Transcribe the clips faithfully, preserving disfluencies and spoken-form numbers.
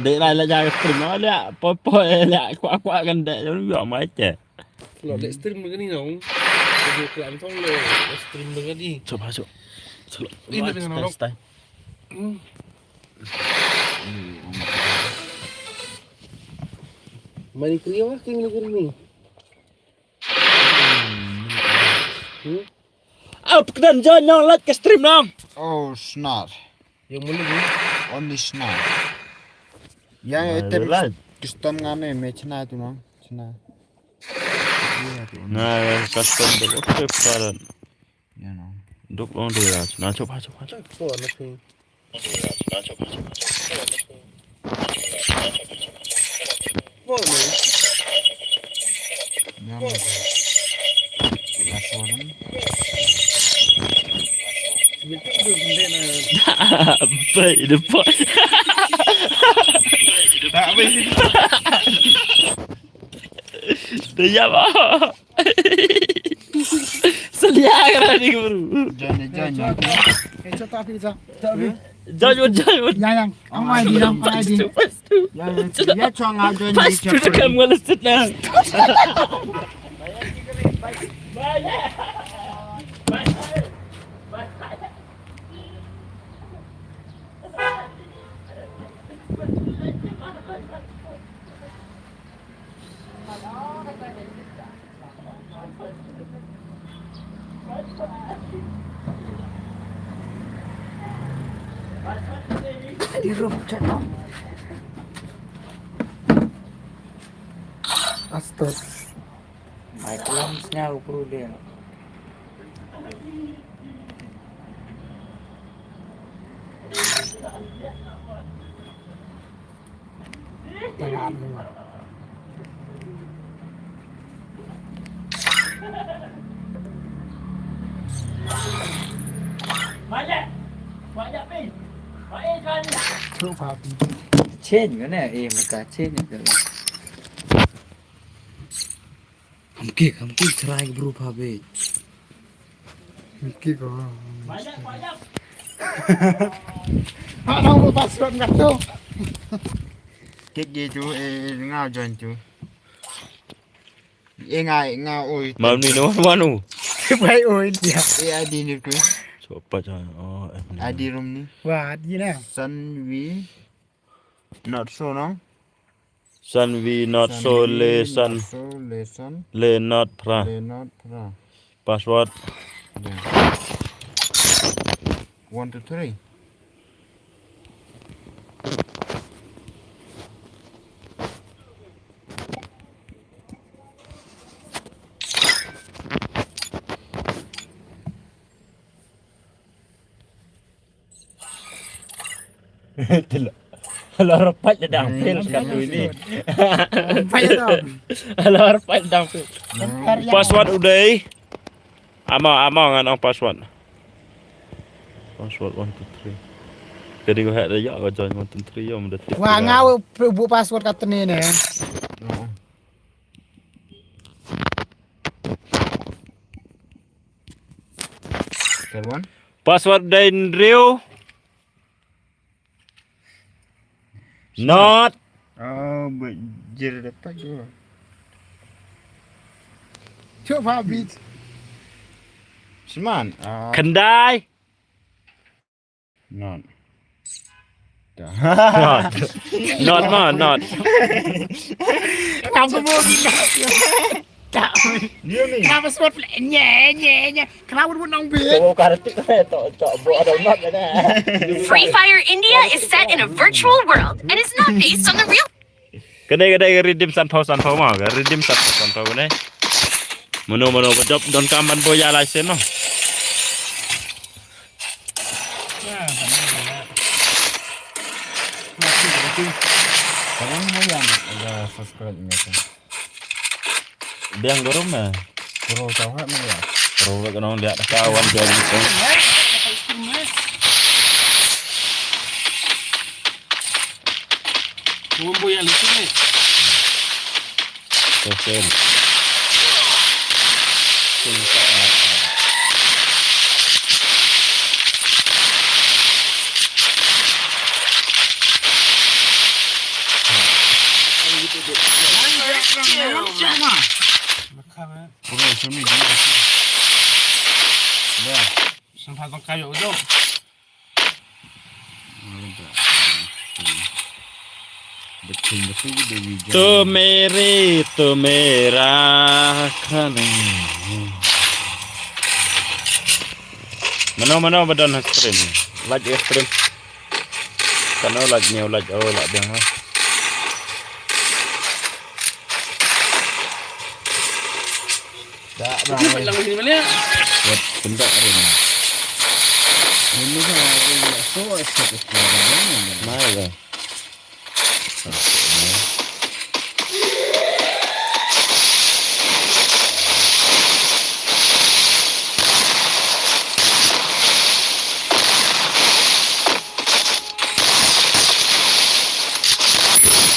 Dek lai la jang stream no leh, poi poi leh, kwah kwah kan dek jong yo mai che. Lo dek stream dengan ni nong. Jadi kelam tong lo stream dengan ni. Coba coba. Coba. Ini dengan nong. Hmm. Mari kriya king ni. Hmm. Ap kedan jan nong like stream nong. Oh, snar. Yang mana ni? Only snar. Yang itu custom ngane me chna tu nong. Chna. Iya tu. Nah, custom tu. Okay, paran. Ya nong. Duk long dia. Nah, coba coba. Coba nak ni. Baik depan. Dah ya ba. Sedia kena ni guru. Join, join, join. Eh, cakap apa, cakap? Cakap apa? Join, join, join. Yang, yang. Ang I D, ang I D. Yang, yang. Ya, cakap, join. Pas tu cakap malas tu nah. Di room chat. Astag. Mai kelam snya upru dia. Chen mana eh mata chen itu. Hamki, hamki try bro pha be. Hamki ko. Pak nang buat password ngat tu. Kit je tu eh nga join tu. Eh nga eh nga oi. Mam ni no manu. Bai oi dia. Eh I D ni tu. Sopa cha. Oh, eh, ni. I D room ni. Wah, di na. Sanvi not so nong. Sanvi not so le san. Le not pra. Password. One, two, three. Hello. Hello, rapat dah dang fail kat tu ini. Rapat dah. Hello, rapat dah dang fail. Password udah. Ama ama ngan ong password. Password one two three. Jadi gua hack dah ya gua join one two three ya mudah tip. Wah ngau bu password kat ni ni. Password dai Andrew. Not. Oh, bujir dapat juga. Cuba habis. Seman. Kendai. Not. Not. Not ma, not. Kenapa mau gila? Tak. Kenapa sebut nye nye nye? Kenapa mau nong bit? Oh, kartu tu tu tu buat ada not ada. Free Fire India is set in a virtual world and is not based on the real. Kedai kedai redeem san pau san pau ma, redeem san pau san pau ne. Mano mano ba jop don kam ban boya license no. Kawan mo yan ada subscribe niya sa. Biang guru ma. Guru tau ha mo ya. Guru ka nong dia ka wan jop. Guru mo yan license. Kosong. First doom. Bro, show me the. Bro. Sampai tong kayu tu. Betul betul dia bijak. Tu meri, tu merah kali. Mano mano ba don ha stream. Like ha stream. Kano like ni like oh like dia ha. Da bang. Ni lang ni mana? Wat pendak rin. Ni masa rin nak so esok esok. Mai lah.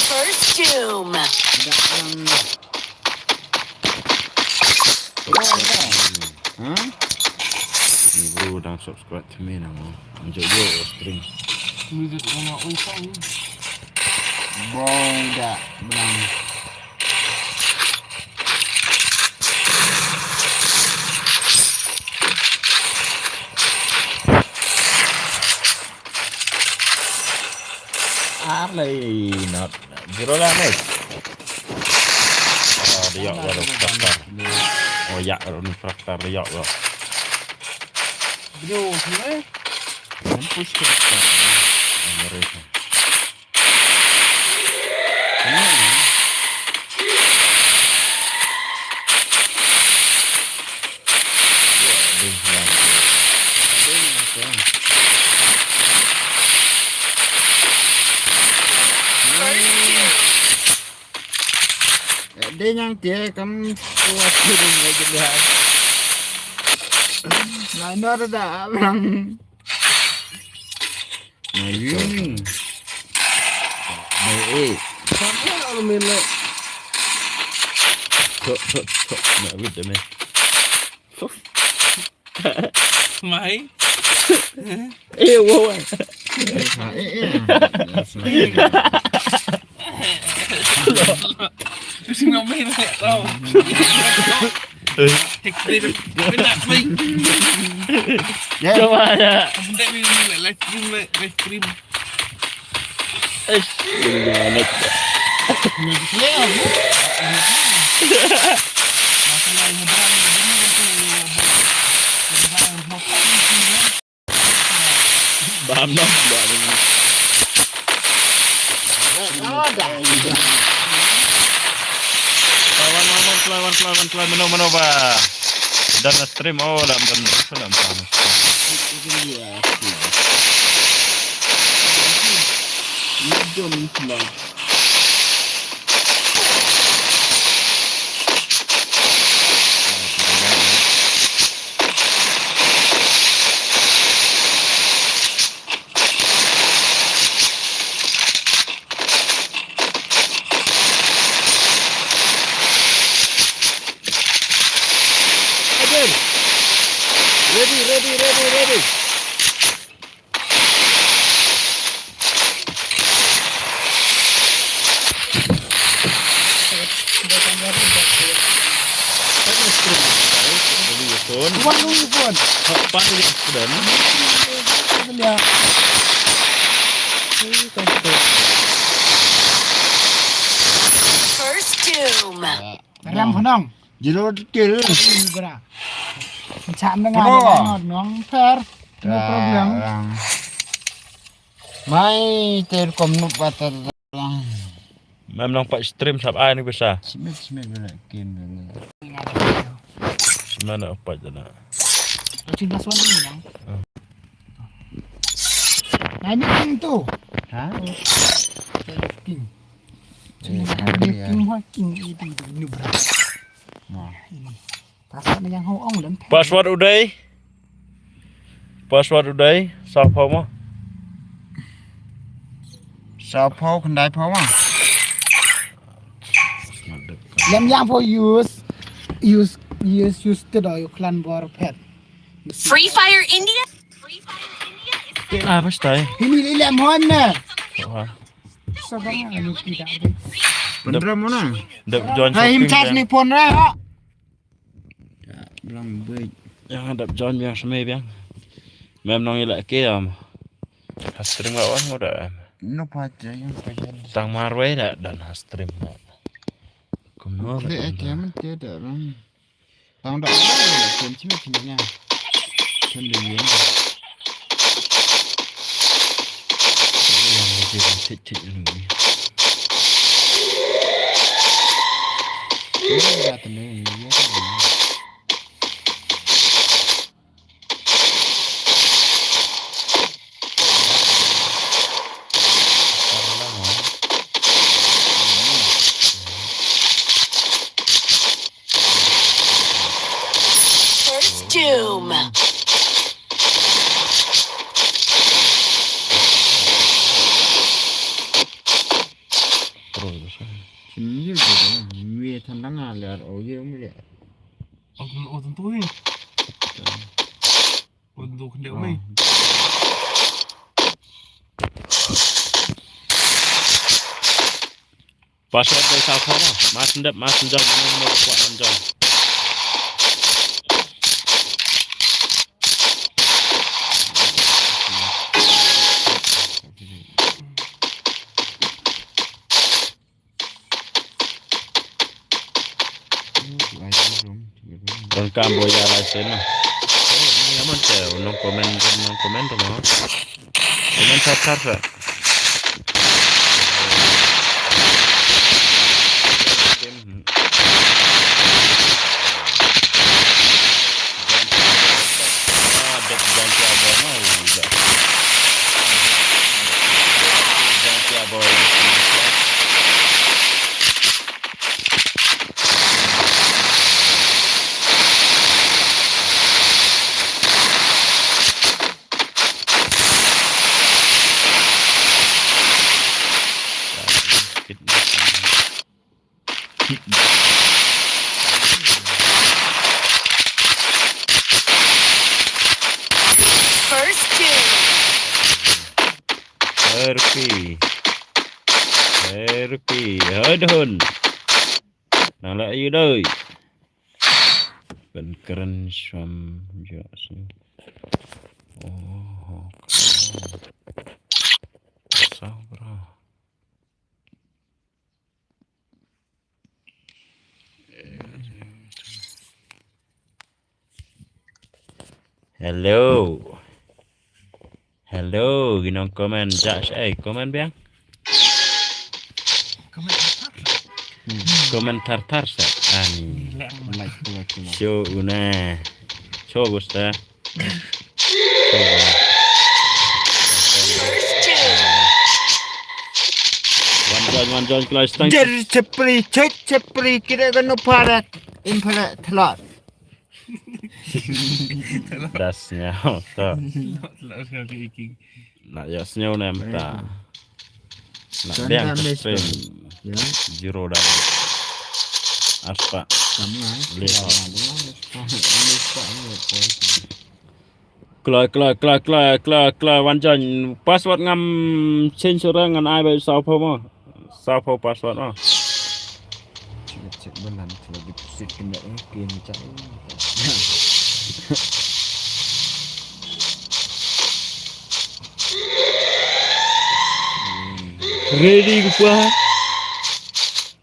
First doom. Ni bro dang subscribe to me nang. Anjay yo stream. Music orang oi sang. Bro dah menang. Ar lei not. Zero lah ni. Oh, dia ya dah daftar. Oh ya, dah daftar dia ya. Bro, sini. Mampus ke daftar. Mereka. Dei nyang te kam kuat dei dei dei. Na nor da bang. Na yuni. Dei eh. Sampai lalu mele. Tok tok tok. Na wit deh meh. Mai. Eh, wow. Kasi nga main na tao. Take it. Pina play. Cuba ya. Ang punta may live stream, live stream. Eish, gimana tuh? Bam no, bam no. Lawan, lawan, lawan, lawan, lawan, mano, mano ba. Dan stream, oh, lam, lam, lam, lam. Jom lah. Ready, ready, ready, ready. First doom. Ram khnong. Jilo detail. Bra. Cham na nga nong per. No problem. Mai ter kom nup batar lang. Mem nong pat stream sap ai ni bisa. Smith smith bela kin bela. Smith na pat jana. Chin last one ni nang. Nai ni king tu. Ha? King. Chin last one king hoi king i ding ding nu bra. Password u dei. Password u dei. Saw phew mo. Saw phew khyndai phew mo. Lem yang phew use use use use te do yu klan bor phet. Free Fire India. Free Fire India is. Ah, basta. Ini lem hon ne. Sabang anu tidak. Pynrem mo na. Dep join shopping. Hai, him charge ni phone ra. Ya, biang bej. Ya, dep join biang seme biang. Mem nong ila ke am. Ha stream la wan mo da. No pa ja yang pa ja. Tang marwei da dan ha stream la. Kumno. Klik aja men tiada orang. Tang da ken chi me chi me nya. Ken de yen. Yang de yen chi chi lu. Ken da te ne yen. First Doom. Sini juga, ini tandang alir, oh iya, ini ya. Oh, oh, tentu ini. Oh, tentu kena mai. Password dei saw thaw ma. Mas ndep, mas njon, mas ndep, kwah njon. Don kam bo ya license na. Ni aman te, nong comment, nong comment tu ma. Comment sar sar sa. First kill. Herpi. Herpi. Hadon. Nang la yu doi. Ban kren sham jo sini. Oh, okay. Sabra. Hello. Hello, ki nong comment ja shai, comment biang. Comment thar thar sa. Ani. Like, like, like. Show una. Show gusta. Wan join, wan join, kloi stang. Jer chepri, chep chepri, kire gano parat. Impala thlot. Das nyau to. Thlot, thlot, thlot, iki. Na ya sñiaw ne mynta. Na diang ka stream. Zero da. Aspa. Kloi, kloi, kloi, kloi, kloi, kloi, wan join. Password ngam change ora ngan ai ba saw pho mo. Saw pho password mo. Check, check balan, check deposit kena, eh, pin check. Ready ko pa?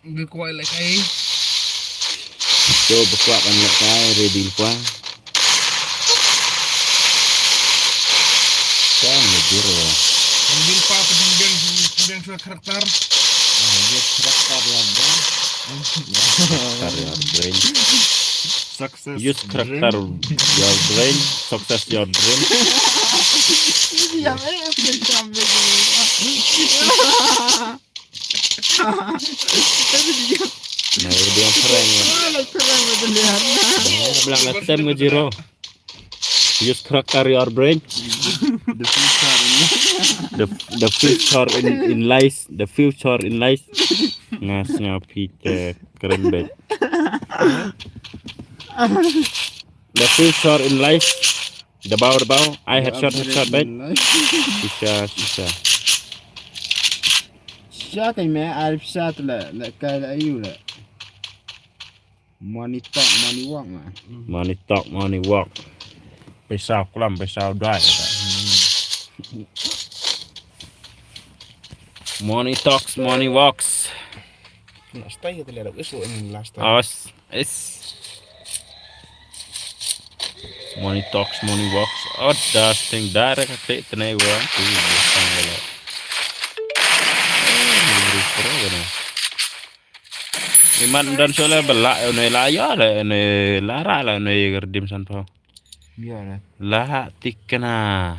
Ngi kwah lehkai. To ba kwah kan lehkai, ready ko pa? Kan ready ro. Ready ko pa, pynbiang, pynbiang shuwa karakter. Ah, yes, karakter ya, bro. Karakter ya, brain. Success. Use character your brain, success your dream. Yang eh, yang sampai. Nah, dia prank. Bilang ngetem nge zero. Use character your brain. The future in the, the future in, in lies. The future in lies. Ngas nga phi te kren bet. The future in life. The bow, the bow. I headshot, headshot bet. Shisha, shisha. Sha kai me ar sha tle le kai le ayu le. Money talk, money walk ma. Money talk, money walk. Pisa klam, pisa dai. Money talks, money walks. Last time kita lihat aku isu ini last time. Os, is. Money talks, money walks. Oh, das thing direct klik tenai orang tu sang bela. Iman dan sola bela ne la ya la ne la ra la ne gerdim san pau. Ya la. La tikna.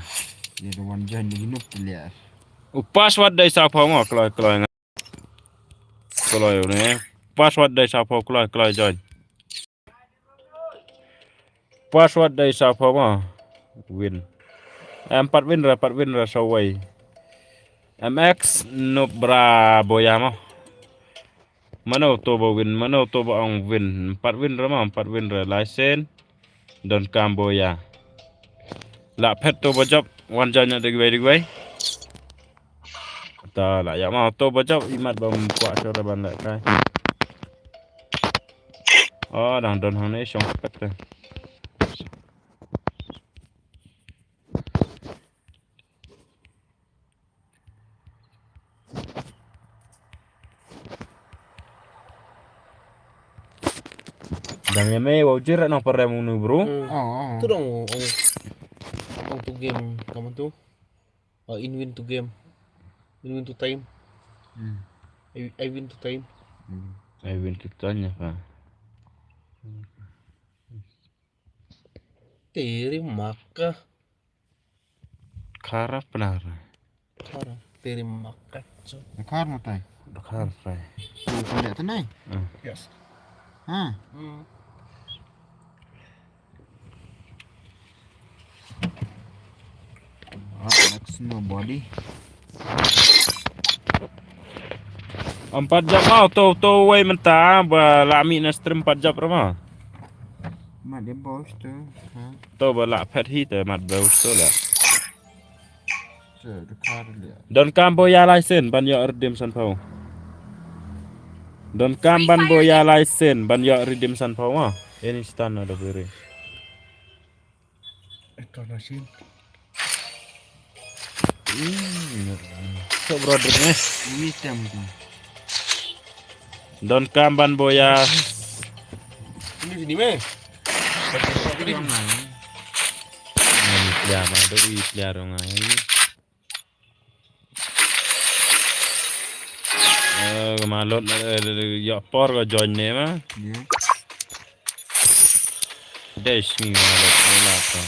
Dia ada wan jan di hinup tu lihat. Upas wat dai sa pau mo kloi kloi. Kloi ne. Pas wat dai sa pau kloi kloi join. Pas wat dai sa pau ma. Win. Em pat win ra pat win ra sa wai. M X Nubra boya ma. Mano to ba win, mano to ba ong win. Pat win ra ma, pat win ra license. Don kam boya. La phet to ba jop wan join de gwai de gwai. Ta la ya ma to ba jop imat bam kwah sura ban la kai. Oh, dang don hang ne shong pet te. Dang ya me wau jir nang parem unu bro. Hmm. Oh. Tu dong ong ong tu game kamu tu. Oh, in win to game. In win to time. Hmm. I, I win to time. Hmm. I win to time ya pa. Teri maka. Khara pnar. Khara teri maka. Khar matai. Khar pai. Tu kan dia tenai. Hmm. Yes. Ha. Hmm. Ah, next nobody. Empat jam mau to to wei menta ba lami na stream empat jam rama. Mat dia bos tu. Ha. To ba la pet hi te mat bos tu la. Don kam boya license ban ïoh redeem san pau. Don kam ban boya license ban ïoh redeem san pau ma. Ini stan ada beri. International. Hmm. So brother ni. Ini tem tu. Don kam ban boya. Ini sini meh. Ini. Ini dia ma do i dia dong ai. Eh, ka malot, eh, ïoh por ka join ne ma. Dei sngi ka malot ne la ka.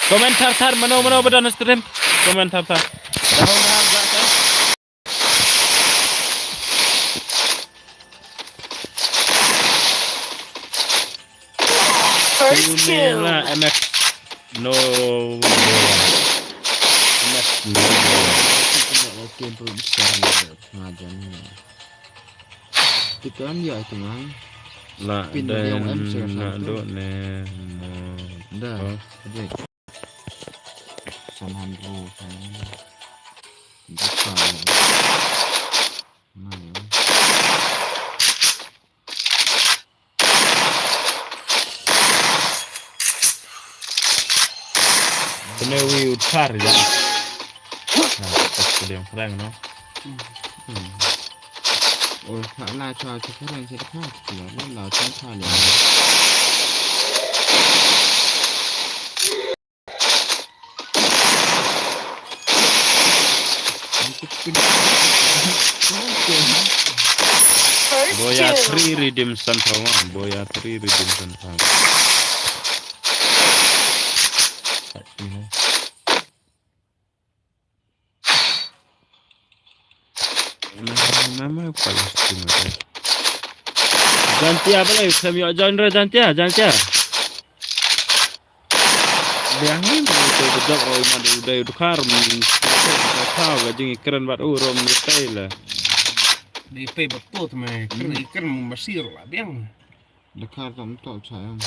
Comment thar thar mano mano ba don stream. Comment thar thar. Dah dah dah. First kill. M X no. M X no. Tikan dia itu mang. La pin dia M C na do ne. Dah. San han ro san. Bukan. Nah, ya. Kena wi utar ya. Nah, kita sudah yang friend no. Hmm. Oh, tak lah cakap cakap friend cakap cakap lah cakap cakap. Boya three redeem san pau ma. Boya three redeem san pau. Mama pala sima. Jantia pala, sem yo janra jantia, jantia. Biang ni mo to bejak roi ma de udai dukar mi. Ka ka jing ikren bat u rom ni tai la. Di pe betul tu me kren ikren masir la biang. Dekar tam tok cha yang.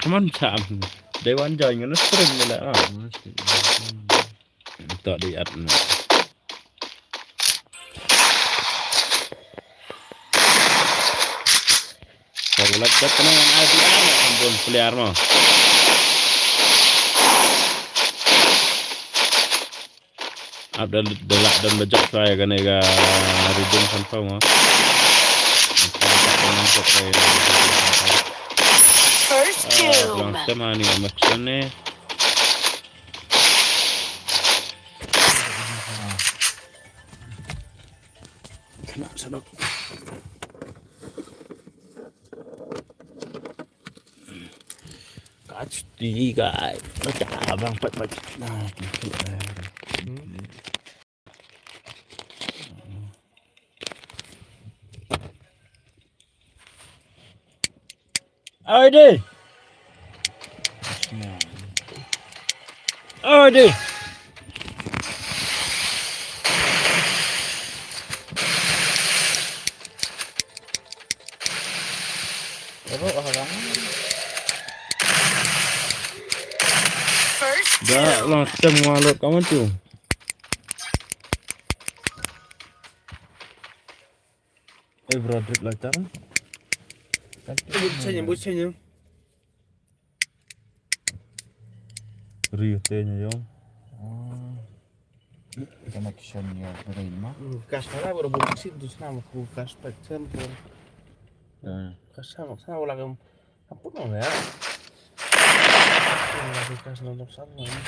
Kaman cha am. Dei wan jai ngana sering ni la. Ah. Tok di at na. Ko lak dep kane ngan ai biang mo, kan bun player mo. Ap da, da lak dang da jop try kane ka Redeem Sanphew mo. First kill. Lang tem ani amak sene. Kena sanok. Kach ti kai. Baca abang pat pat. Nah, Oi deh. Oi deh. Dah lang tem ngalot kawan tu. Eh, bro, drip lah cara. Buat saya, buat saya. Rio tanya yo. Connection ya, berapa ini mah? Kas mana baru buat sih tu sana aku kas pecen tu. Kas sama sana ulah kamu. Apa nama ya? Ini lagi kas nomor satu ini.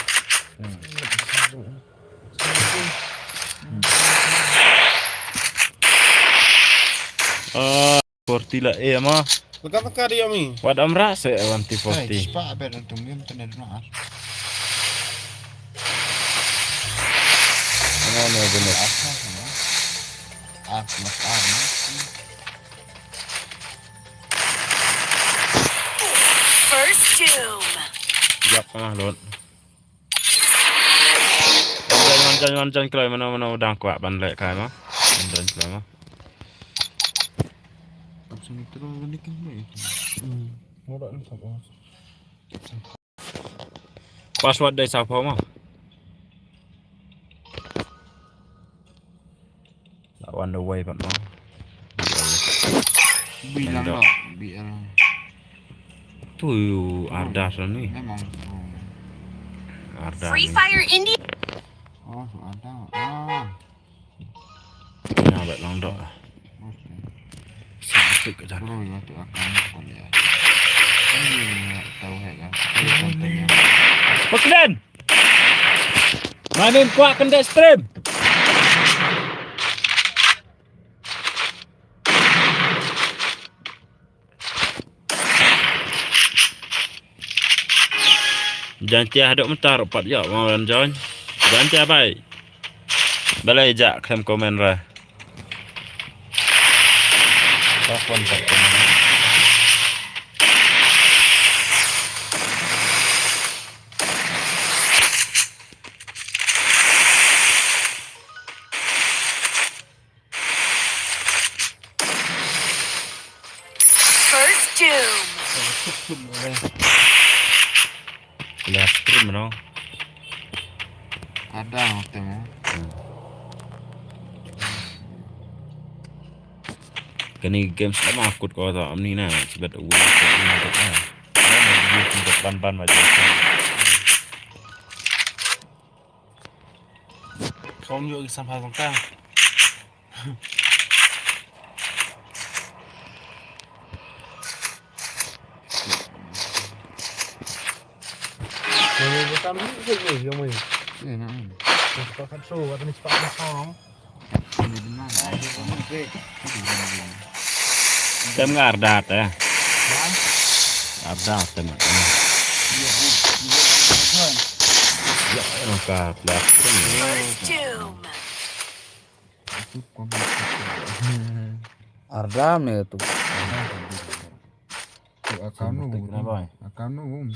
Ah, forty lah eh ama. Lekat-lekat dia mi. Wat amra se one forty. Spah abet untung dia meten dulu ah. Mana benar? Apa sama? Ah, mas ah. First doom. Yak ah lot. Wan jan wan jan wan jan kloi mano mano dang kwah ban leh kai ma. Wan jan kloi ma. Langsung terus ni kan mai. Hmm. Murah ni sabo. Password dei sabo ma. That one the way but no. Bilang dok. Biar. Tu Arda ni. Memang. Arda. Free Fire India. Oh, Arda. Ah. Ina bet lang dok. Sa tu ke dah. Bro, ya tu akan boleh. Kan dia tahu hai kan. Pakden. Manin kuat kendek stream. Jantia hadok mentar pat ya mau join. Jantia bai. Balai jak kem komen ra. Takon takon. First doom. Live stream no. Ada hotel mo. Kani games lama akut ko ta amni na sebab win ko ni ko ta. Ban ban ma. Kau nyo ki sampah tong kang. Yang ni bukan ni ke ni yang ni. Ni nak. Ni pakai so, ada ni cepat dah kau. Tem nga Arda te. Arda tem. Ya, yang ka plat. Arda me tu. Akanu. Akanu.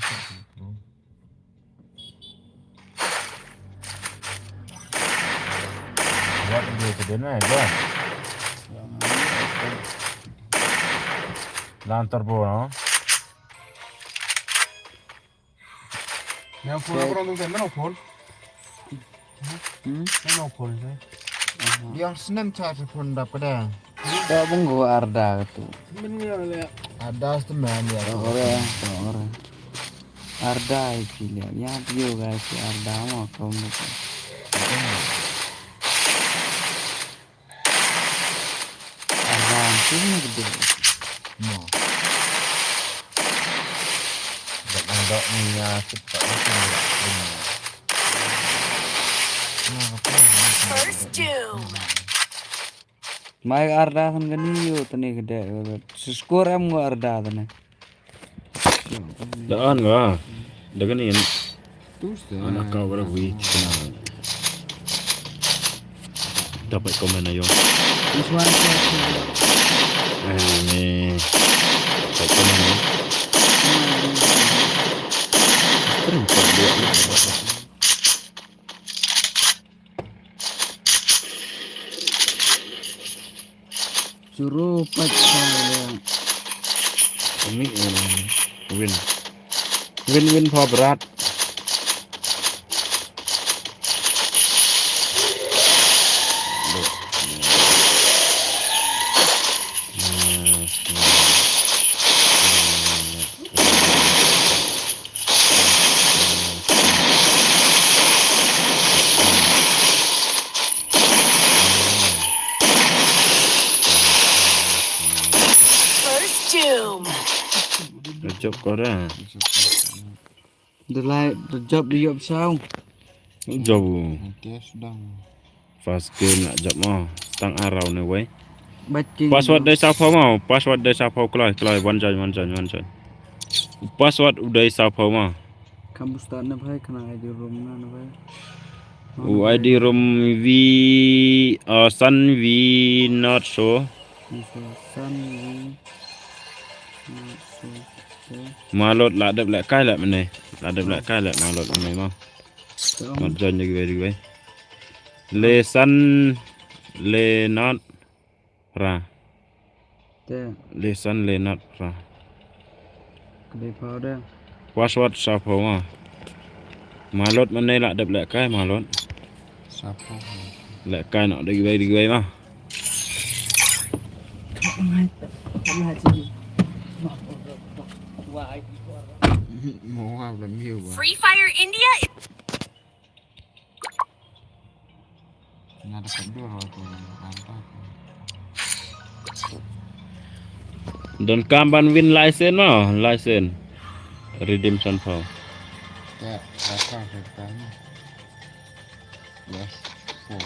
Buat dia ke dia naik kan. Lantar bola. Yang phone apa orang tu mana phone? Hmm? Mana phone tu? Yang senem charge phone dap kedai. Tak bunggu Arda tu. Benar le. Arda, the man, yeah. Ore, ore. Arda iki liya. Ya, view guys, Arda mo kaum. Arda antu ni gede. Mo. Dak dak ni ya cepat itu. First doom. Mai Arda kan gani yo tani gede. Score em ngo Arda tani. Da an ga. Da gani. Ana ka wara wi. Dapat komen ayo. This one. Eh, ni. Dapat komen ayo. Terus dia. Suruh pakai. Umi, eh, win. Win, win for Bharat. First doom. Jop kora. Delai, jop di jop sau. Jop. Nanti sedang. First game nak jop mo. Tang arau ni wei. Bating. Password dei sapho mo. Password dei sapho kloi, kloi. Wan jai, wan jai, wan jai. Password u dei sapho mo. Kamu start na bhai, kana I D room na na bhai. U I D room V, uh, Sun V not so. Sun V not so. Malot la dep leh kai leh mane. La dep leh kai leh malot mane mo. Not join lagi bai lagi bai. Le Sun le not. Pra. Te. Le Sun le not pra. Kdei pau de. Password sapho ma. Malot mane la dep leh kai malot. Sapho. Leh kai no dei bai dei bai ma. Mo ha la miu ba. Free Fire India. Don kam ban win license ma, license. Redemption power. Ya, apa kita ni? Yes, four.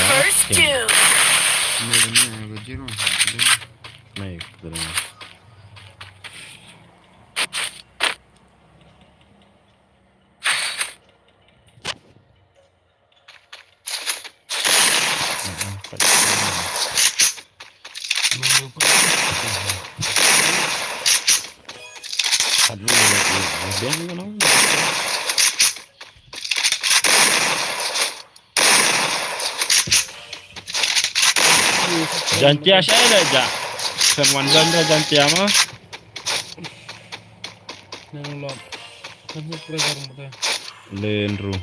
First doom. Jantia sha ila ja. Kan wan jan da jantia ma. Nang lot. Kan subscriber mo ta. Len ru.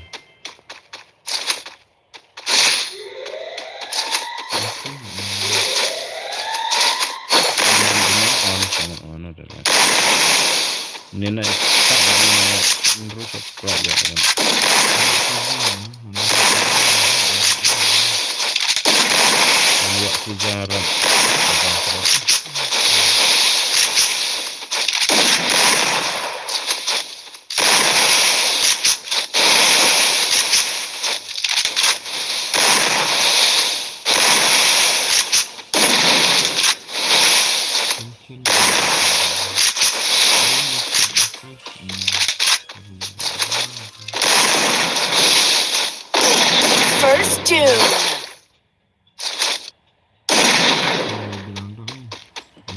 Nina ita nina nru subscribe ya. First doom.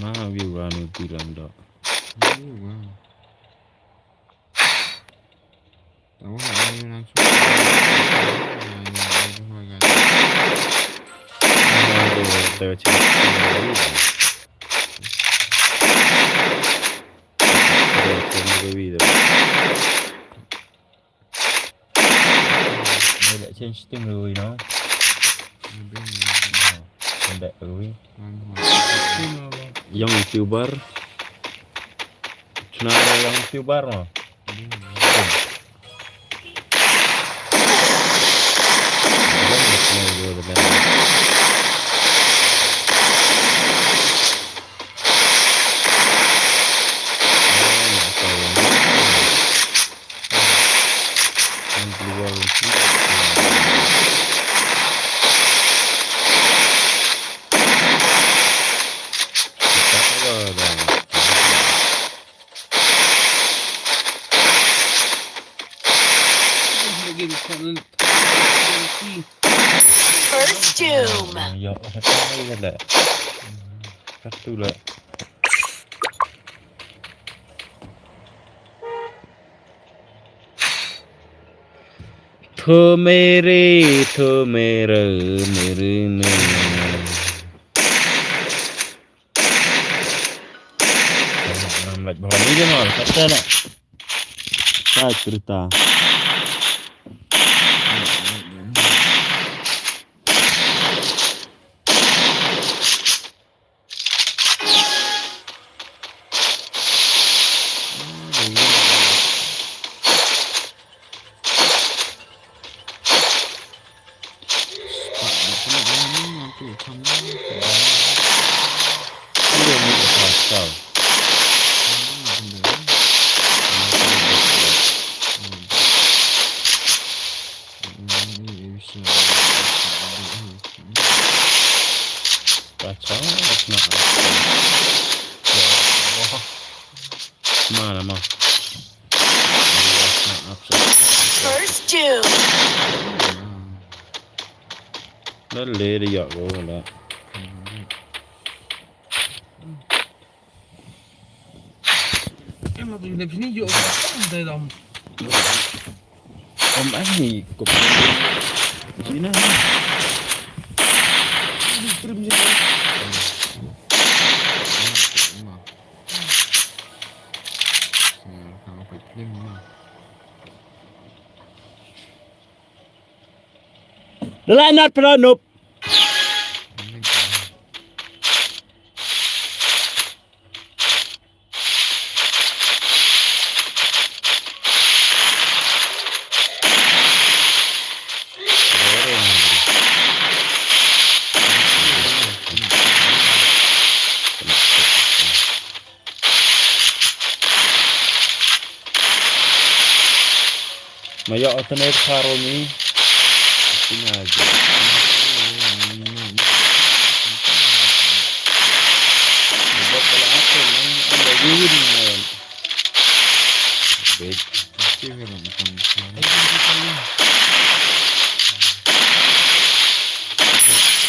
Ma view wan u bilang dok. Change setting lui no. Pendek lui. Young YouTuber. Chuna young YouTuber no. First doom. Satu lah. Tho mere, tho mere, mere, mere. Nam laj bhawani je mal, kata na. Sa cerita. First doom. Dah leh dia ko dah. Em, aku ni sini yuk. Dah dam. Em, ai ni kop. Sini. Ini stream sini. Dalam not pernah nup. Ma ïoh alternate car uni. Sini aja.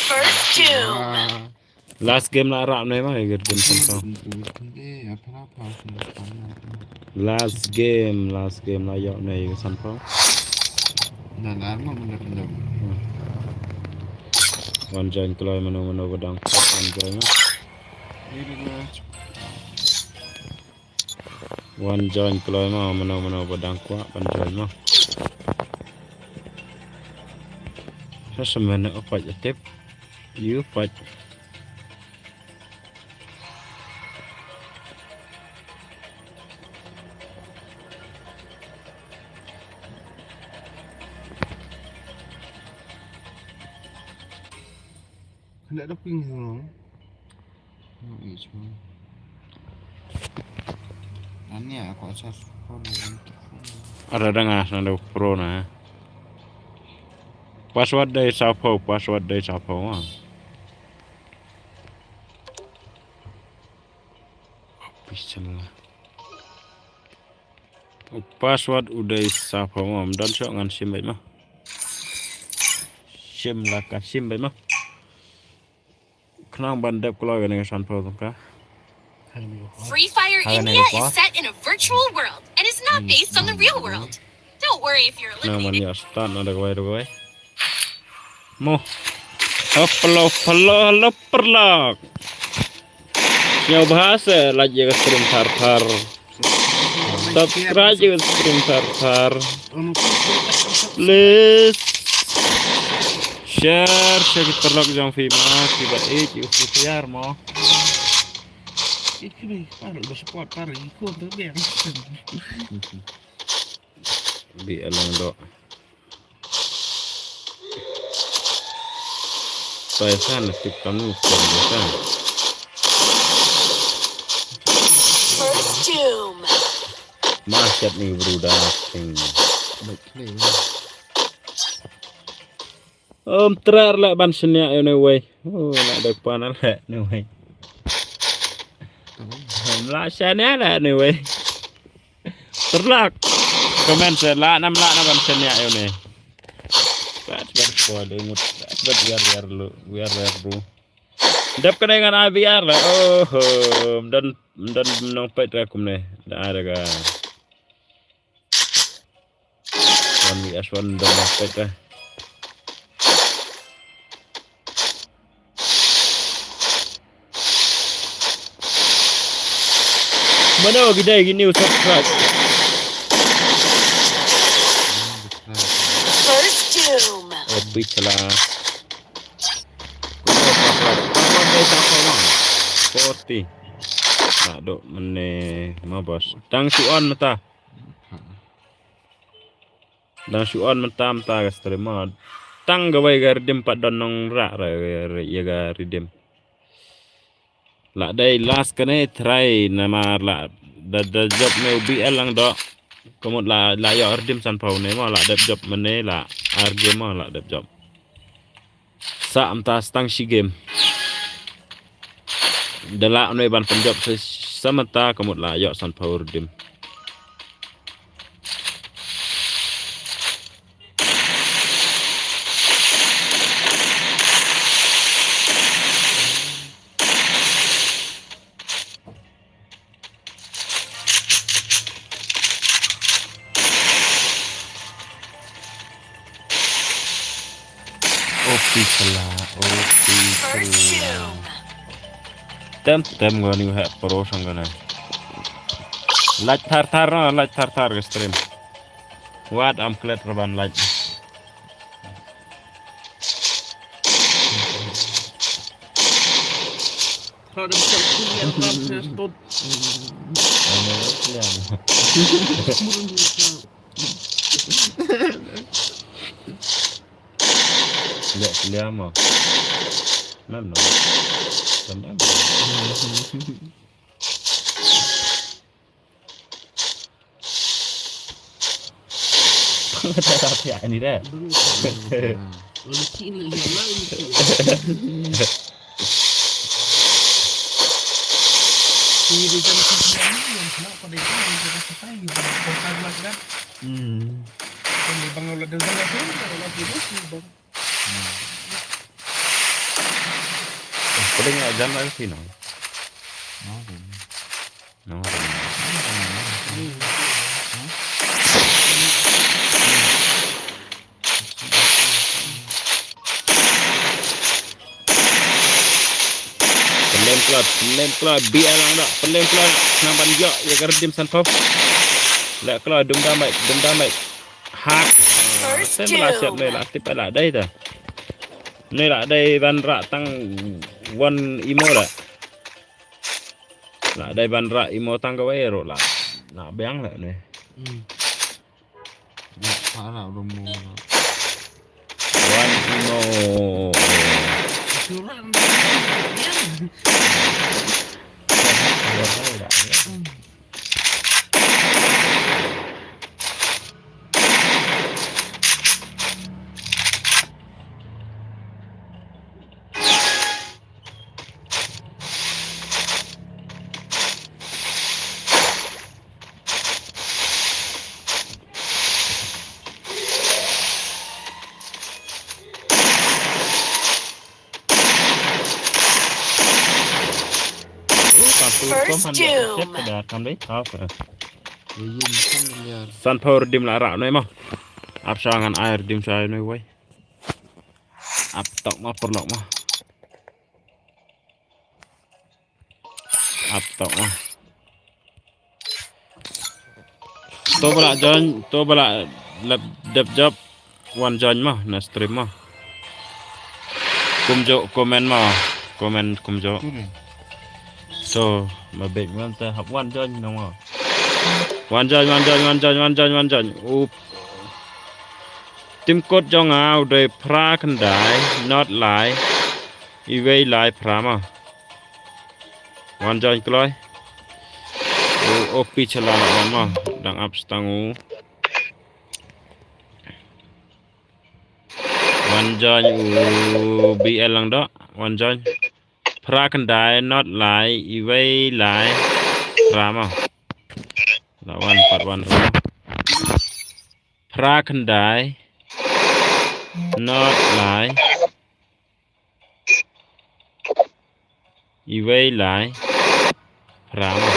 First doom. Last game la rap ne ma, game san pau. Last game, last game la ïoh ne game san pau. Wan join kloi mano mano ba dang wan join. Wan join kloi ma mano mano ba dang kwah ban join ma. Sa sa mano kwah ya tip. Ïa peit. Kena da ping. Ani aku asas phone. Ada dengar sana ada pro na. Password dei sapo, password dei sapo. Official lah. Password u dei sapo, ym don shuh ngan shim beit ma. Shim la ka shim bad ma. Khnang ban dep kloi kane ka sanphew tyngka. Free Fire India is set in a virtual world and is not based on the real world. Don't worry if you're eliminated. Nang ban ïa start na da kawai da kawai. Mo. Haplo palo halo perlak. Sñiaw bha se like ïa ka stream thar thar. Subscribe ïa ka stream thar thar. Please. Share, share ki paralok jong phi ma kiba ïeit ïa u Free Fire mo. Bi alang do. Paisan tip kanu paisan. First Doom. Mashat ni bruda sing. Om trar la ban senia ïa ne wei. Oh la dek pana la ne wei. Om la senia la ne wei. Terlak. Comment se la nam la nam ban senia ïa ne. Bat bat spoil ngut. Bat wer wer lu wer wer lu. Dep kane ngan ai biar la. Oh, dan dan nong pet ra kumne. Da ai ra ga. One V S one dan nong pet ra. Mano ki dei ki new subscribe. First Doom. Oh, pitch la. Forty. Aduh, mene ma bos. Tang shu on mata. Dang shu on mynta mynta ka stream mo. Tang kawei ka redeem pat don nong rah ra ïa ka redeem. La dei last kane try namar la da da jop ne u B L lang doh. Kamut la la ïoh redeem sanphew ne mo la dep jop mane la ar game mo la dep jop. Sa mynta stang shi game. Da la une ban pynjop sa sa mynta kamut la ïoh sanphew redeem. Opi sala, opi sala. Tem tem gua ni ha pro sang gana. Like thar thar na, like thar thar ke stream. Wat am klet reban like. Kalau ada bukan kuliah ram saya stop. Lihat kuliah mah. Mana? Tenang. Pang kata tak pihak ni dah. Hmm. Paling ajan lah sini. Pynlem kloi, pynlem kloi, B L lang dak, pynlem kloi, nang ban ïoh ïa ka redeem sanphew. Leh kloi, dum damai, dum damai. Hak. Sem la siap ne la tip la dei ta. Ne la dei ban rah tang one emo la. La dei ban rah emo tang kawei ruh la. Na biang la ne. Hmm. Para udah mau. One emo. Curang. First doom. Sanphew redeem la rah noi mo. Ap sha ngan ai redeem sha noi wei. Ap tok mo, pyrlok mo. Ap tok mo. To ba la join, to ba la lep dep jop. Wan join mo na stream mo. Kumjuh comment mo. Comment kumjuh. So, ma bek man te hap wan join no mo. Wan join, wan join, wan join, wan join, wan join. Up. Tim kot jong nga u dei phra khyndai, not lai, iwei lai phra mo. Wan join kloi. U opi chala na wan mo. Dang ap stang u. Wan join u B L lang do. Wan join. Phra khyndai, not lai, iwei lai, phra mo. La wan pat wan mo. Phra khyndai, not lai, iwei lai, phra mo.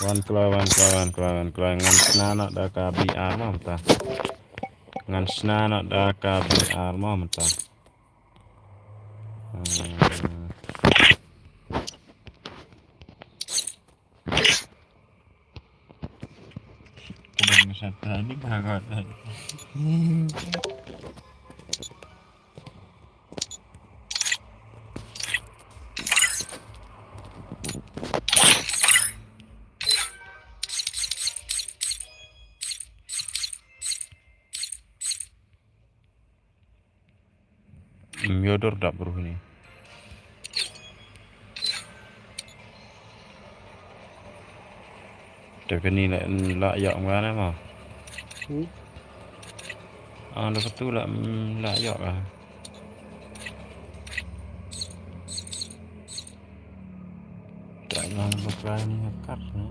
Wan kloi, wan kloi, wan kloi, wan kloi. Ngan sna noh da ka B R mo mynta. Ngan sna noh da ka B R mo mynta. Hmm. Kumne sata ni bagot. Ym ïoh dur dap ruh ne. Te kane la, la ïa ong ne ma. Hmm? Ah, da katu la, mm, la ïoh lah. Tak nang bukai ni kat ni.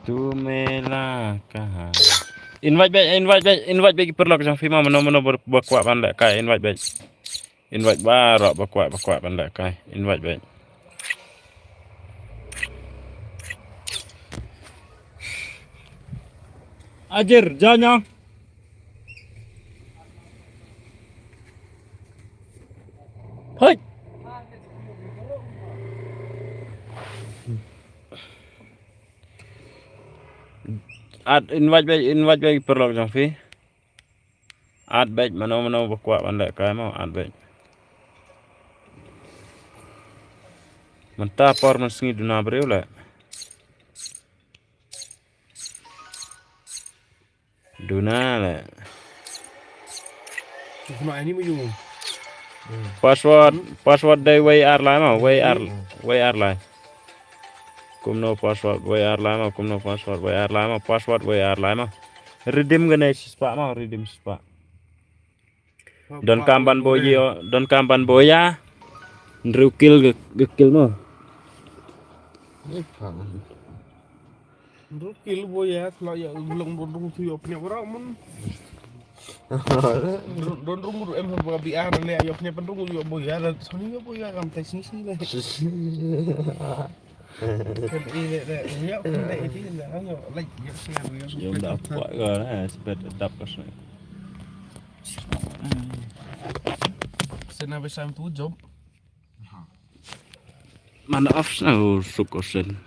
Tu mela kaha. Invite beit, invite beit, invite beit ki paralok jong phi ma, mano mano ba, ba kwah ban lehkai, invite beit. Invite baroh ba kwah, ba kwah ban lehkai. Invite beit. Ajir, janya. Hoi. Add invite beit, invite beit paralok jong phi. Add beit mano mano ba kwah ban lehkai mo, add beit. Mynta por mynsngi duna briew leh. Duna leh. Kuma ini mu yung. Password, password dei wei ar lai mo, wei ar, wei ar lai. Kumno password wei ar lai mo, kumno password wei ar lai mo, password wei ar lai mo. Redeem kane shispah mo, redeem shispah. Don kam ban boi ïa, don kam ban boi ïa. Hynriew kill ga, ga kill mo. Hynriew kill boi ïa, sla ïa, long don rung tu ïa pynïap bro mun. Don, don rung em ba bi ar le ïa pynïap rung ïa boi ïa, la soni ïa boi ïa kam tai sini sini le. Kan i le le ïa kan tai i le ïa like ïa share ïa. Ïa da kwah ga na, sebet dap ka sini. Sena besam tu job. Man off sna u suk ko sen.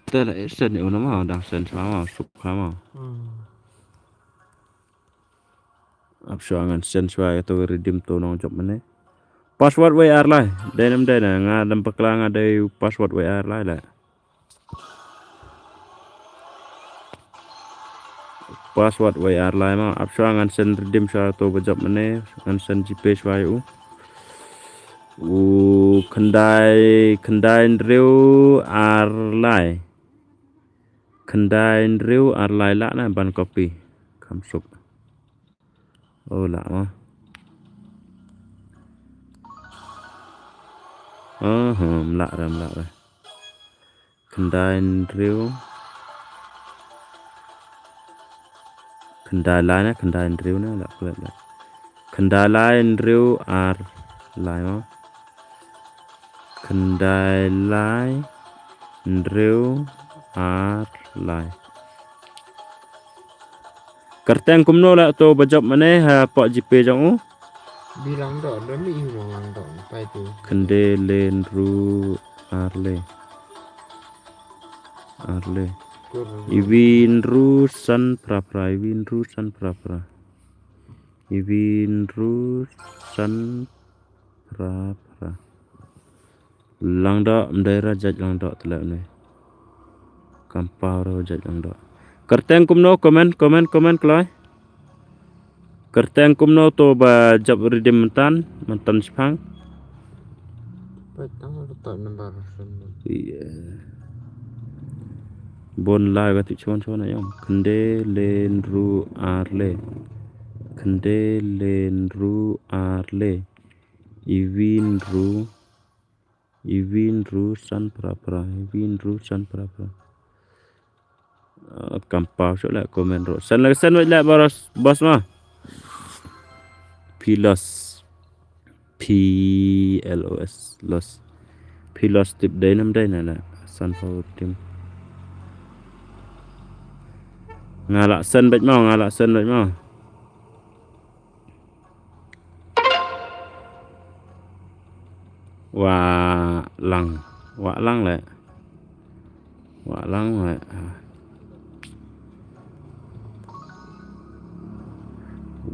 Te la sen u nama dang sen sama suk sama. Ap shuwa ngan sen shuwa ïa to redeem to nong jop mane. Password wei ar lai. Dei nam dei na nga dam pakla nga dei password wei ar lai la. Password wei ar lai ma. Ap shuwa ngan sen redeem shuwa to ba jop mane. Ngan sen GPay shuwa ïa u. U khyndai, khyndai hynriew ar lai. Khyndai hynriew ar lai lah na ban copy. Kam suk. Oh, lah ma. Oh, hmm, lah re, lah re. Khyndai hynriew. Khyndai lai na, khyndai hynriew na, lah, lah, lah. Khyndai lai hynriew ar lai ma. Khyndai lai hynriew ar lai. Kyrteng kumno la to ba jop mane ha pok GPay jong u. Bilang dok, dok mi i bilang dok, pai tu. Khyndai lai hynriew ar lai. Ar lai. Kur. Iwi hynriew san phra phra, iwi hynriew san phra phra. Iwi hynriew san phra phra. Lang dok, mdei ra jait lang dok tele ne. Kam paw ra jait lang dok. Kyrteng kumno, comment, comment, comment kloi. Kyrteng kumno to ba jop redeem myntan, myntan shipang. Patang letak number. Iya. Bon lai ka tik chon chon ayong. Khyndai lai hynriew ar lai. Khyndai lai hynriew ar lai. Iwi hynriew. Iwi hynriew san phra phra. Iwi hynriew san phra phra. Uh, kam paw shuh la comment ruh. Send la, send wait la boss, boss ma. Pilos. P L O S, los. Pilos tip dei nam dei na la. San phaw team. Nga la send bad mo, nga la send bad mo. Wa lang. Wa lang le. Wa lang le.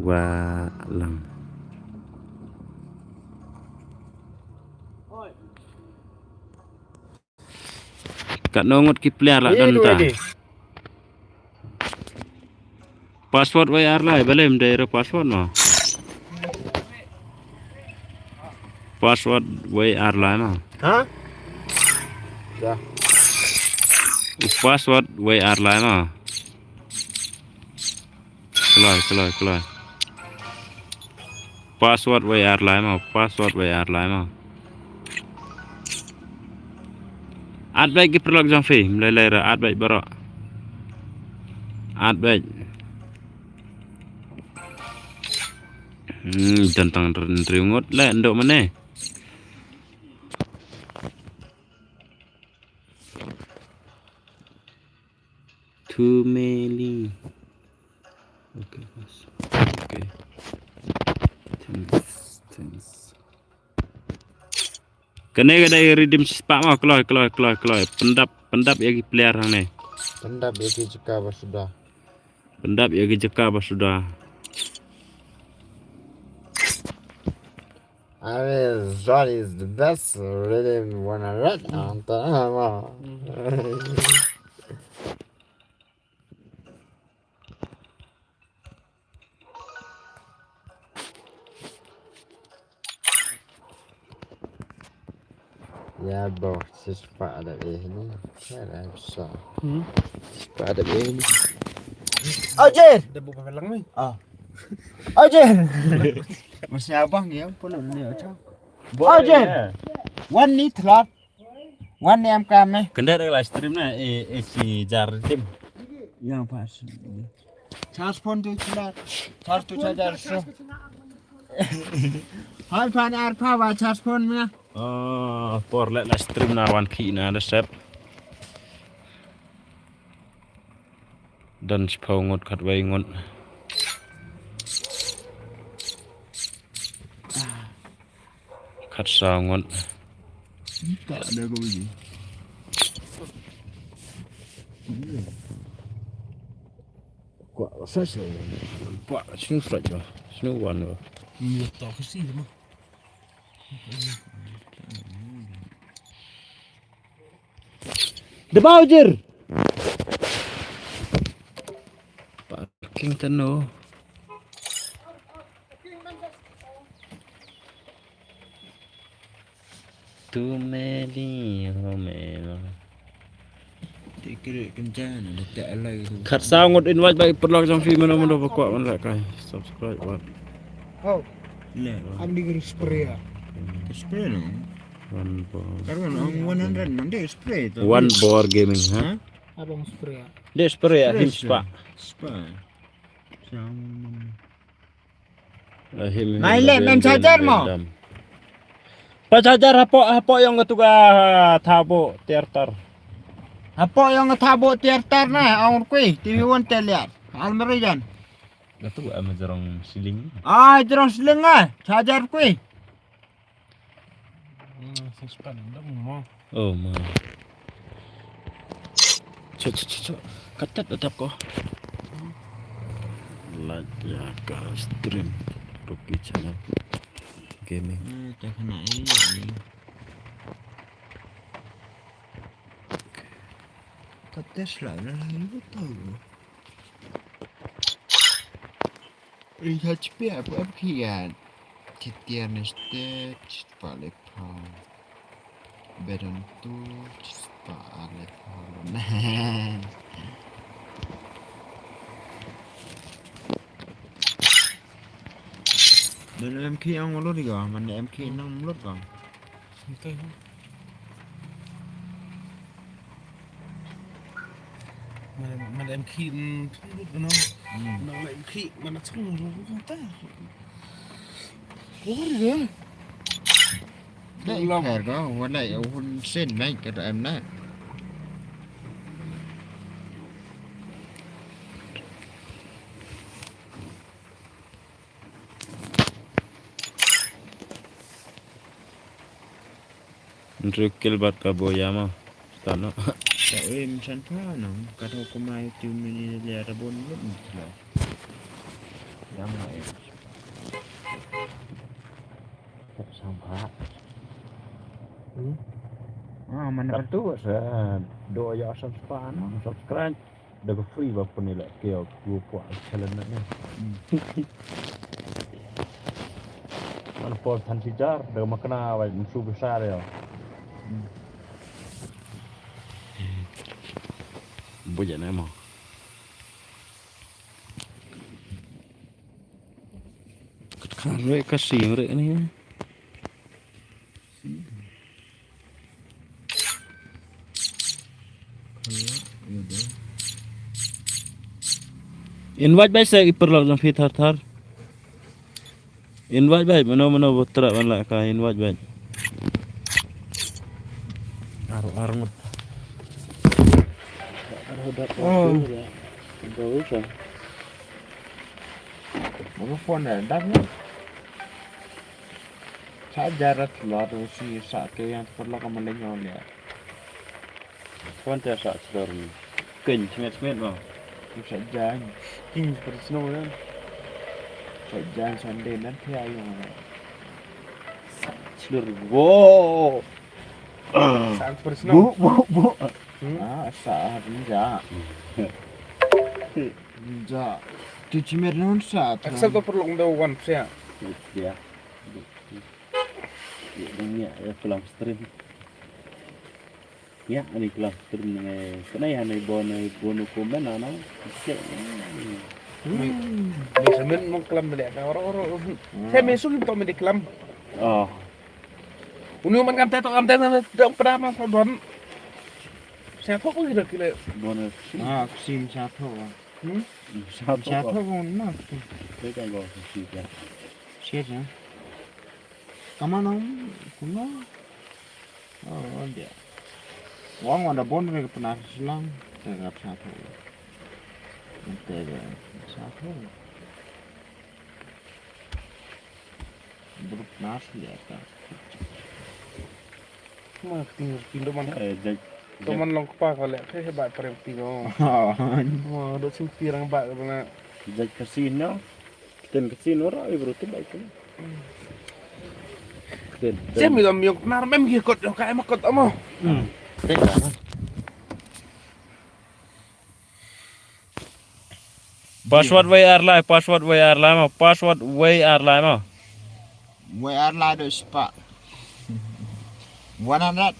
Wa lang. Katno ngut ki player la don ta. Password wei ar lai, balei ym dei re password mo. Password wei ar lai mo. Ha? Ya. Password wei ar lai mo. Kloi, kloi, kloi. Password wei ar lai mo, password wei ar lai mo. At bad ki paralok jong phi, mlei lei ra, at bad baroh. At bad. Hmm, tang tang hynriew ngut le, ndo mane. Too many. Okay, boss. Okay. Thanks, thanks. Kane ka dei redeem spah mo, kloi, kloi, kloi, kloi. Pyndap, pyndap ïa ki player hangne. Pyndap ïa ki jaka ba suda. Pyndap ïa ki jaka ba suda. I mean, Zod is the best. Really wanna red. Anta ama. Ya bo, sispa ada eh ni. Ya dah bisa. Hmm. Sispa ada eh ni. Ajir. Dah buka kelang ni. Ah. Ajir. Masih abang ya, pun ni aja. Ajir. Wan ni telat. Wan ni am kam eh. Kynda da live stream na, eh, eh, si jar tim. Ya pas. Charge phone tu chila. Charge tu charger so. Hai pan ar pa wa charge phone me. Ah, por le live stream na wan ki na da sep. Dan shiphew ngut khatwei ngut. Khatsaw ngut. Ka da ko ji. Kwa sa sa. Kwa snu sa ja. Snu wan wa. Ni to ka si ma. Daba ujir. Parking tano. Too many, oh man. Khatsaw ngut invite ba ki paralok jong phi mano mano ba kwah ban leh kai. Subscribe wat. Oh. Am di gru spray ah. Spray no. One bor. Kar wan ong one hundred man de spray to. One bor gaming ha. Abang spray ah. De spray ah him spa. Spa. Nai le men charger mo. Pa charger hapoh, hapoh yong ka tuka thabo tiartar. Hapoh yong ka thabo tiartar na ong kui ti wi won te liar. Almeri jan. Ka tuka ma jarong siling. Ah jarong siling ah charger kui. Hmm, six pan dong mo. Oh ma. Cho cho cho cho. Katet atap ko. Like ya ka stream. Rocky channel. Gaming. Hmm, tak kena ini. Katet lah lah lu tahu. Ri ha chipia ap ap khian. Chitiar ne stet chitpa le pha. Bedan tu chitpa le pha. Dan M K ang ulur ga, mana M K nang ulur ga. Okay. Mana mana em khi thong lut no. Mana em khi mana thong lut ta. Hor ya. Dai lam. Kher ko, wala ya hun sen mai ka em na. Nrukil bat ka boya ma. Tano. Ka em san pa no. Ka to kumai tu mini le rabon lut. Ya ma em. Sam pa. Hmm? Ah, mana ka tu sa do ya subscribe, subscribe. Da ka free ba pun ila ke ku ku challenge na. An por than si jar da ma kena ba musu besar ya. Boya na mo. Kat khan re ka sing re ni. Invite bai sa i paralok jong phi thar thar. Invite bai mano mano botra ban la ka invite bai. Aro aro ngut. Aro dak. Oh. Baru sa. Baru phone dah dah. Sa jarat la tu si sa ke yang perlu kamu lenyol ya. Kuan te sa chlur ni. Keny smet smet mo. Sa jan. Keny seperti snow kan. Sa jan sande nan te ayo. Sa chlur. Wow. Sa seperti snow. Bu bu bu. Ah, sa rinja. Rinja. Tu cimet non sa. Aksel to perlu ngda wan sia. Ya. Ya, ya, ya, kelam stream. Ya, ani kelam stream ni. Kena ya ni bon ni bon komen ana. Ni semen mong kelam beli ka oro oro. Saya mesuk itu mesti kelam. Oh. Uni man kam teto kam teto dong pernah mas don. Saya kok kira kira. Bon. Ah, sim satu. Hmm? Satu. Satu bon na. Kita go sih ya. Sih ya. Kama nang kuno. Oh, dia. Wang wanda bon re pernah silang. Tegap satu. Tegap satu. Berup nas dia ta. Ma kting kting do man. Eh, jai. To man long kpa ko le khe ba prem kting o. Ma do sim pirang ba na. Jai kasin no. Ten kasin ora i bro tu bai tu. Ten. Jem mi dom yok nar mem ki kot yok ka em kot amo. Hmm. Ten ka. Password wei ar lai, password wei ar lai mo, password wei ar lai mo. Wei ar lai do spah. One hundred.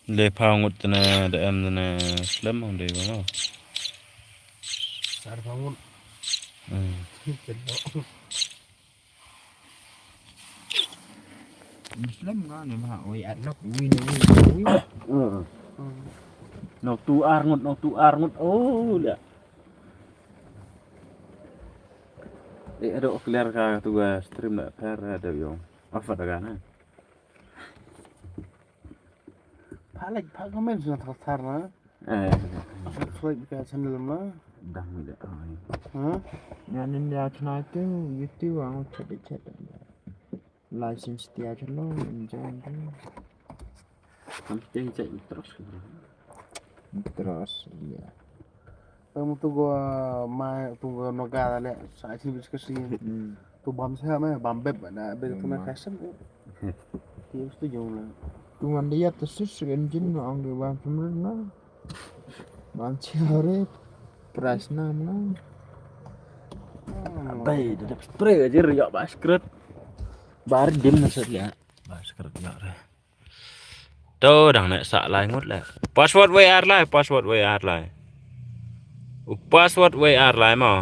Le phaw ngut tene da em tene slem hong dei ba mo. Sar phaw ngut. Hmm. Slem nga ne ma oi at nok wi ne wi ne wi. Nok tu ar ngut, nok tu ar ngut. Oh, le. Eh, ado clear ka tu ga stream da per ado yong. Apa da ga na? Pha like, pha comment sha thar thar na. Eh. Subscribe ka channel ma. Dang mi da. Ha? Nya nin ya channel tu YouTube ang chat chat. License tia channel enjoy tu. Kan ting chat terus. Terus ya. Pem tu go mai tu go noga le sa chi bis kasi. Hmm. Tu bam sa me bam beb na be tu na kasem. Ti tu jong la. Tu man dia tu sus engine no ang bam pemrun na. Bam chi hore price na na. Ai, da dep spray ka jir ïoh ba skret. Bar dim na sat ïa. Ba skret ïoh re. To dang ne sa lai ngut le. Password wei ar lai, password wei ar lai. U password wei ar lai mo.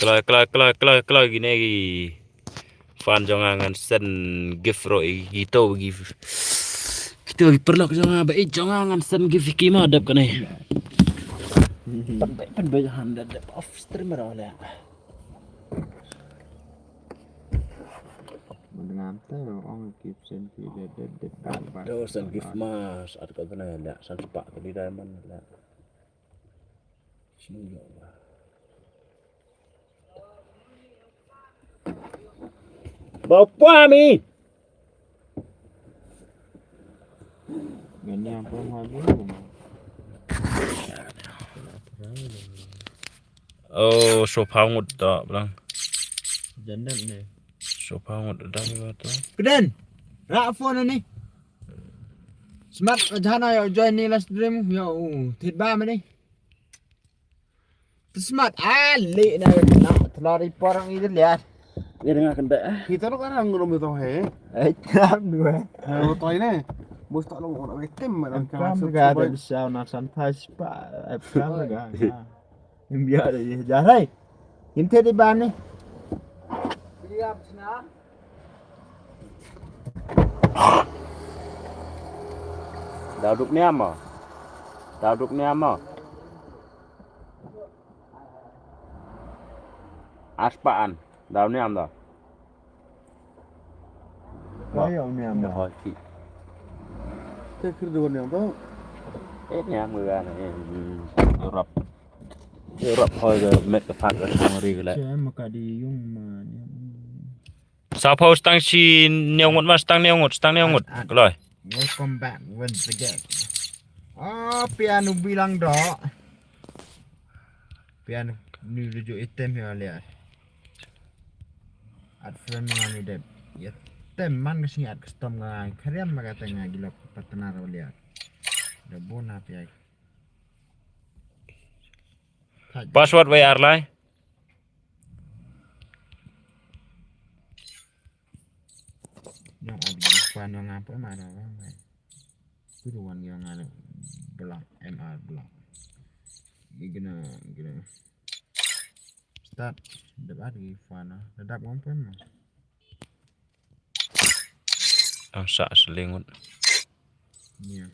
Kloi, kloi, kloi, kloi, kloi, kine ki fan jong nga ngan send gift ruh ïa kito ki, kito ki paralok jong nga ba ïeit jong nga ngan send gift ïa ki ma dep kane. Pynbeit, pynbeit han da dep off stream ruh le. Mangam te ong gift send ki da da da. Do send gift ma sat ka kane le san spah ka di diamond le. Ba pwa mi. Ngani apa ma bi. Oh, sofa ngut da blang. Jandan ne. Sofa ngut da ba to. Kden. Ra phone ni. Smart jana yo join ni last dream yo. Thit ba ma ni. Smat ali na na tlari porang itu lihat. Ïa nga kynda. Kita lo kan ngulum itu he. Eh, tam dua. Ha, lo toy ne. Bus tak lo ngona wetem man kan. Kam ga da bisa na santai spa. Kam ga. Imbia da ye jarai. Inte di bani. Liap sna. Daw duk niam mo. Daw duk niam mo. Aspaan. Daw niam daw. Ayo niam daw. Hoi ki. Te kir dua niam daw. Eh niam ga na eh. Rap. Rap hoi ga met ka phat ga tang ri ga le. Che ma ka di yung ma niam. Sa pau stang shi neu ngut ma, stang neu ngut, stang neu ngut. Kloi. Welcome back once again. Ah, piano bilang dok. Piano ni rujuk item ya lihat. At friend nga ni dep. Ya tem man ka sngi at custom nga kariam ma ka tenga gilok partner lihat. Da bona pia. Password wei ar lai. Nyong at gi fan nyong apa ma da bang. Kudu wan nyong ada block M R block. Gina gina. Start. Dep at gi fan. Dep ngom pun. Ang sa selingut. Nia.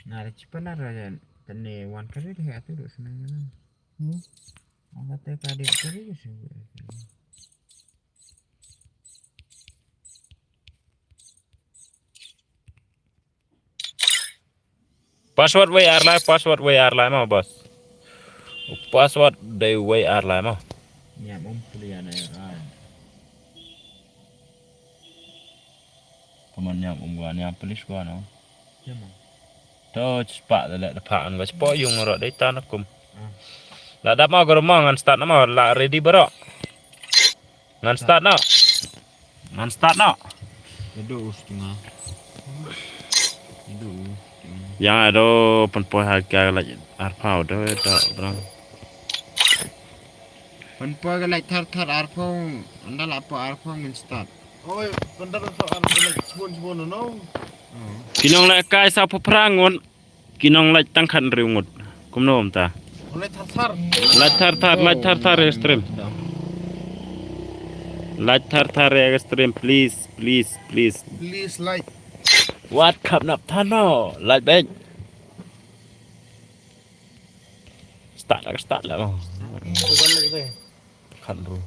Nga da chipa na rajan tane wan kare de atu do senang na. Hmm. Ang kate ka de kare de sih. Password wei ar lai, password wei ar lai ma boss. Password dei wei ar lai ma. Niam um puli ana ya. Kaman niam um gua niam puli gua no. Niam. To spak da lek da pak an gua spak yung ro dei tan kum. La dap ma gua rumah ngan start nama la ready bro. Ngan start noh. Ngan start noh. Ado us tengah. Ado us tengah. Yang ado pynpoi ha ka lait arphaw do da brang. Pynpoi ka lait thar thar arphaw anda la pa arphaw ngin start. Oi, pynpoi ka lait sbun sbun no. Ki nong leh kai sa pynpra ngut. Ki nong lait tang khat hynriew ngut. Kumno mynta? Lait thar thar. Lait thar thar, lait thar thar ïa ka stream. Lait thar thar ïa ka stream, please, please, please. Please like. Wat khap nap thano, lait beit. Start lah, start lah. Khan ru.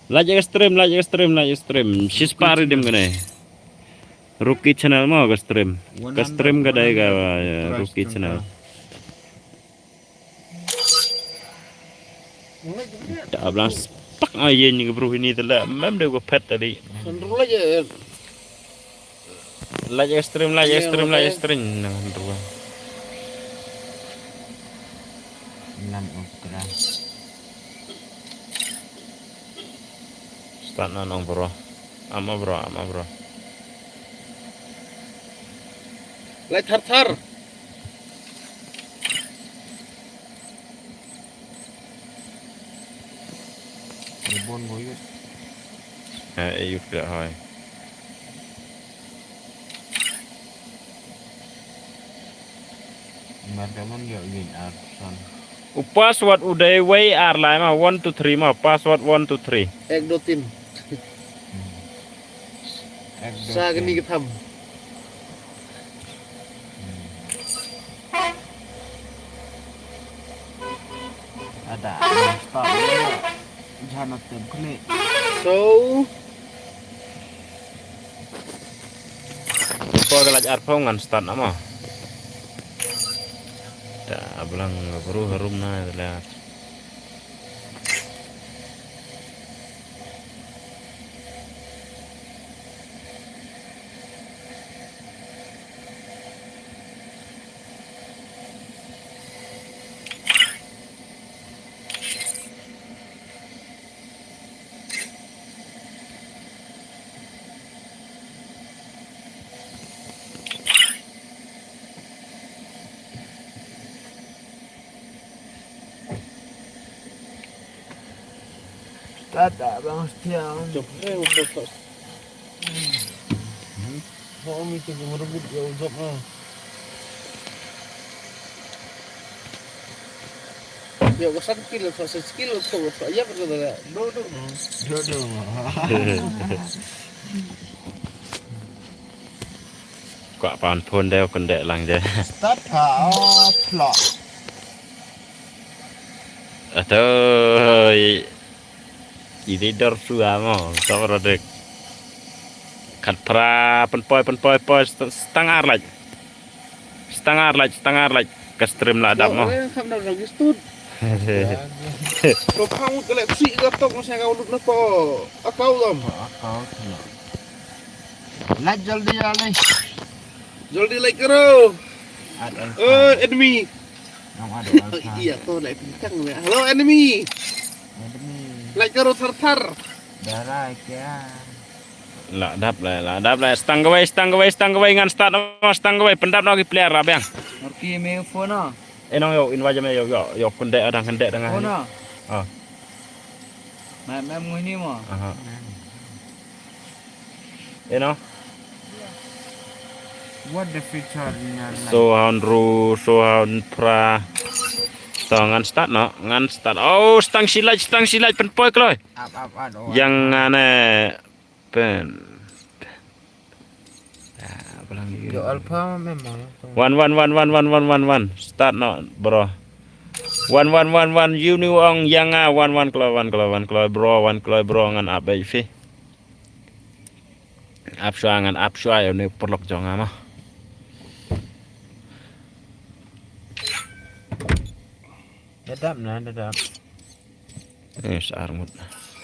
Like ïa ka stream, like ïa ka stream, like ïa ka stream. Shispah ri dim kane. Rookie channel mo ka stream. Ka stream ka dei ka, uh, Rookie channel. Da blang spak nga ïa ni ka bru ini tela. Mem dei ka pet tadi. Khan ru like ïa. Like ïa ka stream, like ïa ka stream, like ïa ka stream. Nang ruh. Nam okra. Start noh nong bro. Ama bro, ama bro. Lai thar thar. Ni bon go yut. Eh, yut pia hoi. Mar ka mon yo yin ar san. U password u dei wei ar lai ma, one two three ma, password one two three. Ek do tin. Hmm. Ek do tin. Sa kani ka tham. Hmm. Ada, ada stop. Jana tem klik. So, ko ka laj arphew ngan start na mo. Da blang bru harum na la. Tada bang setiang. Jom, eh, untuk, untuk. Hmm. Ho mi tu merebut ya untuk ah. Ya, ko satu kilo, ko satu kilo, ko, ko, ya, betul, betul. Do, do. Do, do. Kwah pan phone dei, kynde lang je. Start ha, oh, plot. Atoi. Ini dor sua mo, tawar dek. Kat pra, pen poi, pen poi, poi, st-, setengah lagi. Setengah lagi, setengah lagi. Ke stream lah dap mo. Yo, eh, kam dap lagi stud. Ko kamu telek si gatok masih kau lut nako. Akau dam. Akau sila. Laj jaldi jaldi. Jaldi laj karo. Ad alpha. Eh, enemy. Nong ad alpha. Iya, to laj pincang ya. Hello, enemy. Enemy. Laj karo thar thar. Darai kya? La dap la, la dap la. Stang kawei, stang kawei, stang kawei. Ngan start noh, stang kawei. Pyndap noh ki player la biang. Marki me phone na. Eh, nong yo, invite me yo, yo, yo, kynde adang, kynde adang. Phone na. Ah. Mem, mem ngui ni mo. Aha. You know? What the future in your life? So haun ru, so haun pra. So ngan start noh, ngan start. Oh, stang silaj, stang silaj, pen poi kloi. Up, up, up, oh. Yang ane pen. Ah, apa lagi? Yo alpha memang. One, one, one, one. Start noh, bro. One, one, one, one. You new ong yang ah, one, one kloi, one kloi, one kloi, bro, one kloi, bro, ngan ap bai fi. Ap shwa ngan ap shwa yo ni perlok jong ama. Dadap na, dadap. Eh, sa armut.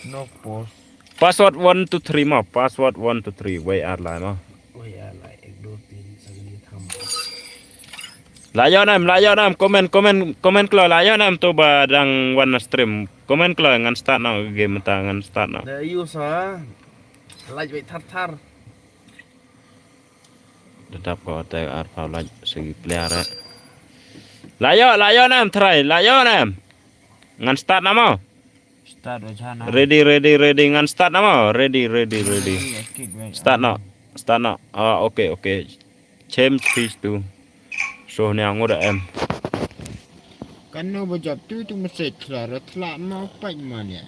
No post. Password one two three mo, password one two three, wei ar lai mo. Wei ar lai, ek do tin, sa ni tham. La yo nam, la yo nam, comment, comment, comment klo, la yo nam to ba dang wan na stream. Comment klo, ngan start na game ta, ngan start na. Da yu sa. Laj wei thar thar. Tetap ko te ar pau laj segi player eh. La yo, la yo nam try, la yo nam. Ngan start na mo. Start wajah na. Ready, ready, ready. Ngan start na mo. Ready, ready, ready. Ready, akit, wait. Start na. Start na. Ah, okay, okay. Chem three two. So ni angu da em. Kano ba jop tu tu message la rat la ma pait ma nia.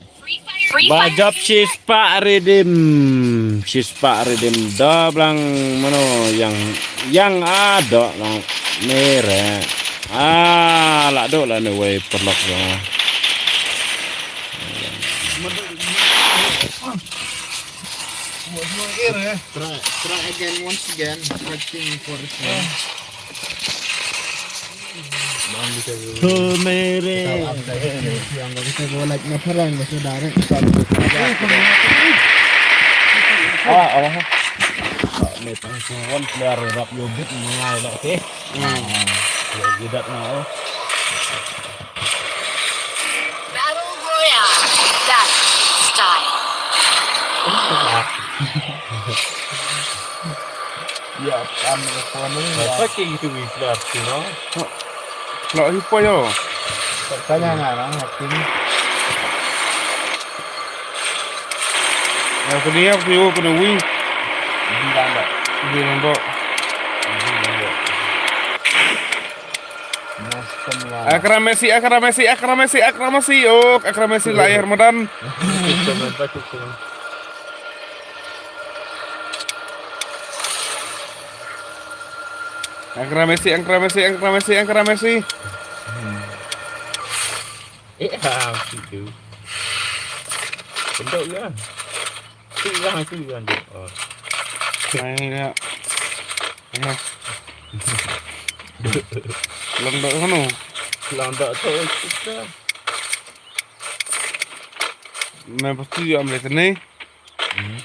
Ba jop shispah redeem. Shispah redeem da blang mano yang, yang ado lang mere. Ah, la do la ne wei perlok dong. Try, try again once again. Fighting for the fun. Tumere. Yang kita go like na parang, kita direct. Ah, apa? Ni tang one player rap yo bit mengai lah, okay? Hmm. Ah, yo, you that now. Battle Royale. That style. Ya, kan ko ni ya. Apa ke itu wi keluar tu no? Lo hi po yo. Tanya ngana hati ni. Ya, ko ni ya, ko ni wi. Bilang dah. Bilang dah. Bilang dah. Akram Messi, Akram Messi, Akram Messi, Akram Messi. Oh, Akram Messi lahir Ramadan. Akram Messi, Akram Messi, Akram Messi, Akram Messi. Eh, ah, situ. Bentuk ya. Tu yang, tu yang. Oh. Mai ya. Ya. Lang dak mano? Lang dak tu kita. Mai pasti dia ambil sini. Hmm.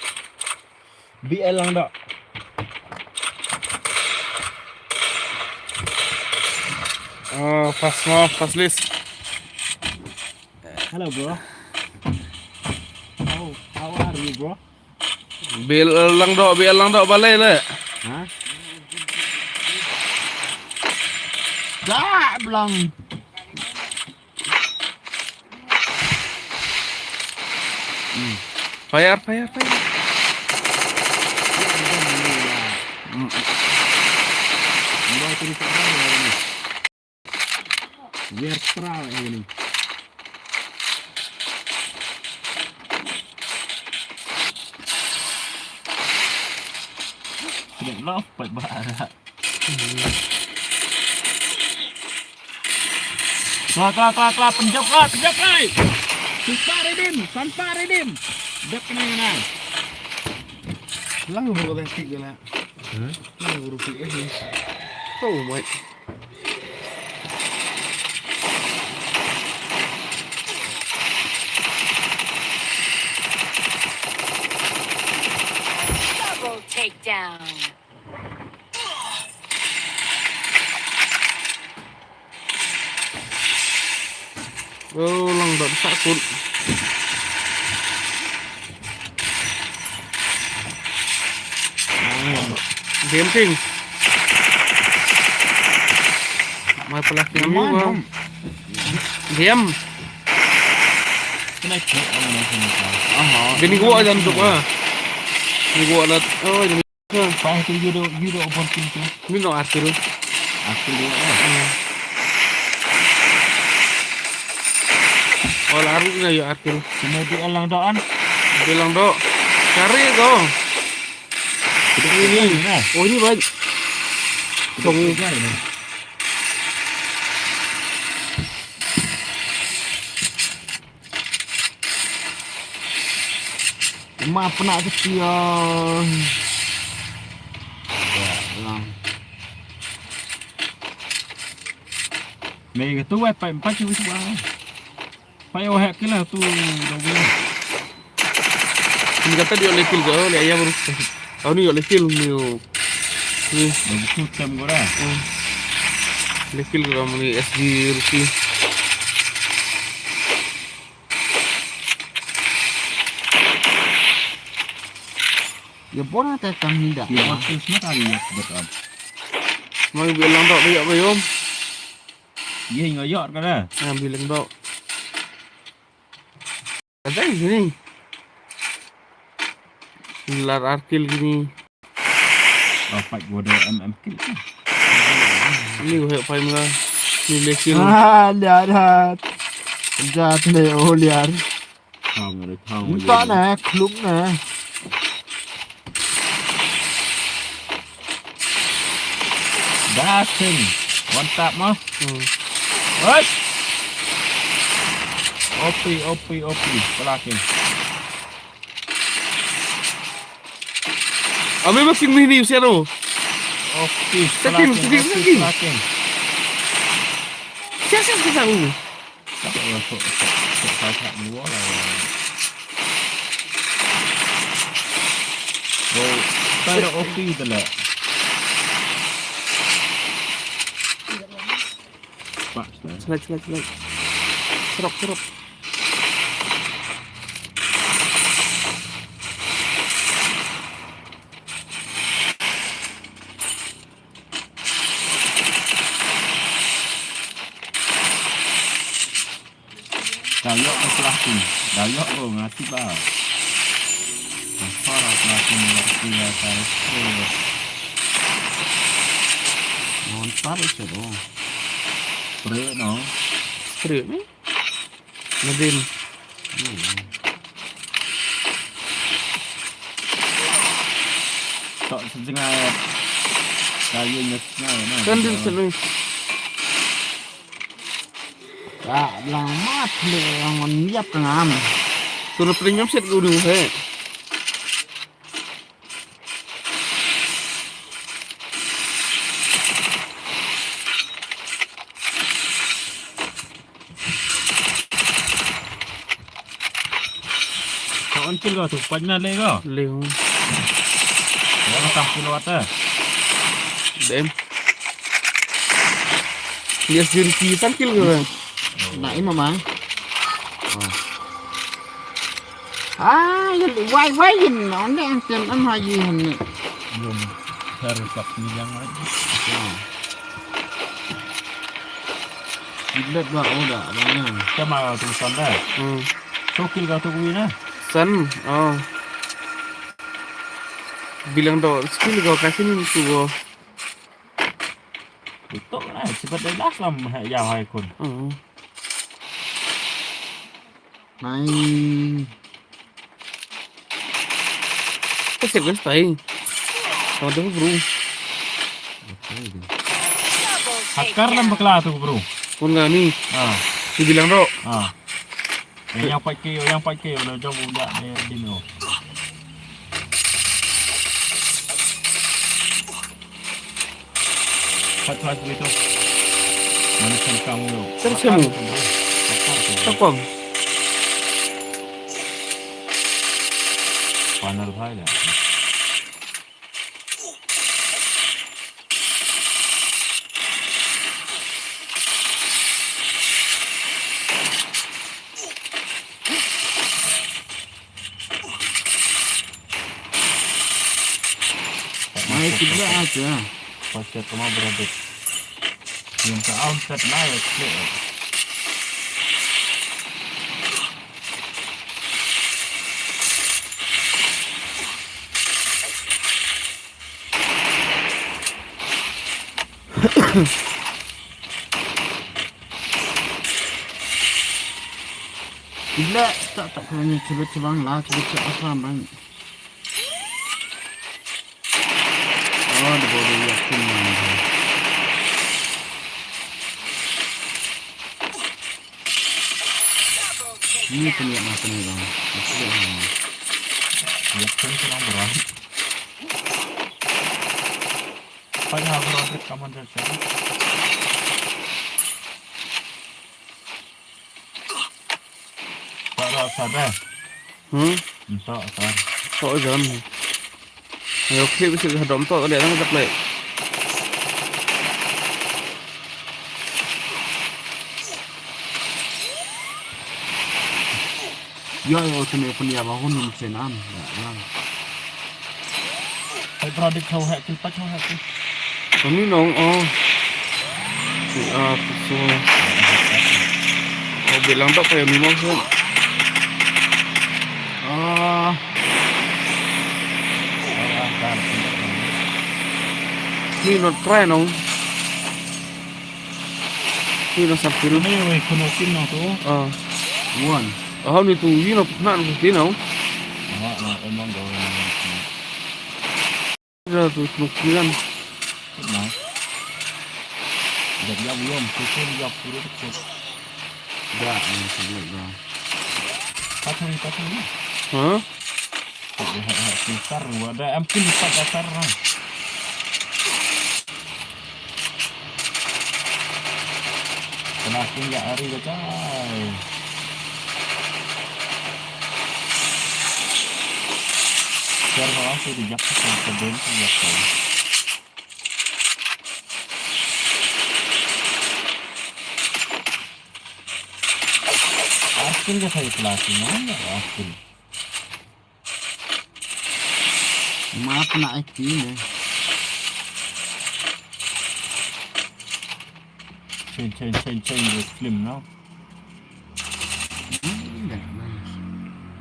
B L lang dak. Oh, pas mo, pas list. Hello, bro. How, how are you, bro? Bil lang dok, bil lang dok balai le. Ha? Dah belang. Hmm. Fire, fire, fire. Hmm. Biar terang ini. Tidak love, baik banget. Keluar, keluar, keluar, keluar. Penjap, keluar, penjap, keluar. Tanpa redeem, tanpa redeem. Dah kena, kena. Lang baru kena kick kena. Hmm? Lang baru kick, eh. Oh my. Double takedown. Oh, lang dok sakut. Game king. Mai pala king ni, bang. Game. Aha. Bini gua aja untuk ah. Ni gua alat. Oh, ini. Five kill, you do, you do one kill tu. Ni no ar kill. Ar kill dua lah. Hmm. Wala aru na yo ar kill. Sini di elang doan. Di elang do. Cari ko. Ini. Oh, ini baik. Song. Ma pena kecil. Ya, lang. Mei katu wai pai empat cuba cuba. Pai oh hek kila tu dong. Ni kata dia oleh kill ke, oleh ayam. Au ni oleh kill ni. Ni. Bagus tu tem gora. Hmm. Oleh kill ke ni S G Ruki. Ya bona ta kam hinda. Ya bos tu semua kali ya betul. Mai bilang tak banyak bayom. Ye ngoyok kada. Ngambil lembok. Ada sini. Lar ar kill gini. Dapat gua ada M M kill. Ni gua hek paling mula. Ni le kill. Ah, liar hat. Jat le oh liar. Thang ada thang. Entah na, klub na. Dasing. One tap mah. Hmm. Hei. Opi, opi, opi. Pelakin. Ami makin mini usia tu. Opi. Sakin, pelakin, sakin, opi, sakin. Pelakin. Siapa, siapa, siapa? Tak payah masuk, masuk, masuk, masuk, masuk dua lah. Bro, tak ada O P tu lah. Pak, sudah. Selek, selek, selek. Serok, serok. Da ïoh ko platin. Da ïoh ko nga tip ba. Ka sor a platin nga tip ba ka spray. Ngon tar ïa sero. Spray no. Spray ni? Nadin. Hmm. Tok sejengah. Kayu nyet sejengah, nah. Kan din senu. Ka lang mat le ngon ïap ka ngam. Suruh pring nyam set ko du he. Ka on kil ko tu, pach na le ko. Le. Ya, ka tam kil wat eh. Dem. Yes, jin ki san kil ko. Na ima ma. Ah, yan wai wai yan on de an tem an ha yi han ne. Yum, her pak ni yang ai. Iblet ba oda ba ngan. Sama tu san da. Hmm. So kil ka tu kuwi na. San. Oh. Bilang do skill ko kasi ni tu ko. Betul lah, cepat dah dah lam ya hai kun. Hmm. Nai. Ka sep kan stai. Sama tu bro. Hakar lam bakla tu bro. Kun ngani. Ah. Dibilang ro. Ah. Yang yang pakai yang pakai udah jauh udah dia dino. Pat pat gitu. Mana sengkang lu? Terus kamu? Tekong. Panel hai dah. Mai kibla aja. Pakai sama beradik. Yang tak on set lah ya. Ila tak tak kena cuba cebang lah, cuba cebang apa bang. Oh, the body yakin mana. Ini punya apa nih bang? Yakin kurang berat. Paya Broderick kaman dal sari. Para sada. Hmm? Ntok sar. Tok jam. Ayo, clip sih hadam tok kali, ada play. Yo, yo, sini pun ya, bangun ni mesin am. Ya, ya. Hai, Broderick, kau hack, kau hack. Kami nong, oh. Si, ah, so. Oh, bilang tak payah memang so. Ah. Ni not try nong. Ni no sap kill. Ni wei kuno kin no tu. Ah. One. Ah, ni tu ni no pukna no kin no. Ah, ah, emang gawe ni. Ni tu kuno kin kan. Na. Dah dia belum, tu dia pura tu. Dah, ni tu dah. Patah ni, patah ni. Ha? Pintar, wada ampun lipat dasar lah. Kena tinggal hari kacai. Biar malah tu dijak ke, ke bom tu dijak ke. Askin ka sa ïa pla ki nong, askin. Map na ai ki ne. Chen, chen, chen, chen, the film now.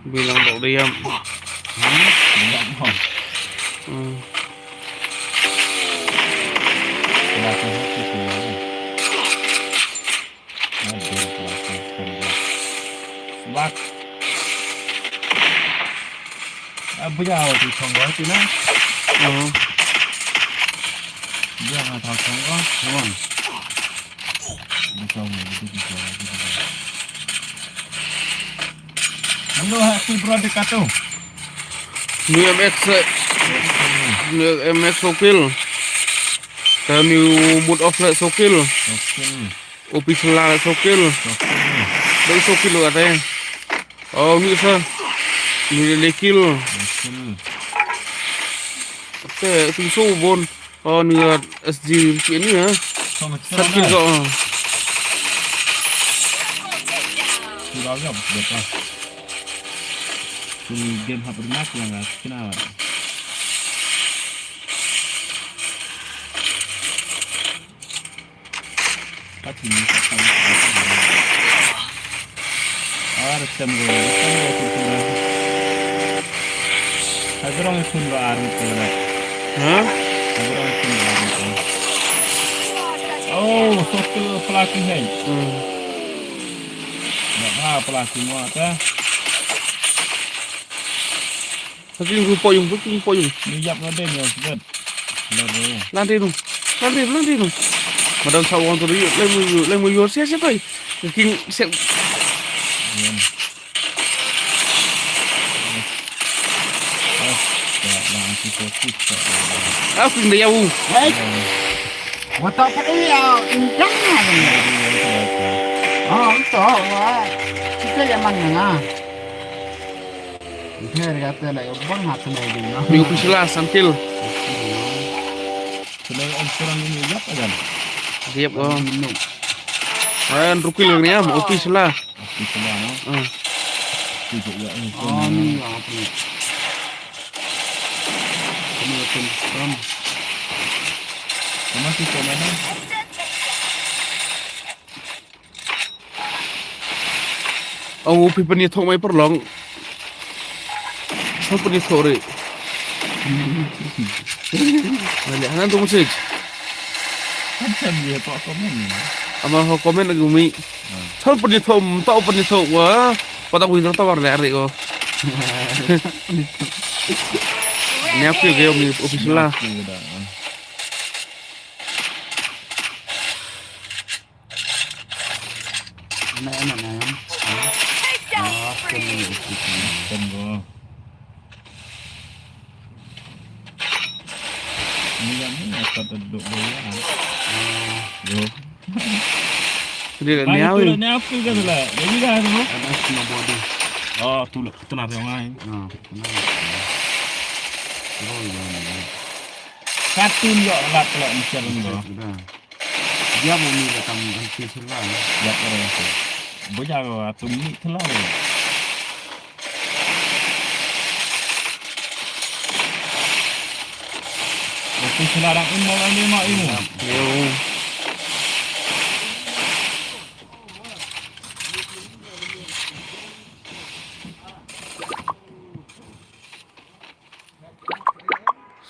Bilang dok diam. Hmm. Bak. Ah, bia wa tu chong wa tu na. Hmm. Bia nga thau chong wa. Come on. Hello, happy birthday, Kato. New M X, eh, new M X Sokil. The new mode of light Sokil. Sokil. Official la Sokil. Sokil. Doi Sokil lo kata. Oh, ni sa. Ni le kill. Sokil. Te tu so bon. Oh, ni S G ni ha. Sokil so. Surau ya, betul. Ini game hap rematch yang kena. Kat sini, kat sini. Ah, resem go, resem go, tu tu. Hadrong sun ba ar tu. Hah? Hadrong sun ba ar tu. Oh, so tu pelatih hai. Hmm. Nak ha pelatih mo ta. Packing ru poyung, packing poyung. Ni yap na dei ni, sibet. Lari. Lari ru. Lari, lari ru. Madam sa wang tu ri, lai mu, lai mu yor sia sia tai. King sia. Ah, king da yau. Hai. Wata pa iya, intang na. Ah, ito, wa. Kita yaman na. Ni official la, Samtil. Diap, oh. An rukil ni am, official la. Official la, no? Ah. Ong u phi pynïathoh mai paralok. Sa pynïathoh re. Nale hanan tu message. Kan sa pynïathoh comment ni. Ama ho comment lagi umi. Sa pynïathoh, mynta pynïathoh wa. Patang wi tawar le are ko. Ni aku ke umi official la. Ana, ana, ana. Ah, kem ni, kem ni. Kem go. Ni yang ni, aku tak duduk dia. Ah. Yo. Dia ni apa? Ni apa ke tu lah? Dia juga tu. Ada semua body. Oh, tu lah. Tenang, tenang. Ah, tenang. Oh, ya, ya. Katun yo lat kelak ni, siapa ni, bro? Sudah. Dia mau ni datang anti sila. Ya, orang tu. Boja ko atu ni telah. Atu sila dak umur ni mak ini. Yo.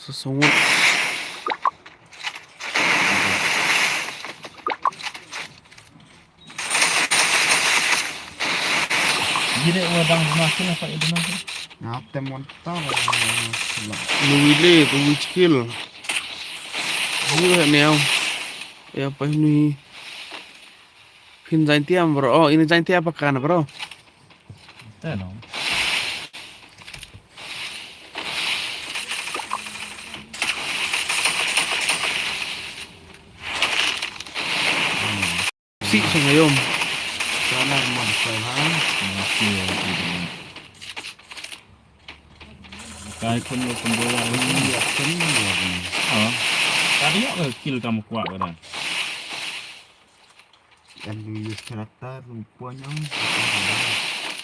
Sesungguh. Jire wa dang bna kena pa idna. Nga tem mon ta la. Lui le, lui skill. Lui ne au. Ya pa ni. Phin jain tiam bro. Oh, ini jain tiam apa kan bro? Te no. Si sa ngayom. Sana rumah saya ha. Kai pun lo pun bola ni. Ya, kan ni ya. Oh. Tadi ya kill kamu kuat kan. Kan dulu serata rupanya.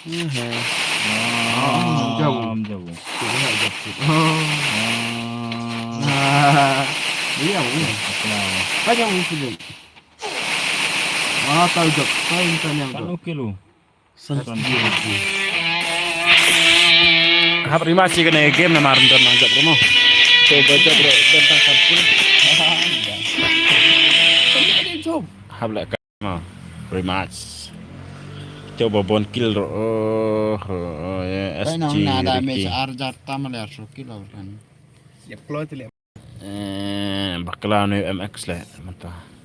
Iya. Ah, jauh. Jauh. Tidak jauh. Ah. Ah. Iya, iya. Apa? Panjang sudah. Ah, tahu jauh. Tahu tanya jauh. Kan oke lu. Hap rematch ïa kane game namar ym don nang jop ruh mo. To ba jop ruh don tang san phew. Hap leh ka mo. Rematch. To ba bun kill ruh. Oh, oh, ya, Bai nang S G na da Ricky. Match ar jar tam le ar so kill ar kan. Yep, klo te le. Eh, bakla ne M X le, mynta.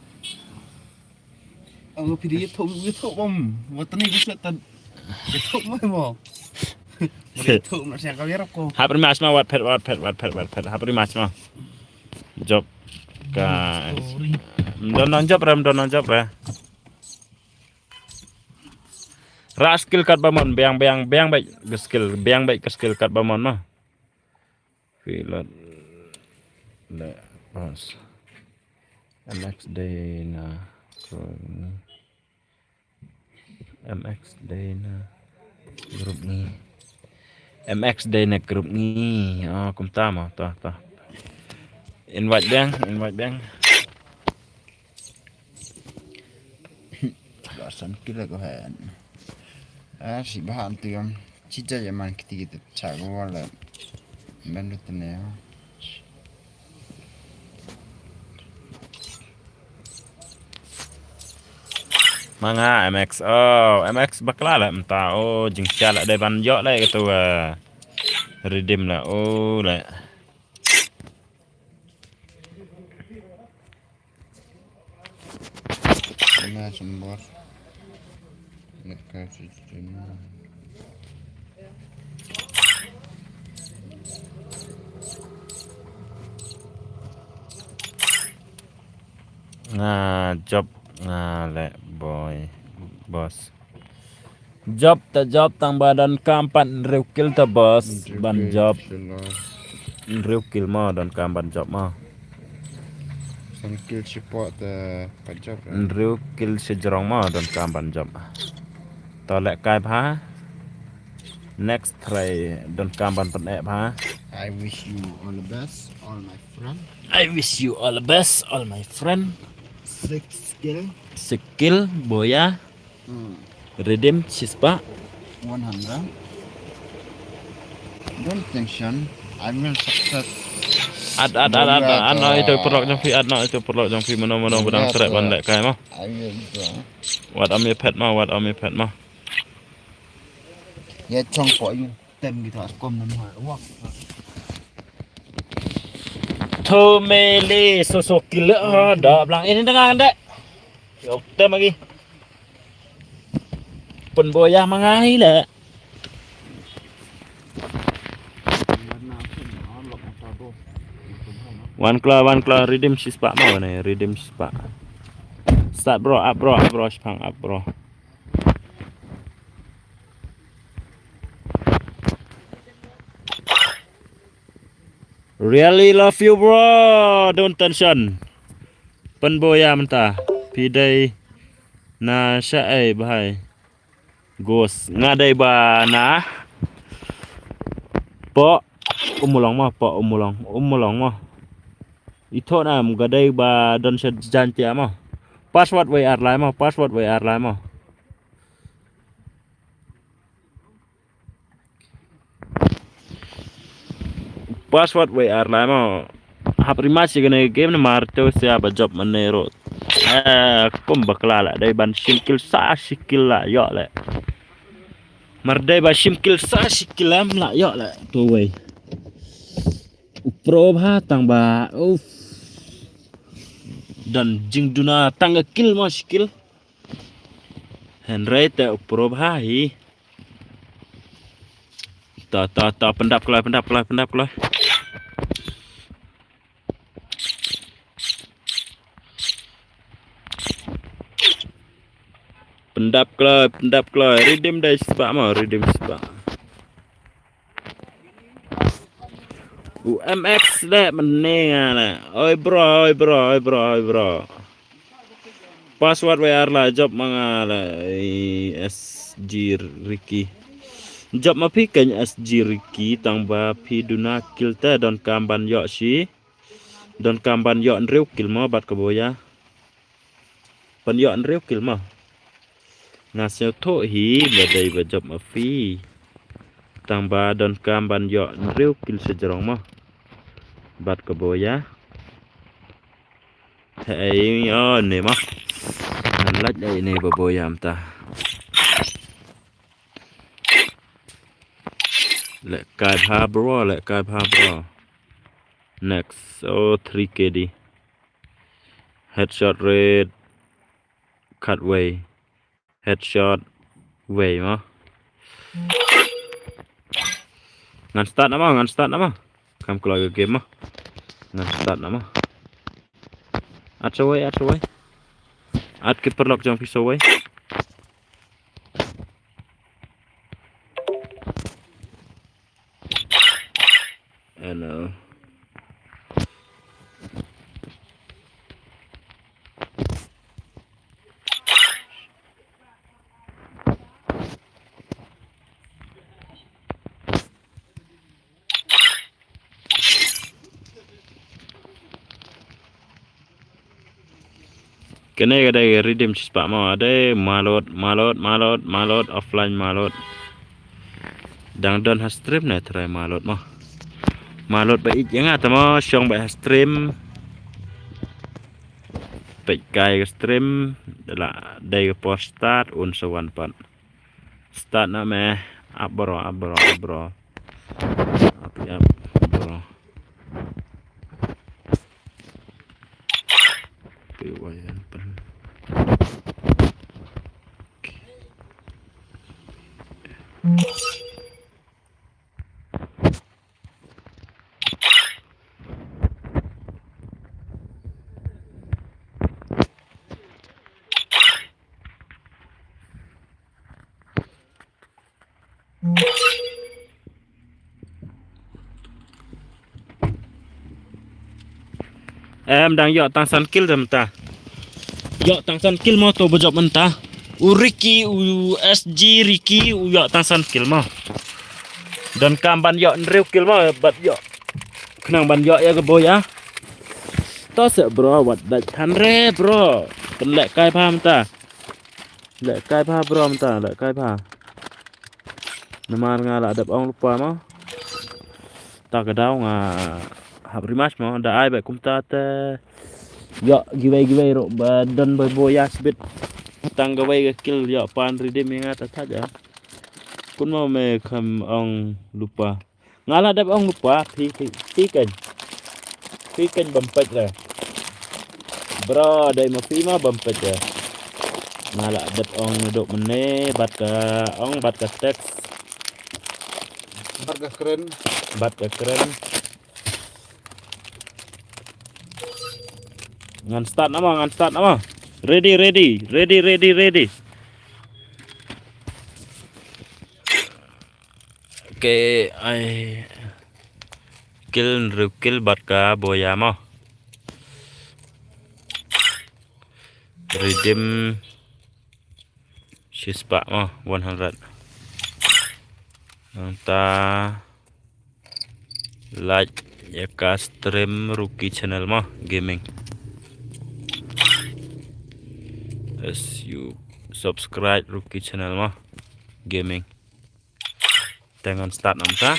Ang phi di YouTube, YouTube bom. Wat ni bisa tan. YouTube mo mo. YouTube na siang kami rap ko. Hap rematch ma, wat phet, wat phet, wat phet, wat phet. Hap rematch ma. Jop ka. Sorry. Don don jop re, don don jop re. Ra skill kat ba mon, biang, biang, biang baik ke skill, biang baik ke skill kat ba mon ma. Pilot le bos. M X dei na group ni. M X dei na group ni. M X dei na group ni. Oh, kumta mo, to, to. Invite biang, invite biang. Ba san kilo ko hen. Ah, si bahan tu yang. Chicha jaman kiti kita chak wala. Bendu tene. Manga M X. Oh, M X bakla la mynta. Oh, jingshah la dei ban ïoh la gitu. Redeem la. Oh, la. Ina sembor. Nek ka si sini. Nga jop nga le boy boss. Jop ta jop tang ba donkam pat hynriew kil ta boss. Hynriew ban kil jop. Sila. Hynriew kil mo donkam ban jop mo. San kil shipor ta pat jop. Hynriew kil shajrong mo donkam ban jop. To leh kai bha. Next try donkam ban pyneh bha. I wish you all the best, all my friend. I wish you all the best, all my friend. Six kill. Six kill, boya. Hmm. Redeem shispah. One hundred. Don't tension. I will success. Ad, ad, ad, ad, ad, no, itu perlok jong phi, ad, no, itu perlok jong phi, mano, mano, bedang seret ban leh kai mo. I will do. Wat am ye phet mo, wat am ye phet mo. Ye chong po yu. Tem kita kom na mo. Wak. Thomeli soso kila da blang ini dengan dek. Yok tem lagi. Pun boyah mangai la. Wan kla, wan kla, redeem shispah mo ne, redeem shispah. Start bro, up bro, up bro, shipang up bro. Really love you bro. Don't tension. Pynboya mynta. Phi dei na sha ei bhai. Gos nga dei ba na. Po umulong mo, po umulong, umulong mo. Itho na ga dei ba don sha jan tia mo. Password wei ar lai mo, password wei ar lai mo. Password wei ar lai mo. Hap rematch ïa kane game namar to sia ba jop mane ro. Eh, kum bakla la dei ban shim kill sa shi kill la ïoh le. Mar dei ba shim kill sa shi kill lam la ïoh le. To wei. U pro bha tang ba. Uf. Don jingduna tang kill mo shi kill. Hynrei te u pro bha hi. Ta, ta, ta, pyndap kloi, pyndap kloi, pyndap kloi. Pyndap kloi, pyndap kloi. Redeem dei spah mo, redeem spah. U M X le mane nga le. Oi bro, oi bro, oi bro, oi bro. Password wei ar la jop ma nga le. Ai, S G Ricky. Jop ma phi keiñ S G Ricky tang ba phi duna kill te donkam ban ïoh shi. Donkam ban ïoh hynriew kill mo bad ka boya. Ban ïoh hynriew kill mo. Nga sngewthuh hi ba dei ba jop ma phi. Tang ba donkam ban ïoh hynriew kill sha jrong mo. Bad ka Boya. Hei, oh, ne mo. Ngan lait lait ne ba Boya mynta. Lehkai bha bro, lehkai bha bro. Next, oh, three K D. Headshot red. Cut wei. Headshot wei mo. Ngan start na mo, ngan start na mo. Kam kloi ka game mo. Ngan start na mo. At sa wei, at sa wei. At ki paralok jong phi sa wei. Ano. Kane ka dei ka Redeem shispah mo, dei Malot, Malot, Malot, Malot, offline Malot. Dang don ha stream ne trai Malot mo. Malot ba ïeit ïa nga ta mo, shong ba ha stream. Peit kai ka stream, da la dei ka por start un sa wan pat. Start na me. Up bro, up bro, up bro. Up, up bro. P Y N pen. Em, dang ïoh tang san kill te mynta. Ïoh tang san kill mo to ba jop mynta. U Ricky, u S G Ricky, u ïoh tang san kill mo. Donkam ban ïoh hynriew kill mo, bad ïoh. Khnang ban ïoh ïa ka Boya. To se bro, wat dait than re bro. Pynlehkai bha mynta. Lehkai bha bro mynta, lehkai bha. Namar nga la dep ong lypa mo. Ta ka daw nga hap rematch mo, da ai beit kumta te. Ïoh giveaway giveaway ruh ba don ba Boya shibit. Tang kawei ka kill ïoh pan Redeem ïa nga ta thait ïa. Kumno me kham ong lypa. Nga la dep ong lypa, phi, phi, phi keiñ. Phi keiñ bym peit re. Bro, dei ma phi ma bym peit re. Nga la dep ong naduh mynne, bad ka ong, bad ka text. Bad ka kren. Bad ka kren. Ngan start na mo, ngan start na mo. Ready, ready, ready, ready, ready. Okay, ai kill, hynriew kill bad ka Boya mo. Redeem shispah mo, one hundred. Nangta like ïa ka stream Rookie Channel mo, gaming. As you subscribe Rookie Channel mo, gaming. Te ngan start na mynta.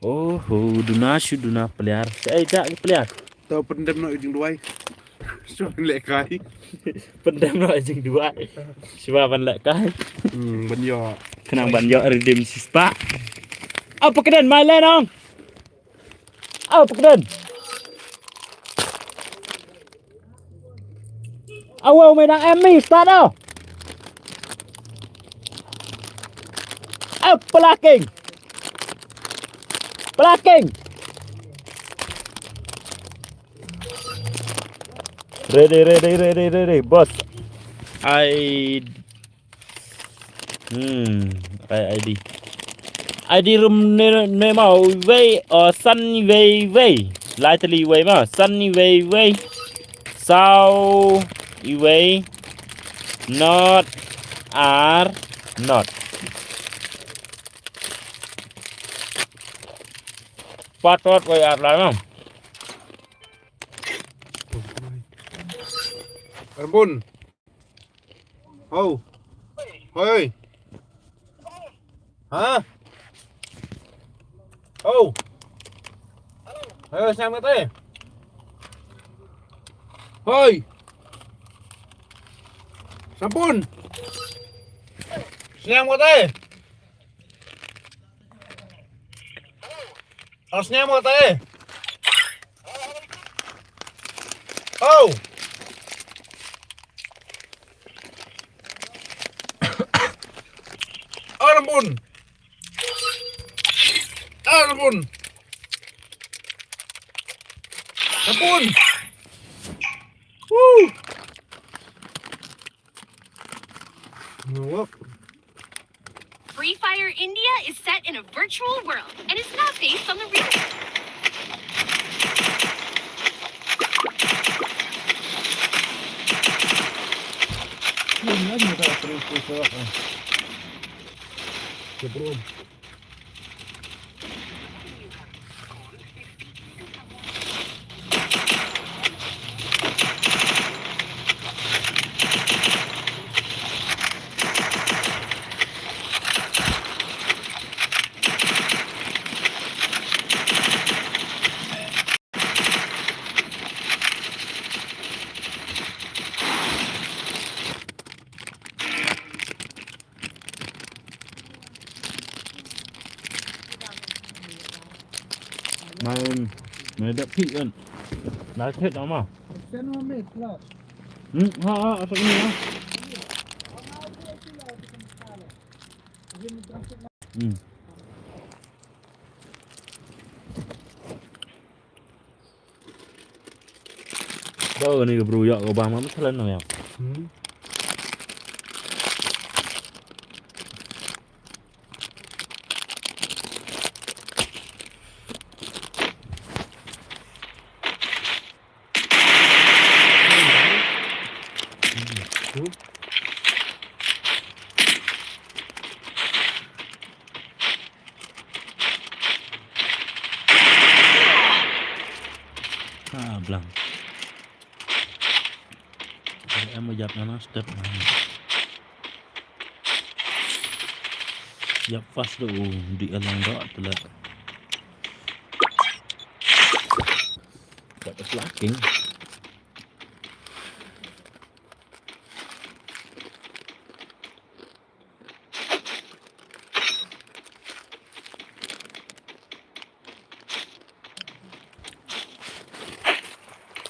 Oh, oh, duna shu duna player. Ei, da ki player. Tau pyndem noh ïa jingduwai. Shu lehkai. Pyndem noh ïa jingduwai. Shu ban lehkai. Hmm, ban ïoh. Khnang ban ïoh Redeem shispah. Au, pyrkhat mai le nong. Au, pyrkhat. Awo, me dang em mi, start o. Au, plaking. Plaking. Ready, ready, ready, ready, boss. I Hmm, ai ID. ID rum ne, ne ma wei, o san wei wei. Lai tali wei ma, san wei wei. Sau wei. Not ar not. Patot wei ar lai ma. Arbun. Oh. Hoi. Ha? Oh. Hoi, snem kata. Hoi. Sampun. Snem kata. Ar snem kata. Oh. Ar bun. Ar bun. Ar bun. Woo. Free Fire India is set in a virtual world and is not based on the real world. Mai, mai da pi kan. Na chet ama. Hmm, ha ha, asal ni ha. Hmm. Ba kane ka bru ïa ka ba ma thlan na ïa. Hmm. Ah, blang. Em ïap na step na. Ïap fast tu di alang dok tu lah. Tak terslacking.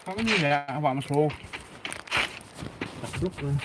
Kami ni lah awak masuk. Masuk. Hmm.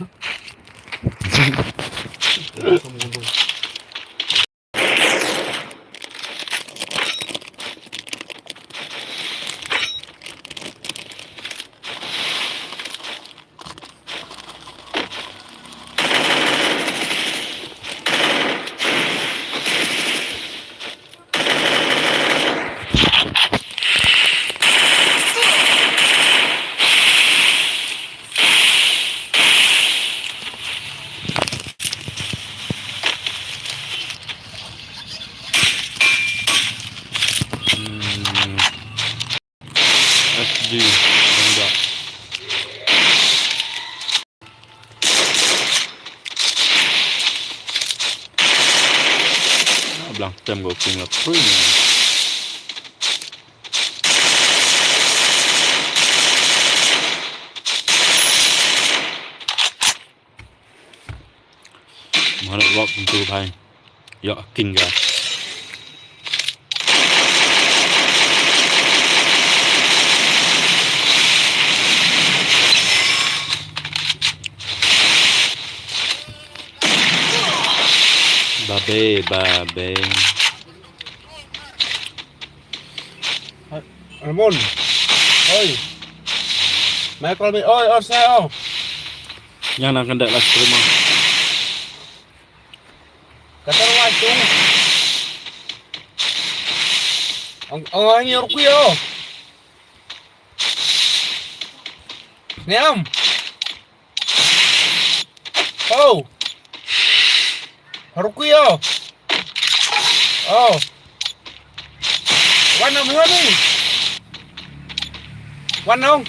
S G, enggak. Blang tem go king la pring. Mana rock tu, bhai. Ïa, king ga. Babe, babe. Ramon. Oi. Michael, oi, oi, saya, oh. Yang nang kena live stream, ah. Kata ruwai tu. Ang, ang, ang, ang, ruku yo. Niam. Oh. Ruku yo. Oh. Wan nong, wan nong. Wan nong.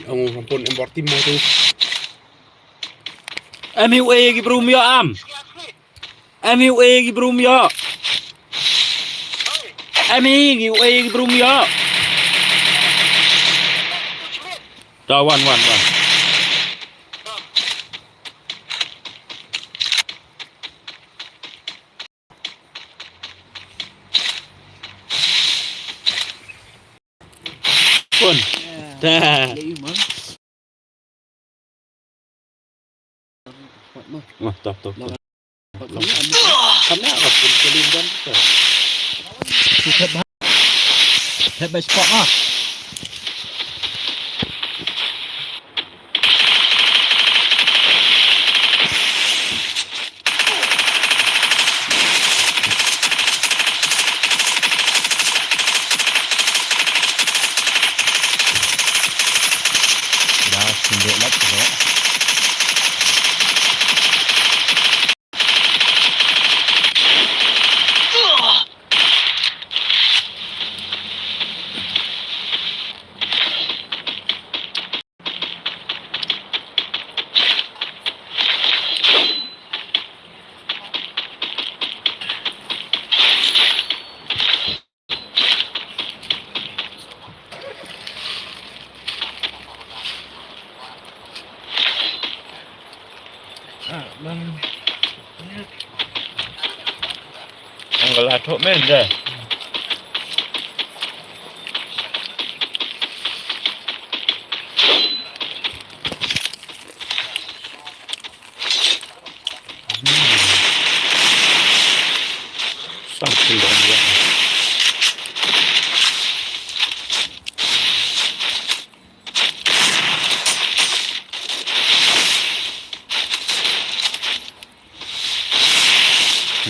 Ang rampun em bor tim mo tu. Em hiu e ki brum yo am. Em hiu e ki brum yo. Em hiu e ki brum yo. Da wan wan wan. Pun. Dah. Wah, top, top, top. Kam nak apa pun kelindan kita. Hebat spot ah. Dah sendok lap tu. Ang kala thok men dah. Something wrong here.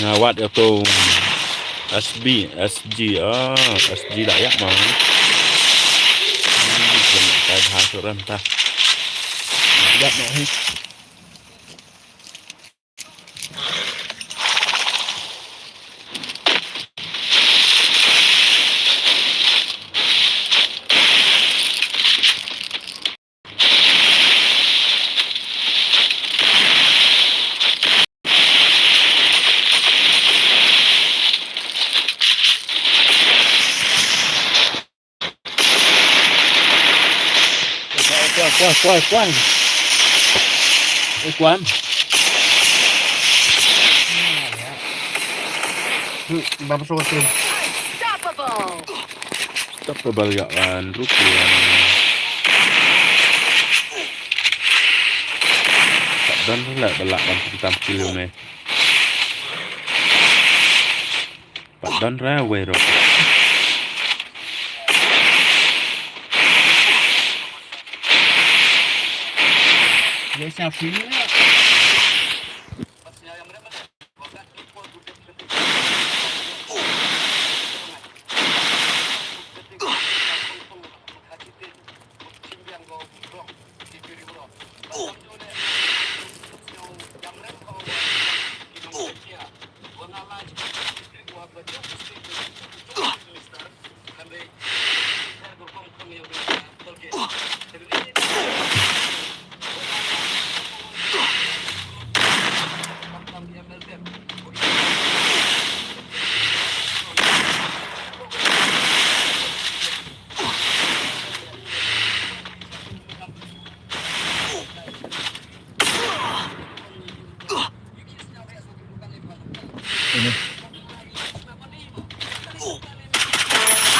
Nga wad ïa tu S B, S G, ah, S G lah ïa ma. Hmm, kena kai bha suram ta. Ïa ma hi. Kuan, kuan, kuan, kuan. Eh, kuan. Hmm, bang pasal tu. Stop pebal ya kan, rupiah. Tak dan lah belak kan kita tampil ni. Pat don re wei ruh. Wei sa free.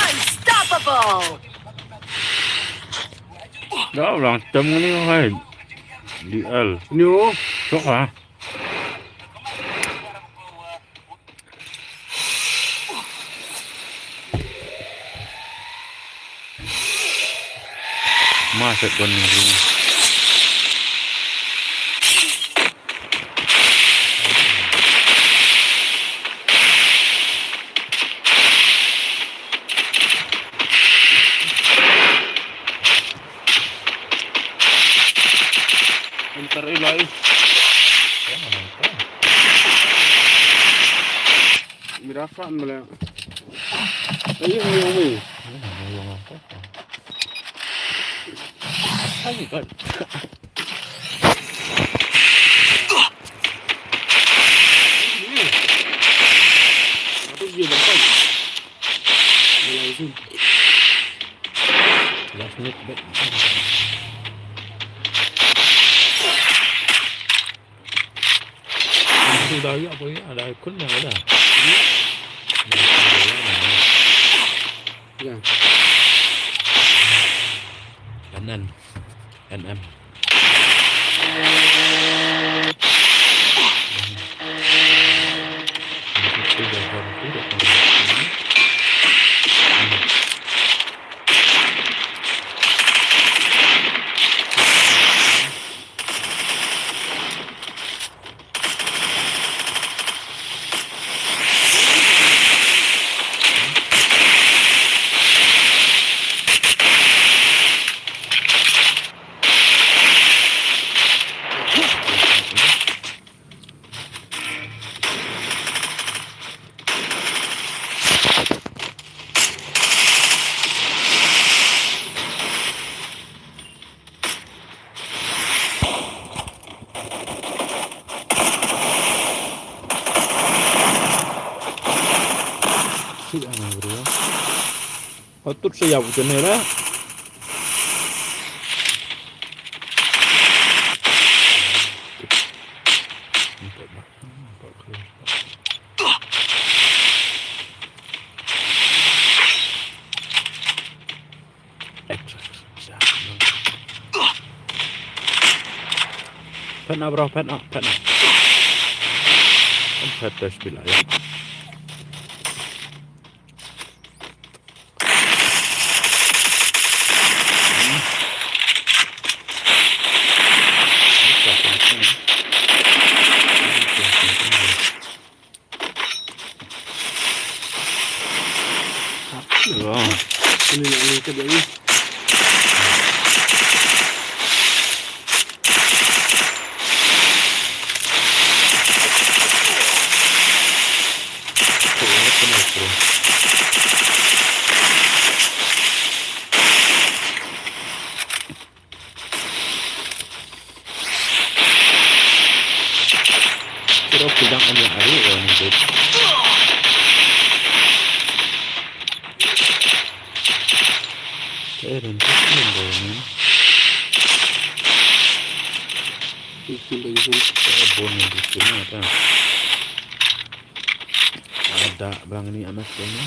Unstoppable. Dah orang tem ni hai. D L. Nyo. Sok ha. Ma set gon ni. Enter ilai. Mira fan bala. Ayo, ayo, ayo. Ay, God. Last minute bet. Itu dah ya, apa ya? Ada kun yang ada. Ya. Kanan. N M. Sik ang bro. Patut saya bukan era. Phet na bro, phet na, phet na. Phet test bila ya. Wow. Ini nak ni kedai ni. Pero pidang anya ari o ni dut. Kaya rin ko ni do ni. Ikin da ikin. Kaya bon ni dut na ta. Ada bang ni anak ko ni.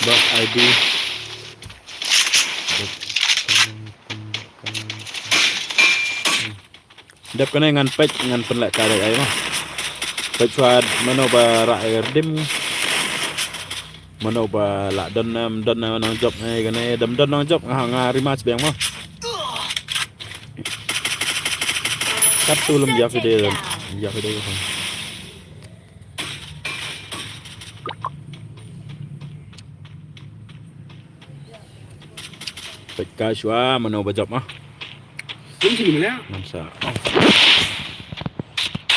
Bas I D. Dep kane ngan peit ngan pynleh ka dei ai ma. Peit shuwa mano ba rah ai rim. Mano ba lah don nam don nam nang jop ngai kane dam don nang jop nga nga rematch biang ma. Kat tu lem ya video lem ya video. Peit ka shuwa mano ba jop ma. Sim sini mele. Mansa.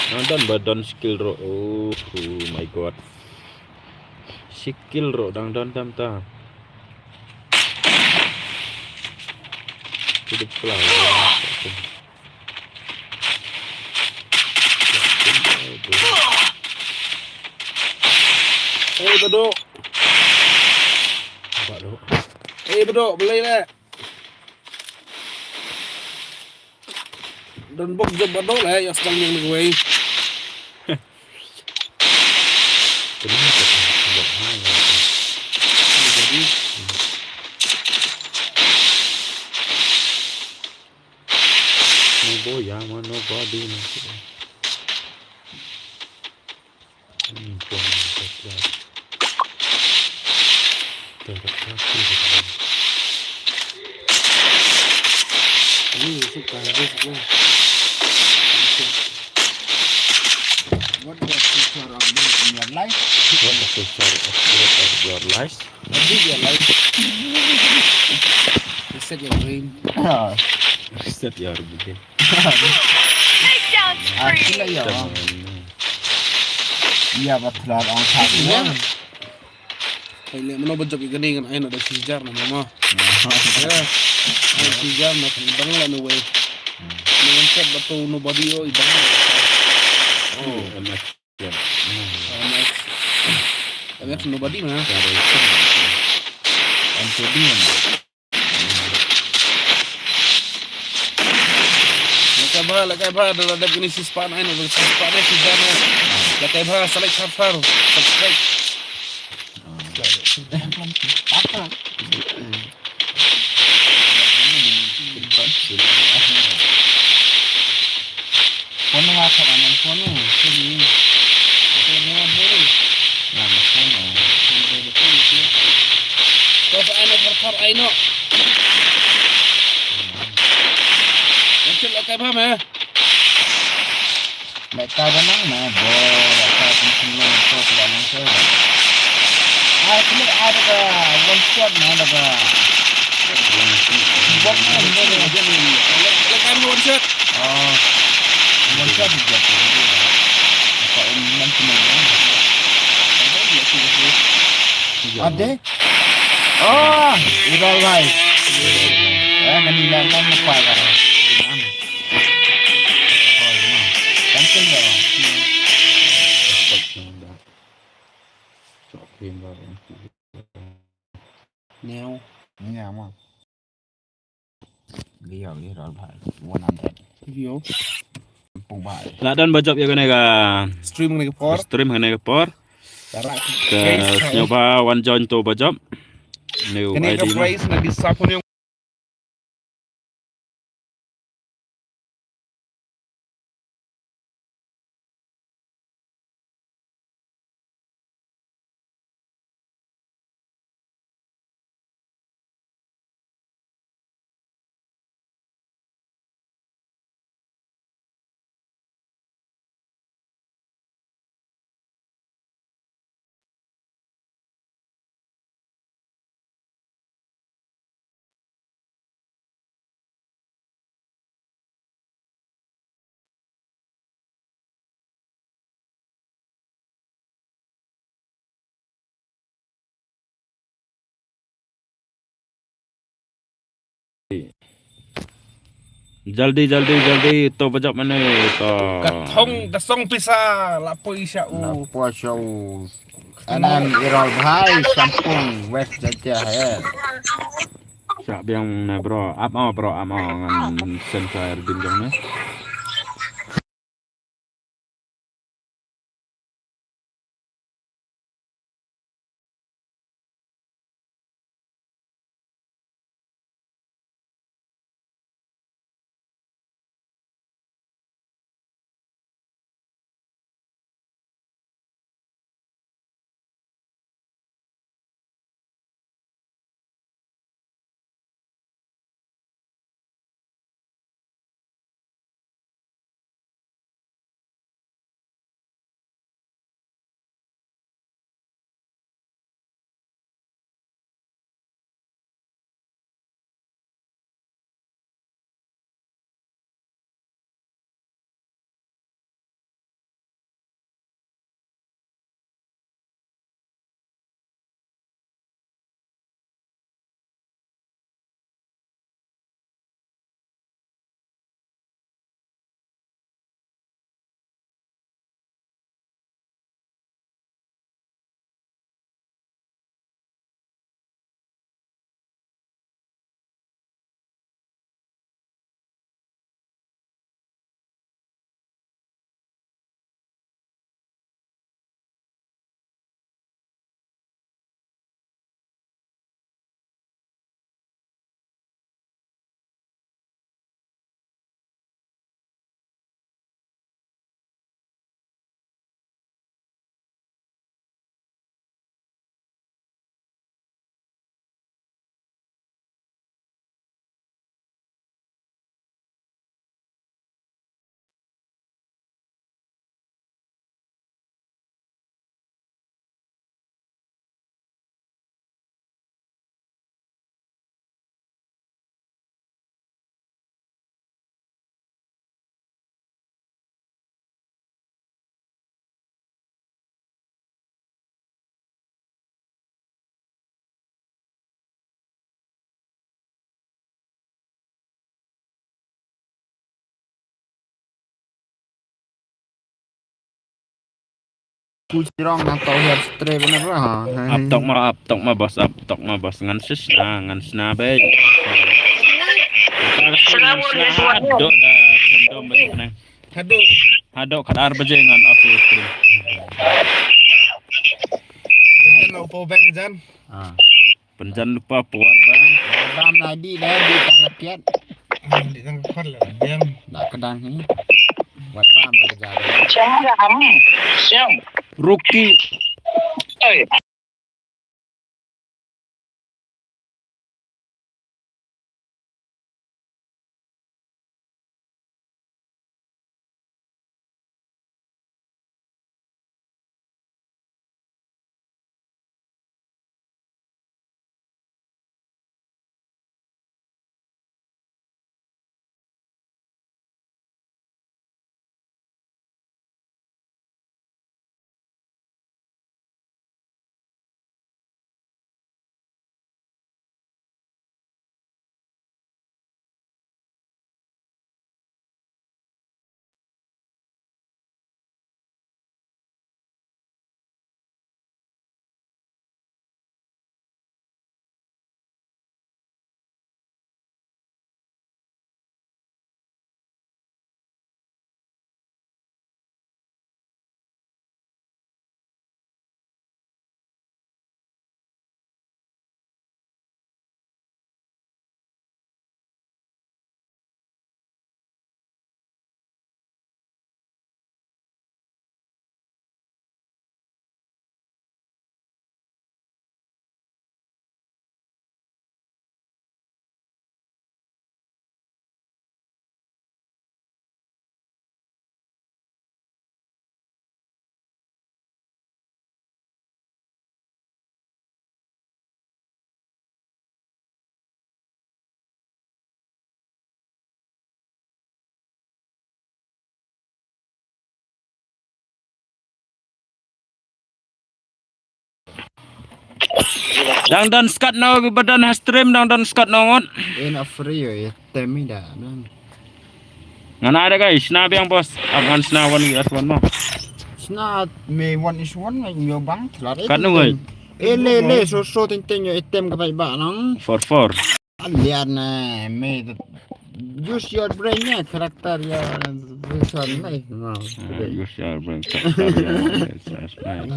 Nang don ba don skill ro. Oh, oh my god. Skill ro dang don tam ta. Hidup pula. Hey, Badok. Badok. Hey, Badok, belai le. Don bok jop Badok le, ya sedang yang legawai. Kenapa tak buat hal apa? Jadi. Nobody, I'm a nobody, no. Hmm, buang, buang, buang. Terima kasih. What the future of growth in your life? What the future of growth of your life? What is your life? Reset your brain. Ah. Reset your brain. Takedown spree. Ah, sila ya. Iya, betul, orang satu. Ai leh mano ba jop ïa kane ngan ai noh da shi hajar na mama. Ya. Ai shi hajar na kan bang la no way. No one shot ba to nobody o i bang la. Oh, M X. M X. M X nobody ma. M K B. Lehkai bha, lehkai bha, da la dep kine shi spah, ai noh, shi spah ne, shi hajar ne. Lehkai bha, sa like, share, subscribe. Phone nga thap, anang phone nga. Phone ni. Phone nga phone ni. Nga phone nga. Ko sa ai na thar thar ai no. Yang cil akai ba me. Lehkai ba nang na bo, lehkai pun pun long to, to long to. Ai, kini ada ka one shot na, ada ka. Bok kan, bok kan. Lehkai one shot. Oh. One shot juga tu. Apa, um, nanti malam. Ada? Oh, Iral bhai. Eh, mani lang kan apa kan? Kan tinggal. Neo. Neo ma. Liau, liau, Iral bhai. One hundred. Liau. Pung bhai. La don ba jop ïa kane ka stream kane ka por. Stream kane ka por. Ka sñiawbha wan join to ba jop. New kane ka I D ma. Price na di sapun yung Jaldi, jaldi, jaldi, to ba jop mane to. Ka thong, ka song pisa, la poi sha u. La poi sha u. Anang Iral bhai, Sampung, West Jaintia Hills. Sha biang na bro, ap mo bro, ap mo ngan send sa erdin jong ne. Ku sirong na tau hiar stre bena bro. Ap tok ma, ap tok ma boss, ap tok ma boss. Ngan sis na, ngan sna be. Ngan sna hado da kendom be nang. Hado. Hado kat ar baje ngan off stream. Benda no po beng jan. Ah. Pynjan lypa pawar bang. Bam na di da di tang kiat. Ah, di tang kar la diam. Da kedang hi. Wat bam da kejar. Siang dah kami. Siang. Ruki. Oi. Dang don skat no ba don ha stream, dang don skat no ngot. In a free yo, ya temi da dang. Ngan ai da kai, sna biang boss. Ap ngan sna one v one mo. Sna me one is one me yo bang tlar. Kat no ngai. Eh le le so so ting ting yo item ka bai ba nang. Four four. Alian na me. Use your brain ya, character ya. Vision na. Use your brain, character ya.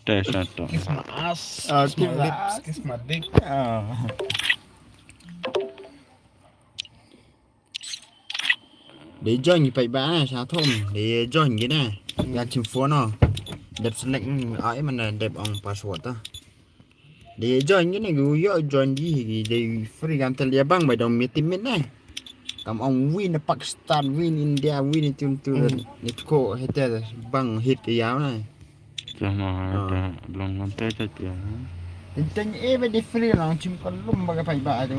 Test satu. Kiss my ass. Ah, kiss my lips, kiss my dick. Ah. Dei join ki paidbah na sha thom. Dei join ki na. Ïa chim phone no. Dep select, mm, ai man dep ong password ta. Dei join ki na, ki ïoh join ki, ki dei free kam tel ïa bang bai dong meet meet na. Kam ong win Pakistan, win India, win itu itu. Ni ko hete bang hit ke yau na. Sama ada belum kontak saja. Tentang eh ba di free lang chim kolum ba ka paidbah tu.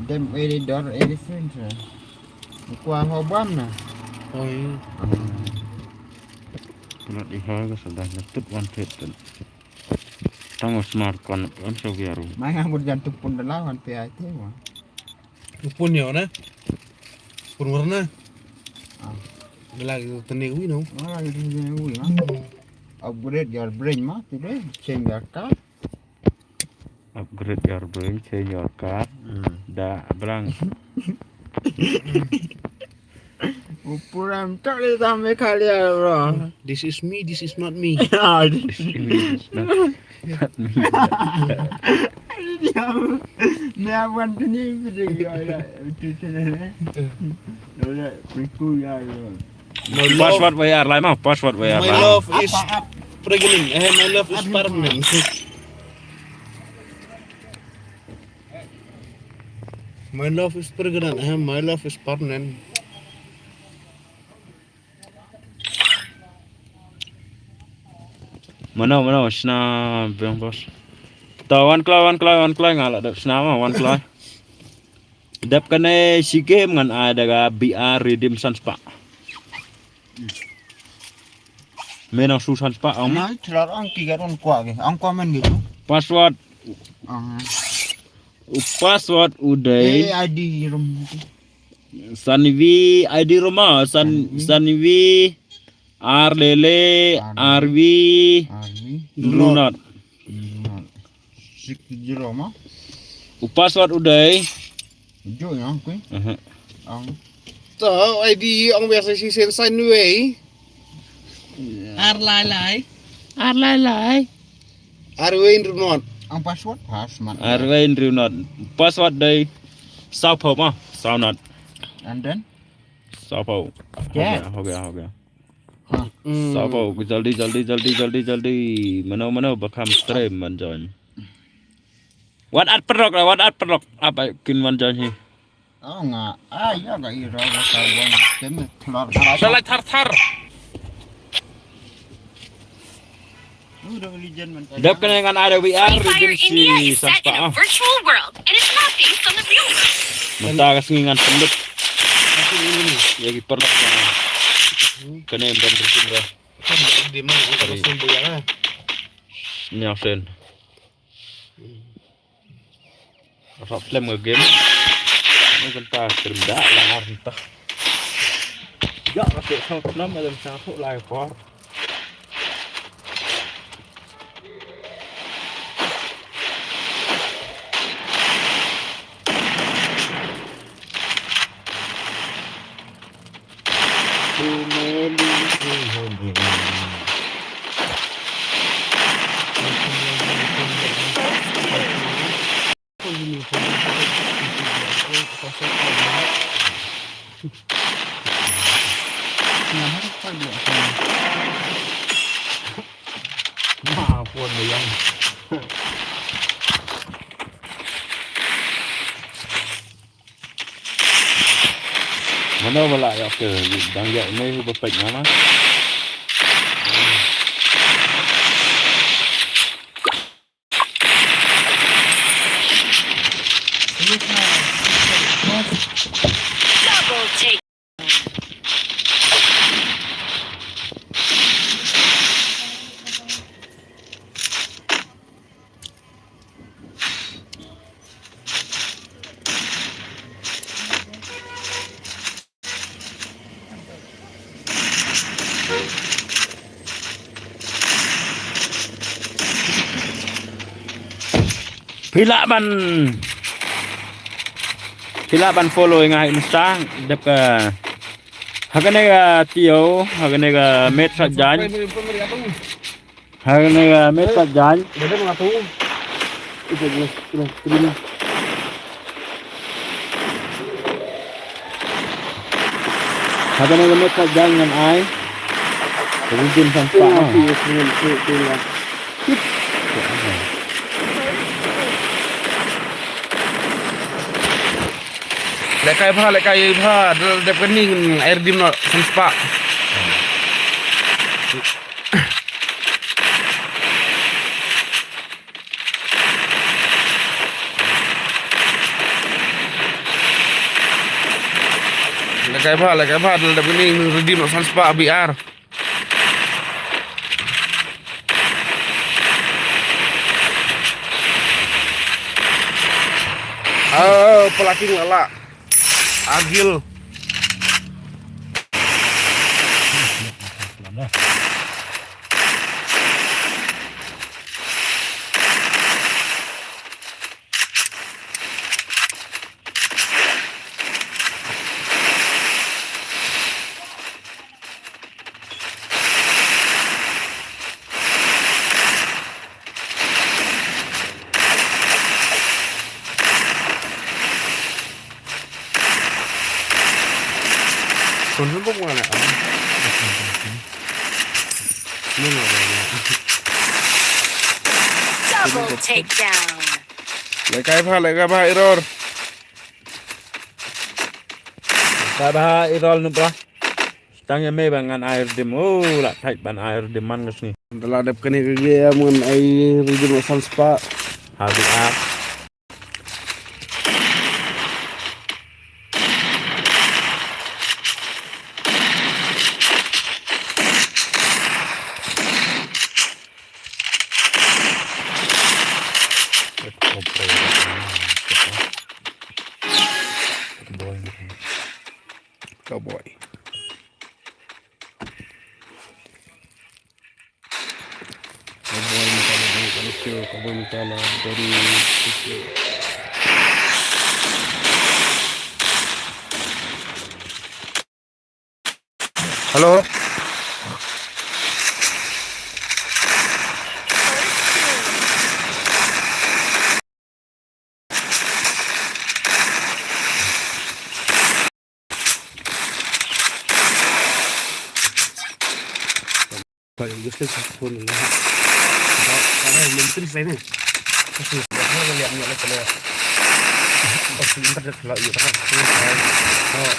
Dem eh di dor eh di free tu. Kwa ho bam na. Oh iya. Pula di ho ka sudah nyetut one fit tu. Tang smart kon on so biaru. Mai ngang jan tu pun da lawan pe ai te wa. Upun yo na. Pun warna. Ah. Bela gitu tene wi no. Ah, gitu tene wi, ah. Upgrade your brain ma, today change your car. Upgrade your brain, change your car. Hmm. Da blang. Upuram tak le sampai kali ya, bro. This is me, this is not me. Ah, this is me, this is not. Me awan tu ni video ya, tu channel eh. Udah, berikut ya, ya. Password bayar lah, mah password bayar lah. My love is pregnant. Eh, my love is permanent. My love is pregnant. Eh, my love is permanent. Mano, mano, sna biang boss. Ta wan kloi, wan kloi, wan kloi nga la dep sna ma, wan kloi. Dep kane si game ngan ai da ka B R redeem san spah. Me nang su san spah ong. Na tlar ang ki garon kwa ge. Ang kwa men gitu. Password. Ang. U password u dei. Eh, I D rum. Sanvi I D ruma, san, Sanvi. Sanvi Ar lele, ar wi, ar wi. Ynru not. Ynru not. Six zero ma? U password u dei. Jo ya kui. Aha. Ang. To, I D ong biasa si sen sign wei. Ar lai lai. Ar lai lai. Ar wei ynru not. Ang password? Password. Ar wei ynru not. Password dei. Saw phew ma. Saw not. And then? Saw phew. Ho gaya, ho gaya, ho gaya. Saw phew, jaldi, jaldi, jaldi, jaldi, jaldi. Mano, mano ba kham stream ban join. Wat at paralok la, wat at paralok. Apa kin ban join hi? Oh nga. Ah, ya ga ira ga sa bon. Tem thlor. Salai thar thar. Dep kane ngan ada V R. Free Fire India is set in a virtual world and is not based on the real world. Mynta ka sngi ngan pynlut ïa ki paralok. Kane ban rutin ra. Kan dia mana angkat rasul boya. Ni asen. Rap lem ke game. Ni kan ta krim da lang ar ta. Ya ka tu sang nam ada sang tu lai por. Mano ba la ïoh ke dang ïoh ne ba pek nama. Double take. Phi lah ban, phi lah ban follow ïa nga ha Insta, dep ka, ha kane ka Tio, ha kane ka Met Sajan. Ha kane ka Met Sajan. Ha kane ka Met Sajan ngan ai. Ka rijim san spah. Lehkai bha, lehkai bha, dep kane ai rijim noh san spah. Lehkai bha, lehkai bha, dep kane rijim noh san spah V R. Oh, pelaking lala. Agil. Double takedown. Lehkai bha, lehkai bha, error. Lehkai bha, error nu bra. Tang ïa me ba ngan ai rijim, oh, la thait ban ai rijim man ka sngi. Da la dep kane ka game ngan ai rijim noh san spah. Ha V R. Cowboy. Kawei mynta la don. Hello. Pale, just like this phone na. Ba, para menteri selain ni. Kasi, dah lihat ni, lihat pale. Kasi internet pala, iya, para. Oh.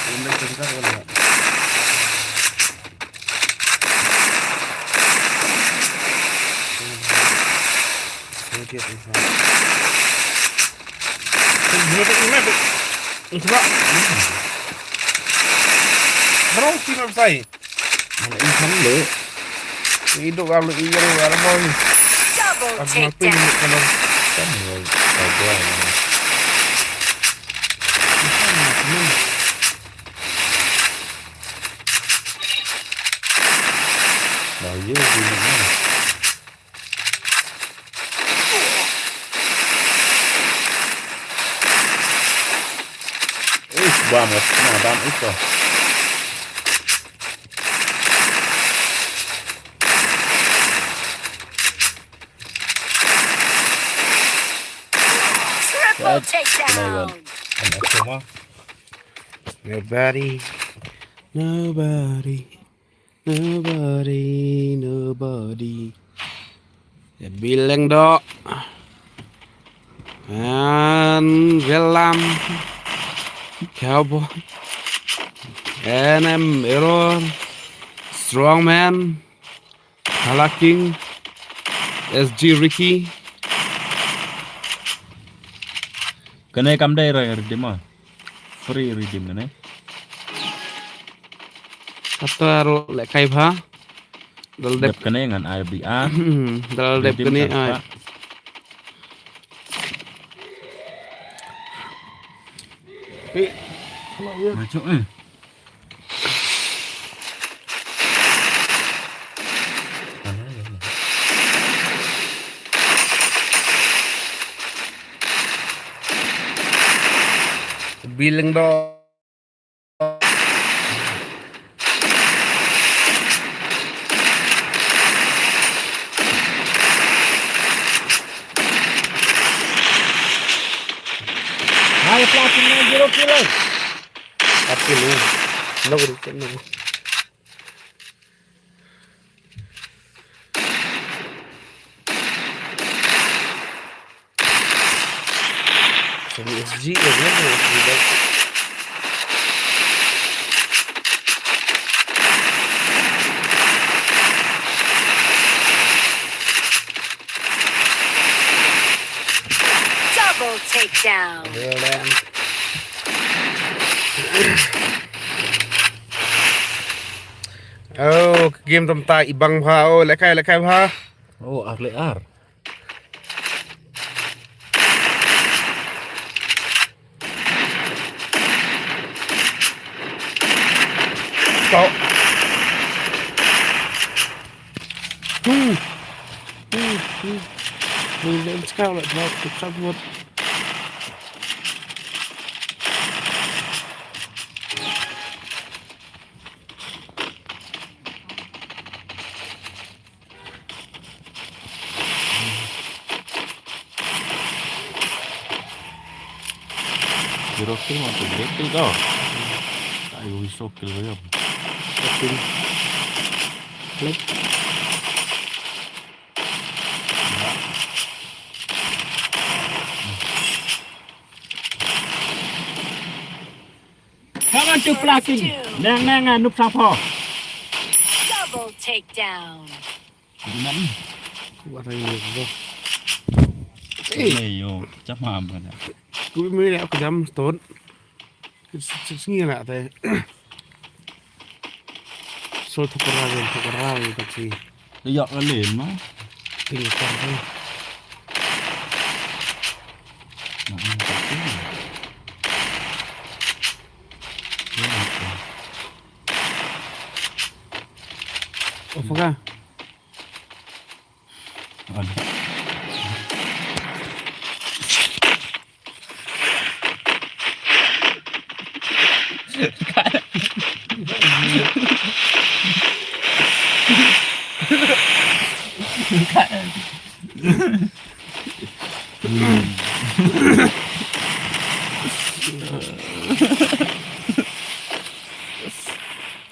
Ini internet pala. Ini dia, ini. Ini dia, ini dia. Ini dia. Bro, sino sai? Mana income le? Idup kalau iyang kalau boy. Double takedown. Kan boy, boy. Nah, iya, iya. Ish, bam, na bam ito. Triple takedown. Nobody, nobody, nobody, nobody. Ya, Bileng Dok. And Velam. Cowboy. N M Error. Strongman. Hala King, S G Ricky. Kane kam dei ra redeem ma. Free redeem kane. Kata ro le kai bha. Dal dep kane ngan ai bi a. Dal dep kane ai. Masuk eh. Bileng Dok. Hai, platin na zero kilo. Empat kilo. Nggak begitu, nggak. Sabi S G, eh, S G. Double takedown. Well done. Oh, game tam ta ibang bha, oh, lekai, lekai bha. Oh, ar le ar. Stop. Hmm. Hmm, hmm. Ni len sekali nak buat. Zero kill ma tu, zero kill kau. Ai, ui, so kill kau, ya. Kill. Klik. Come on, two blocking. Nang, nang, ah, noob sa pho. Double takedown. Gimana? What are you, bro? Eh, yo, jam apa dah? Ku mesti aku jam stone. Sngi la te. Sol thokra, thokra, taxi. Yak la len ma. Ping kar tu. Ofka. Aduh,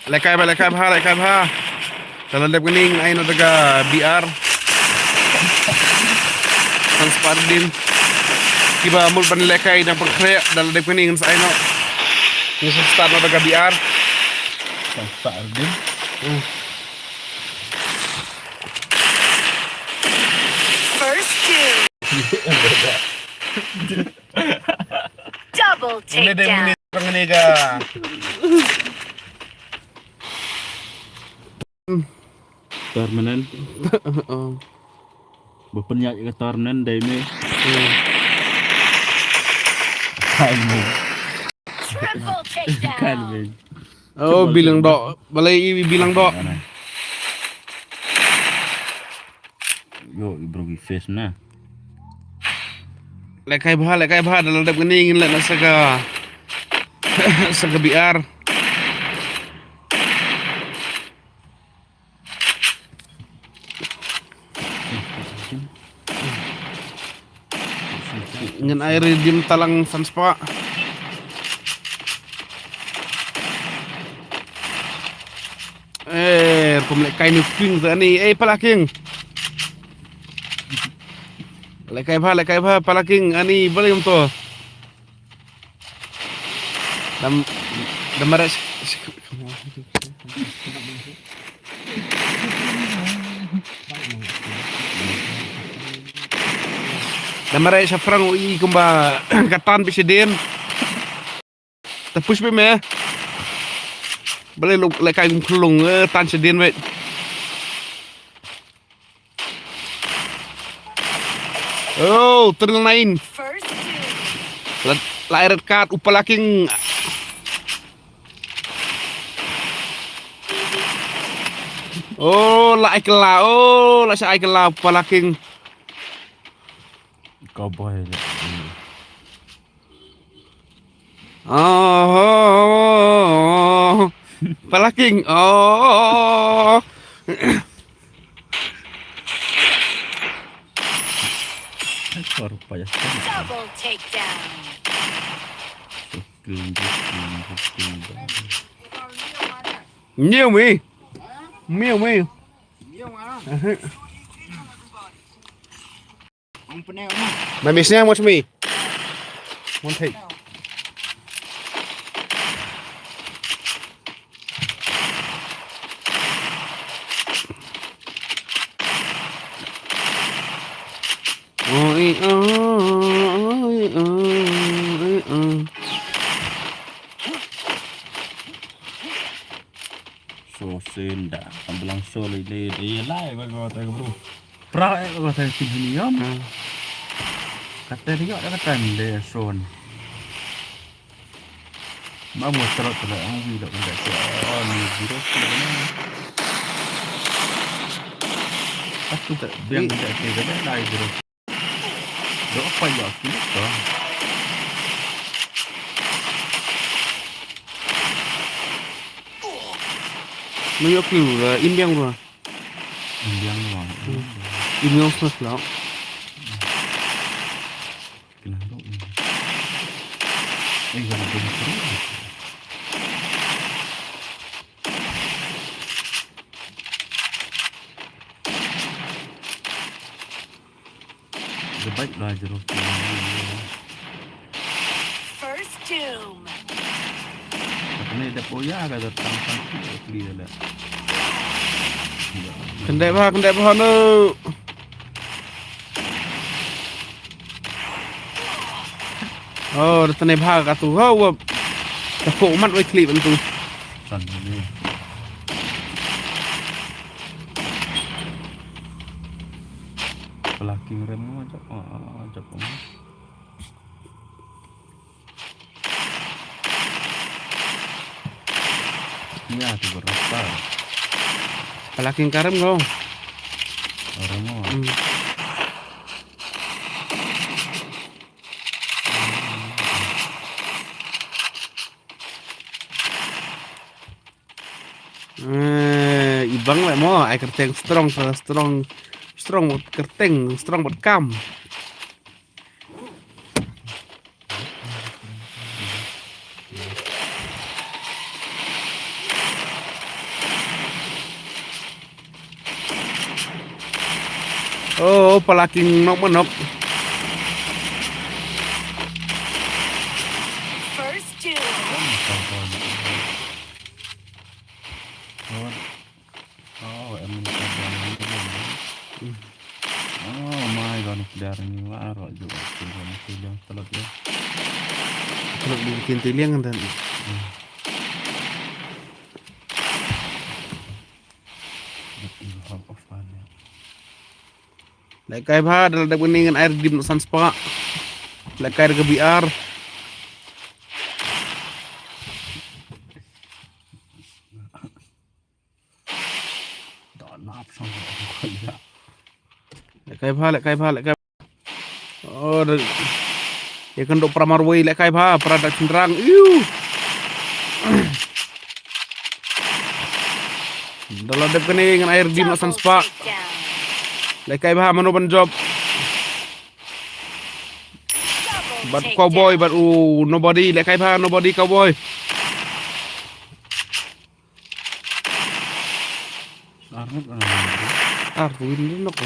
Lekai bha, lekai bha, lekai bha. Da la dep kane ngan ai noh da ka B R. Ngan spah dim. Kiba mut ban lekai da pyrkhat da la dep kane ngan sa ai noh. Ngan sa start noh da ka B R. Ngan spah dim. Hmm. First kill. Double takedown. Pang ni ka. Permanent. Oh. Ba pynïaid ka permanent dei me. Hmm. Hai me. Triple takedown. Kan me. Oh, bilang dok. Balei i bilang dok. Yo, i bro i face na. Lekai bha, lekai bha, da la dep kane ngin leh na sa ka, sa ka B R. Ngan ai redeem talang san spah. Eh, pum lekai ni king tani. Eh, pala king. Lekai bha, lekai bha, pala king ani balei um to. Dam, dam mare s-, s-, dam mare shaphrang u i kumba ka tan bishadin. Ta push be me. Balei luk lekai kum khulung, eh, tan shadin be. Oh, triple nine. First kill. La, la red card, u pala king. Oh, la ai kylla. Oh, la sha ai kylla, u pala king. Cowboy. Oh, pala king. Oh. Double takedown. New me. New me. Mami sniang, watch me. One take. Oh, eh, oh, oh, eh, oh, eh, oh. So, senda, bilang so le, le, le, lai, bro. Pra, eh, ko ta kin ni yom. Hmm. Kata dia, kata dia son. Ma mo trot la ang wi la unda ko ni biro ko na. Aku tak biang tak ke ka lai biro. Do apa ya aku ka. Mo ïoh ki ruh, im biang ruh. Im biang ruh. Hmm. Im biang sat lah. Kena ruh. Eh, kalau belum terus. Dia baik lah jeruk. First doom. Kane da poya ka da tang tang ki kli da la. Khyndai bha, khyndai bha no. Oh, da tane bha ka tu. Ha, wa. Da pok mat wai kli ban tu. San ni. Pala king rem mo jap, ah, jap mo. Ya, tu berapa? Pala king ka rem ko. Rem mo. Hmm. Eh, i bang le mo, ai kyrteng strong, strong, strong bad kyrteng, strong bad kam. Oh, pala king nok manok. First two. Oh, em ni ka bang ni. Oh my god, ni dar ni wa ro ju. Ni liang telok ya. Telok di kin liang dan. Lehkai bha, da la dep kane ngan ai redeem noh san spah. Lehkai da ka B R. Lehkai bha, lehkai bha, lehkai. Oh, da, ïa kynduh para marwei, lehkai bha, para da chynrang. Iu. Da la dep kane ngan ai redeem noh san spah. Lehkai bha, mano ban jop. Bad cowboy, bad u nobody, lehkai bha, nobody cowboy. Ar nok, ar nok. Ar win nok.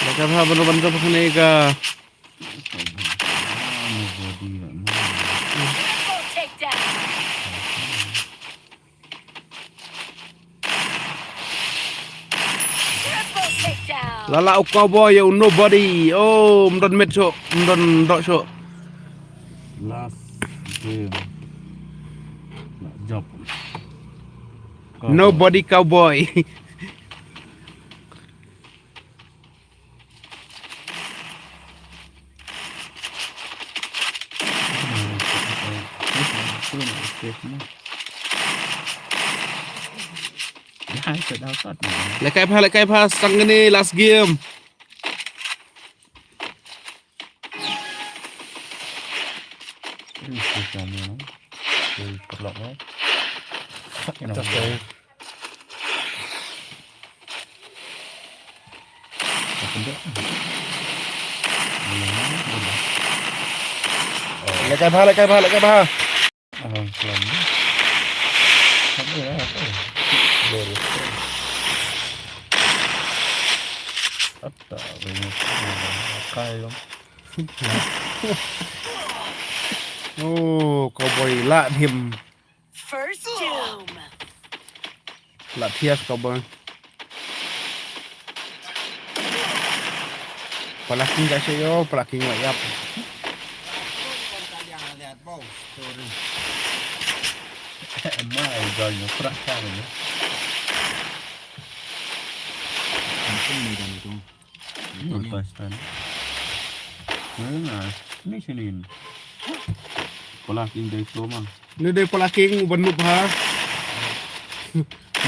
Lehkai bha, mano ban jop kane ka. Nobody, no. Triple takedown. Triple takedown. Lala u cowboy ïa u nobody. Oh, ym don met shuh, ym don doh shuh. Last game. Nak jop. Nobody cowboy. Lehkai bha, lehkai bha, stang kane last game. Lehkai bha, lehkai bha, lehkai bha. Oh, cowboy lah him. First doom. Lah thias cowboy. Pala king ka shu yo, pala king wa yap. Mai gol nyo prak ka nyo. Ni pastan. Ni sinin. Pala king dei soma. Ni dei pala king u ban nup ha.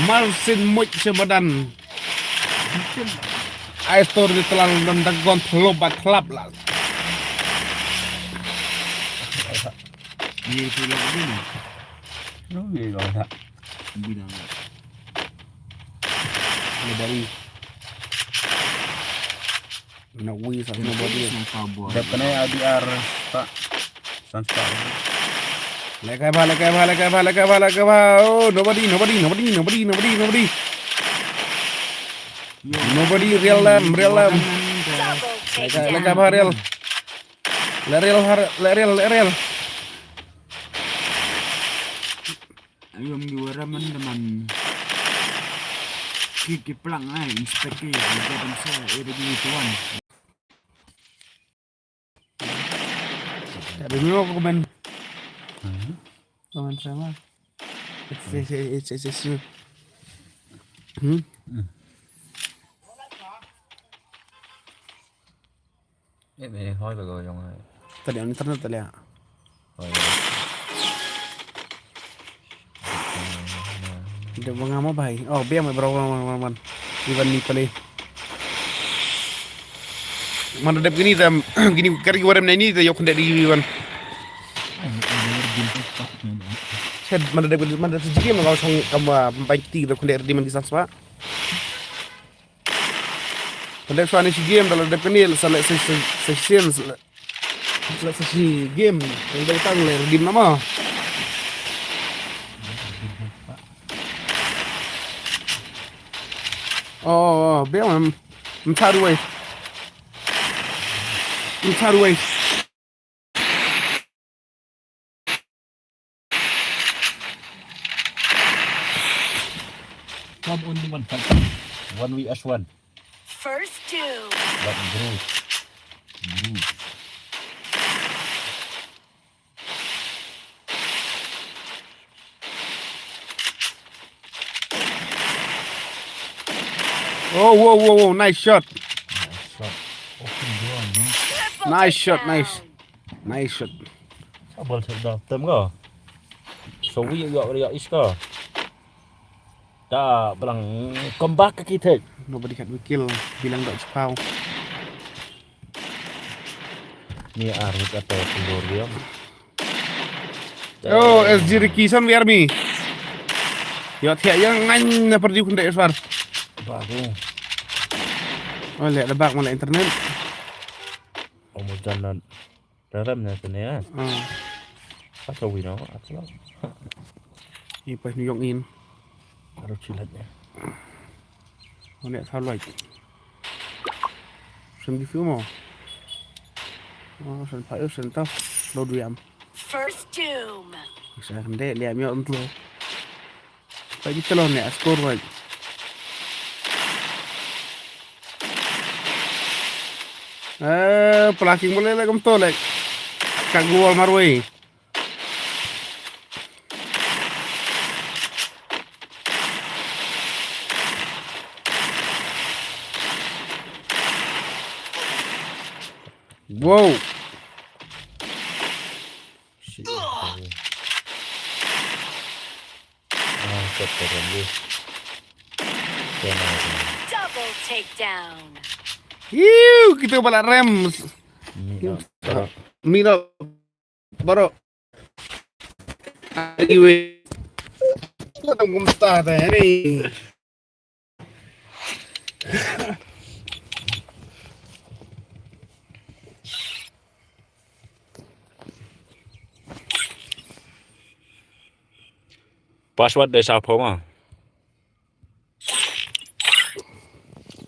Marsin much semadan. Ai stor ni telang dan dagon thlop ba thlap la. Ni tu lagi ni. Lu ni lo tak. Bina. Ni baru. Nak wui satu nobody. Dep kane R D R tak. San spah. Lehkai bha, lehkai bha, lehkai bha, lehkai bha, lehkai bha. Oh, nobody, nobody, nobody, nobody, nobody, nobody. Nobody, real lam, real lam. Lehkai, lehkai bha, real. Le real, le real, le real. Ayo, mdi wara man da man. Ki, ki plang ai, inspect ki, ki jadam sa, eh, da ki tuan. Tapi memang aku komen. Komen sama. It's, it's, it's, it's, it's you. Hmm? Eh, me hoi ba go jong ai. Tadi ang internet tadi ya. Hoi. Dia banga mo bai. Oh, biang me bro man man man. Iwan ni pale. Mana dep gini tam gini kari warem na ini ta yok ndak di Iwan. Sed mana dep mana dep sejiki mana kau sang kam bai ti dep ndak di man di saswa. Pendek suani si game dalam dep kenil selek si si si game. Yang dah utang le redeem nama. Oh, oh, oh, biang, em, em, thar wei. Em, thar wei. Come, only one fight. One we as one. First two. But bro. Bro. Oh, wow, wow, wow, nice shot. Nice shot. Open door, no? Triple takedown. Nice shot, nice. Nice shot. Sa bol sa da tem ko. So wi yo yo is ko. Da blang comeback ka ki thek. Nobody can kill. Bilang da chipau. Ni ar ni ka to kendor dia. Oh, S G Ricky, san wiar mi. Yo, thiah yang ngan na perdi kun dek suar. Baru. Oh, lihat lebak malah internet. Oh, mau jalan. Dalam na sini ya. Ah. Apa wino? Apa lo? Ni pas ni yong in. Baru silatnya. Mana tak salah. Sen di film. Oh, sen payo, sen tau. Lo duyam. First doom. Sa kan dek liam yo entlo. Pagi telon ya, skor wai. Eh, pelaking boleh lagi betul lagi. Kak gol marwei. Wow. Shit. Ah, shot terus. Double takedown. Hiu, kita balak rem. Mina, baru. Mina, baru. Anyway. Kita tunggu mustah tadi ni. Password dei sa pho ma.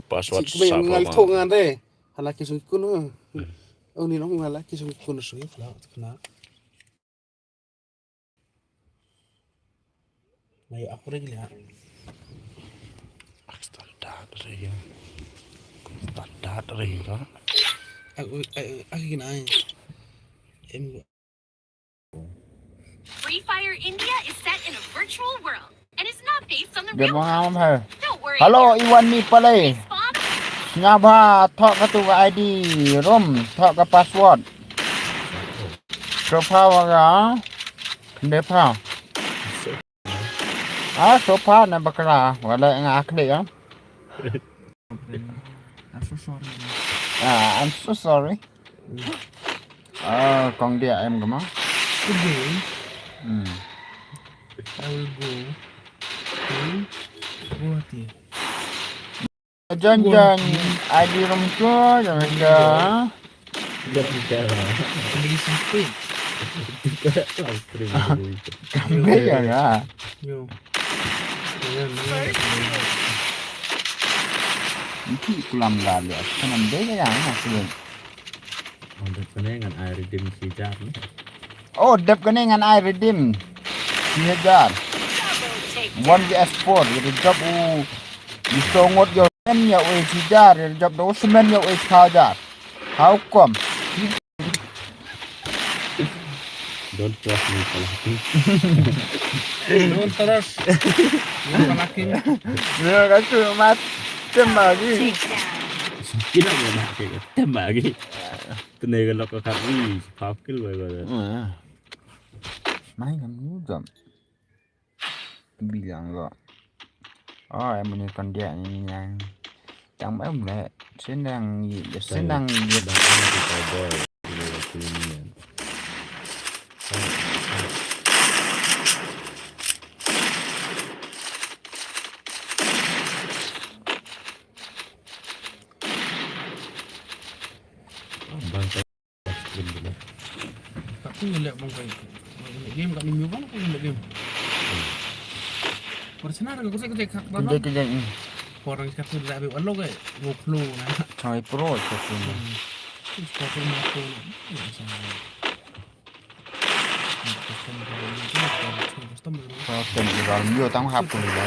Password sa pho ma. Ngal thok ngan dei. Hala ki sung kun. Oh ni long hala ki sung kun sung pla kena. Ayo, aku lagi lihat. Standar ring. Standar ring ka. Aku, aku, aku kena ai. Em. Free Fire India is set in a virtual world and is not based on the real world. Don't worry. Hello, Iwan mi palai. Spawn. Ngaba thok ka tu ka I D room, thok ka password. Sofa waga. Depa. Ah, sofa na bakra. Wala nga akli ya. I'm so sorry. Ah, I'm so sorry. Ah, kong dia em kama. Today, hmm. I will go to Guwahati. Jan jan, adi rum ko, jan jan. Dah bicara. Beli sempit. Tiga live stream dulu itu. Kambing ya, ya. Yo. Jangan, jangan. Iki kulam gali, aku kan ambil ya, aku. Oh, dep kane ngan ai redeem shi hajar ne. Oh, dep kane ngan ai redeem shi hajar. One V S four, ïa ka jop u. Ïa ka ngot ïa u semen ïa u shi hajar, ïa ka jop da u semen ïa u shi hajar. How come? Don't trust me, Palakin. Don't trust me, Palakin. Ïa ka tu mat tembak lagi. Sakit lah gua nak tembak lagi. Tene ka lok ka khat wi, five kill bai ba. Mai ngam nu jam. Bilang ko. Oh, em ni kon dia ni yang. Tang em le. Senang, senang dia. Bang stream dulu. Aku ngeliat bang kai. Game kat minggu bang aku ngeliat game. Persenar ke kusai kusai kak bang. Kejap kejap ni. Por ang katu la be wallo ke, go klo na. Chai pro katu na. Por tu ma ko na. Custom Iral, yo tang hap tu ni la.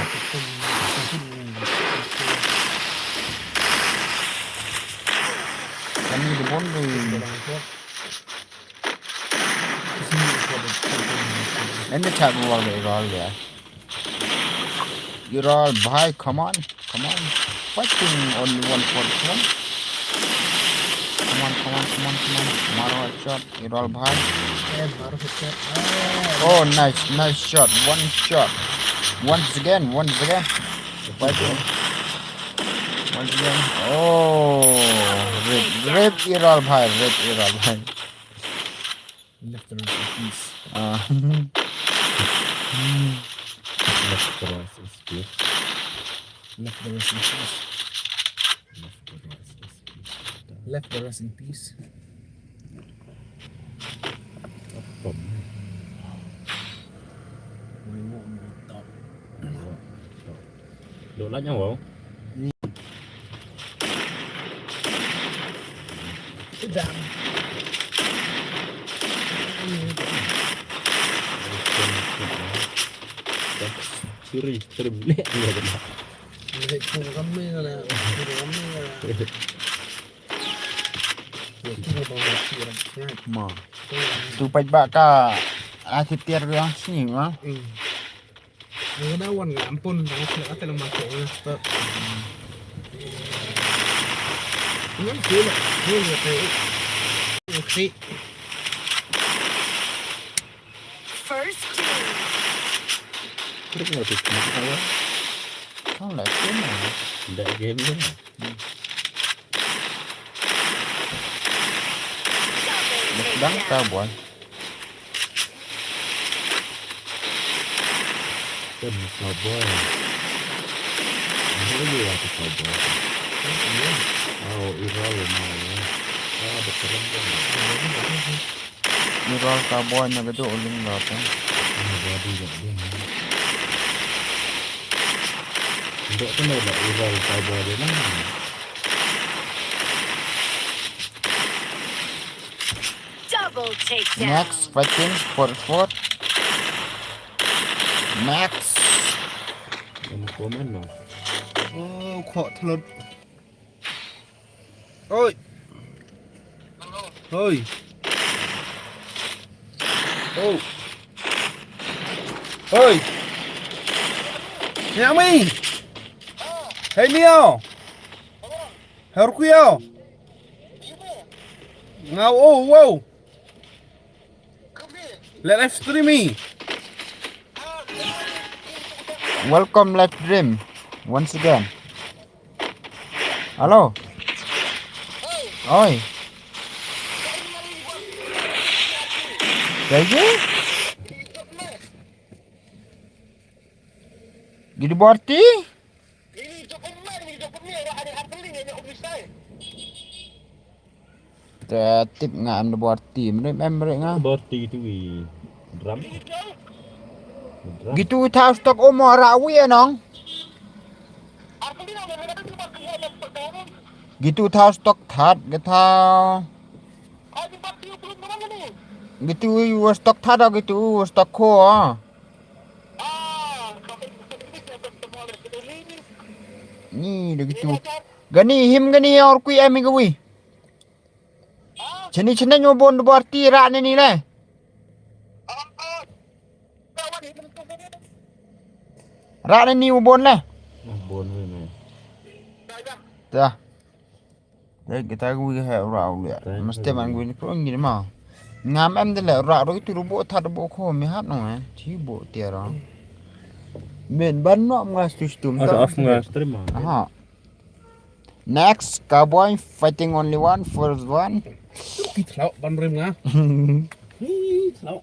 Kami de bon de. Ende chat mo wal de Iral ya. Iral bhai, come on, come on. Fighting only one for one. Come on, come on, come on, come on. Maro shot, Iral bhai. Eh, maro shot. Ah. Oh, nice, nice shot. One shot. Once again, once again. Fighting. Once again. Oh, rip, rip Iral bhai, rip Iral bhai. Left the rest in peace. Ah. Left the rest in peace. Left the rest in peace. Left the rest in peace. Left the rest in peace. Apa ni? Why not? Why not? Dok lah nyawa. Ciri, ciri beli dia kena. Beli pun kami kena, pun kami kena. Ya, kini bang mati orang sangat. Ma. Tu paid ba ka, ah, ki tiar biang sini, ma. Hmm. Ang da wan nga ampun, ang sila ate lang mako nga. Ngan sila, ngan sila. Okay. First team. Klik nggak tuh? Kenapa? Kau lah sini. Nggak game ni. Double takedown. Sedang ka boy. Kan cowboy. Ini dia tu cowboy. Oh, Iral mau. Ah, berkeren kan. Iral cowboy na betul uling lah tu. Ini dia dia dia. Ndak kena lah Iral cowboy dia lah. Double takedown. Next, fighting for four. Next. Yang komen lah. Oh, kok telut. Oi. Oi. Oh. Oi. Hey, Ami. Hey, Mio. Hur kuyo. Ngau, oh, wow. Let live stream me. Welcome live stream once again. Hello. Oi. Kaji? Gidi borti? Te tip nga em de borti, mrem em mrem nga. Borti tu i drum. Drum. Gitu thaw stock um ra wi anong. Gitu thaw stock that, gitu. Gitu stock that, gitu stock ko. Ni da gitu. Gani him gani or kui em gawi. Chini chini nyo bon borti ra ne ni le. Ra ne ni bon le. Bon ne. Ta. Dai kita gu ha ra u ya. Mesti man gu ni pro ngi ma. Ngam em de le ra ro itu ro bo ta bo ko mi hat no eh. Ti bo ti ra. Men ban no nga stu stu. Ada af nga stream. Aha. Next, cowboy fighting only one first one. Ki thlok ban rem nga. Ki thlok.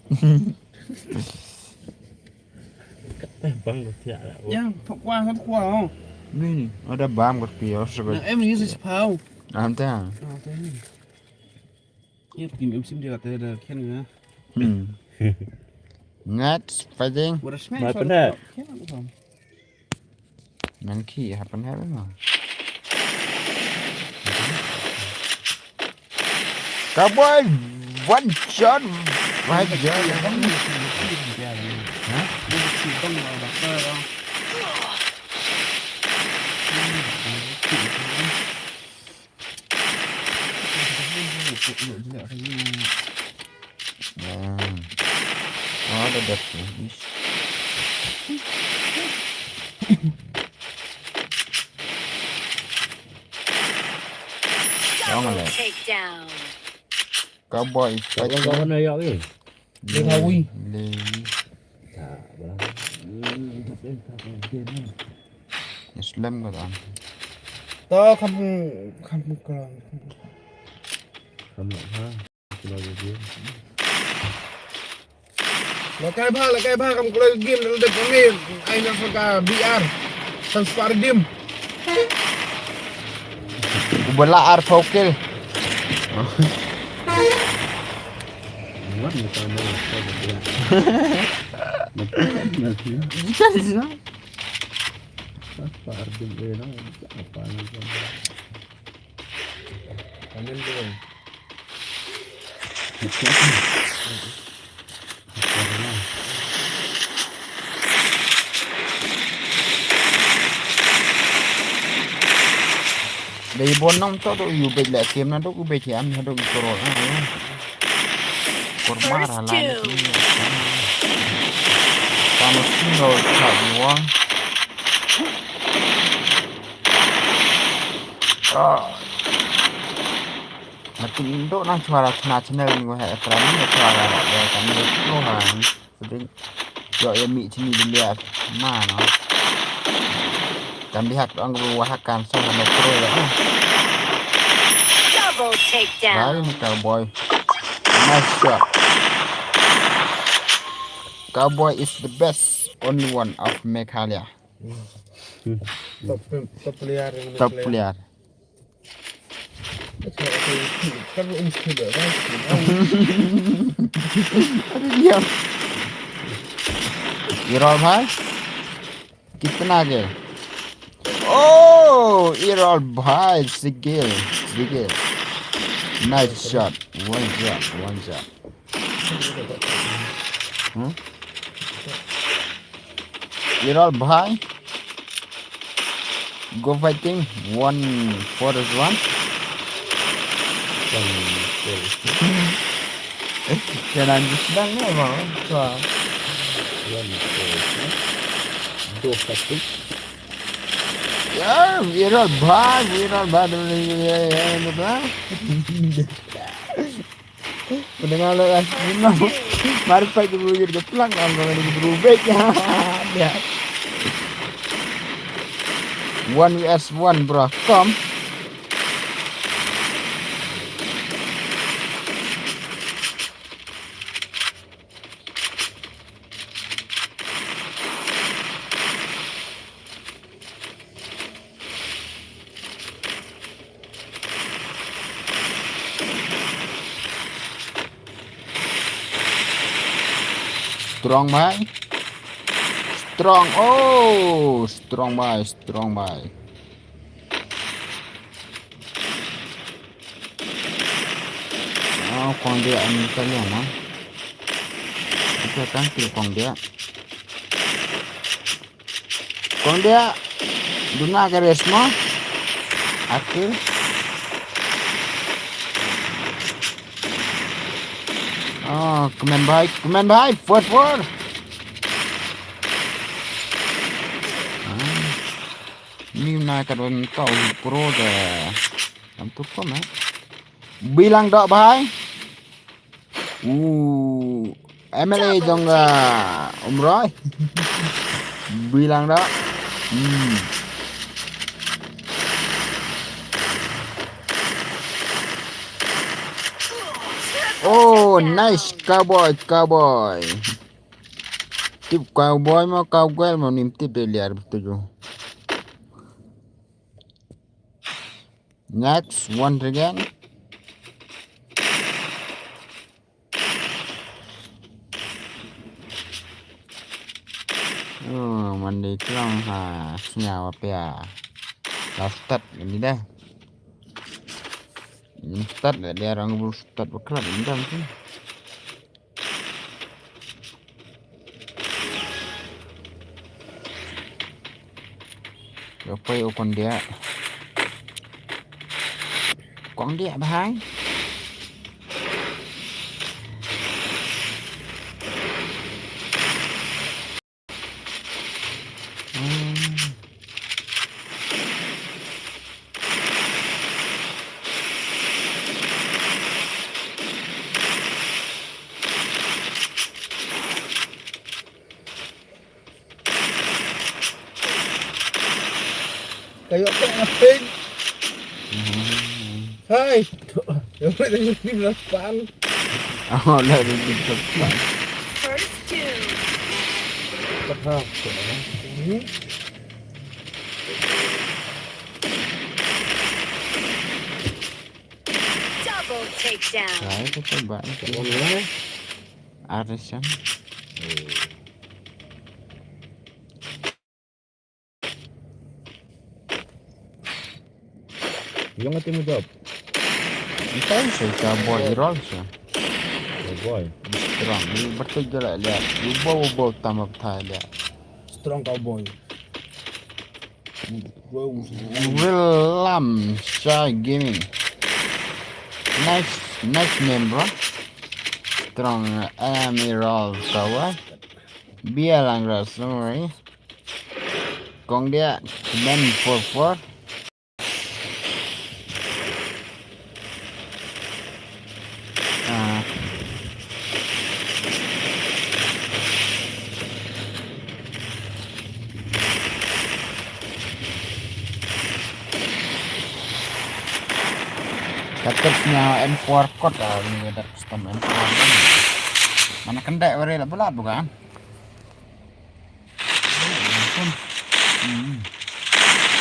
Bang ko thiah la. Yang thok kwa thok kwa oh. Ni ni, ada bam ko pio so. Na em ni se pau. Am ta. Ah, ta ni. Ye kim em sim dia kata da khen nga. Hmm. Ngat fighting. What a smash. Mai pynah. Khen nga. Ngan ki happen happen ma. Cowboy, one shot, right there. Huh? Yan. Oh, ada dot ni. Ish. Double takedown. Cowboy is fighting. Kawan-kawan ayo ni. Dia tahu. Lewi. Tak, bang. Hmm, tak ada, tak ada. Islam ka ta. To kham, kham ka. Kham ha. Kham ha. Lakai bha, lakai bha, kam kloi game dal dek ngi, ai na sa ka B R. San spar dim. Uba la ar fokel. Muat ni tama sa dia. Jika di sana. San spar dim eh na. Apa ni? Kamen dulu. Dei bon nong to do yu bej la kem na do ku bej am na do ku korol na. Kormar halai. Tama sino sa buang. Ah. Mati indo na suara chena chena ni wahai atrani suara ya kami itu ha. Sedang yo ya mi chini dilihat mana. Kan lihat ang ruwahakan so hana pro ya. Double takedown. Baru ni cowboy. Nice shot. Cowboy is the best, only one of Meghalaya. Top, top player yang Top player. Kan um kilo kan. अरे यार। Errol bhai, kitna kill? Oh, Errol bhai, single, single. Nice shot. One shot, one shot. Hmm? Errol bhai. Go fighting. One for this one. One for this one. Jangan sedang ni, bang. One for this one. Go fighting. Ya, Errol bhai, Errol bhai. Mendengar lo lah. Mar pa ki bugir ke plang kan, bang, ni bro back. Ya. One versus one, bro. Come. Strong bhai. Strong. Oh, strong bhai, strong bhai. Oh, kong dia ni kali ya, ma. Kita kan kiri kong dia. Kong dia. Duna ka res mo. Akhir. Oh, kmen bhai, kmen bhai, fort, fort. Ah. Ni na ka don kau pro de. Am tu ko ma. Bilang dok bhai. Uh, M L A jong, ah, Umroi. Bilang dah. Hmm. Oh, nice cowboy, cowboy. Tip cowboy mo, cowgirl mo, nim tip de liar betul jo. Next one again. Oh. Mandi klong ha sngaw apia. La start ni dah. Ni start dah dia orang bul start baklat ni dah mesti. Yo poi u kon dia. Kong dia bahai. Kayo ko na pig. Hai. Yo ko na ni na pan. Oh, na ni na pan. First two. Patha. Double takedown. Hai, ko ko ba. Arisan. Yung ati mo job. Ito yung sa isa, boy, roll siya. Oh, boy. Strong. Yung bato jala liya. Yung bow, bow, tama pa liya. Strong cowboy. Wow. Willam Shy Gaming. Nice, nice name, bro. Strong Emerald Tower. Bialang Rosemary. Kong dia, men four four. Ah. Kata punya M four kot lah ni, ada custom M four kan. Mana kendek beri lah belat bukan? Hmm.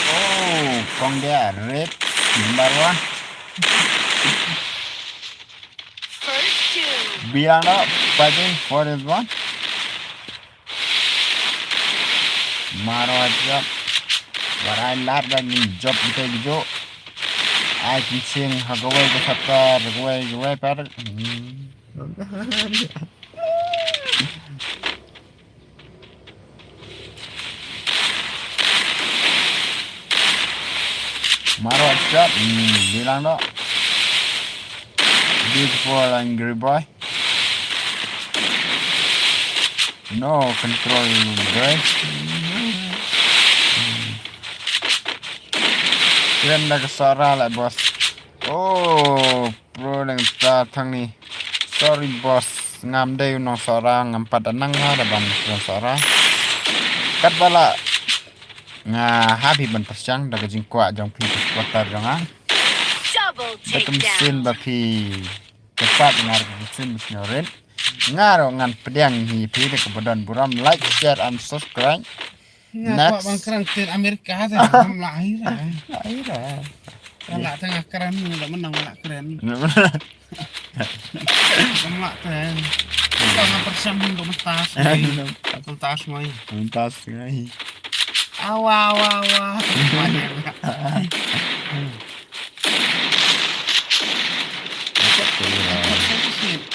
Oh, kong dia red number one. First two. Bilang dah fighting for this one. Maro aja. Warai lar dan job kita gitu. Ai kincing hagawai ke sapa hagawai gawai par. Hmm. Maro shot, hmm, bilang dok. Beautiful angry boy. No control, boy. Kren da ka sora la, boss. Oh, pro dang ta thang ni. Sorry boss, ngam dei u nong sora, ngam pat da nang ha da ban u nong sora. Kat ba la nga happy ban pyrshang da ka jingkwah jong phi ka supporter jong nga. Double takedown. Da ka mynsiem ba phi kyrpad nga ruh ka mynsiem ba sngewrit. Nga ruh ngan pdiang hi phi da kaba don burom, like, share and subscribe. Nga kwah ban kren ktien Amerika te, ngam lah hi ra. Lah hi ra. Nga lah te nga kren, nga lah mynno nga lah kren. Ngam lah te. Ka nga pyrshang mynta mynta. Mynta mynta. Mynta mynta. Awa, awa, awa. Apa tu?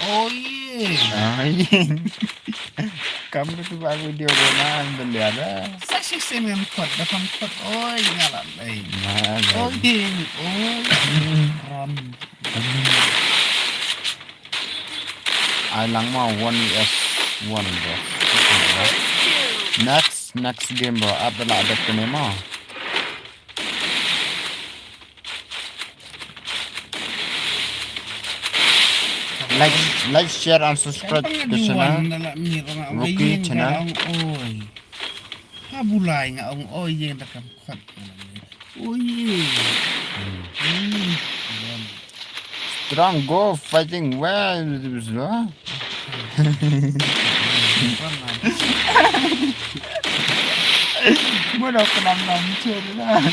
Oh, yeah. Ah, yeah. Kam tu ba video ko na ang bendera. Sa shi sim yang kot, da kam kot. Oi, ngalah, eh. Oi, oi. Ram. Ai lang ma one vs one, bro. Next, next game, bro. Apa lah ada kena ma? Like, like, share and subscribe to channel. Rookie channel. Oi. Ha bulai nga ong oi ye da kam khat. Oi. Hmm. Strong go fighting well. Mo da ka nam nam che da.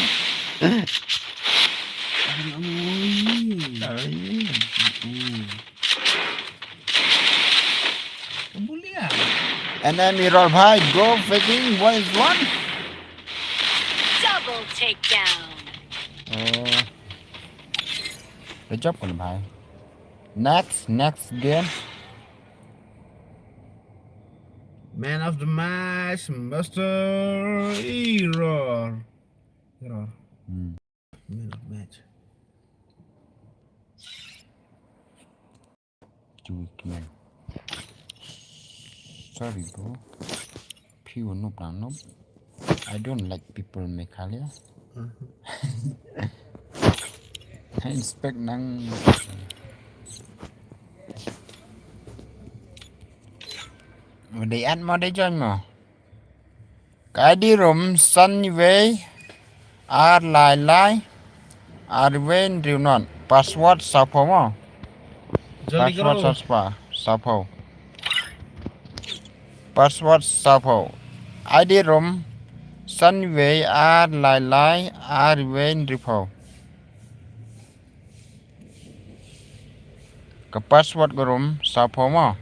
Oi. Oi. Ka bulia. Enemy roll bhai, go faking, one is one. Double takedown. Oh. Good job, bhai. Next, next game. Man of the match, Master Error. Error. Hmm. Man of match. Too weak, man. Sorry, bro. Pure noob lang noob. I don't like people Meghalaya. I expect nang. Mo dei add mo dei join mo. Ka I D rum san wei ar lai lai ar wei hynriew nod. Password sapho mo. Jolly Password go. Saspa sapho. Password sapho. I D rum san wei ar lai lai ar wei hynriew pho. Ka password ka rum sapho mo.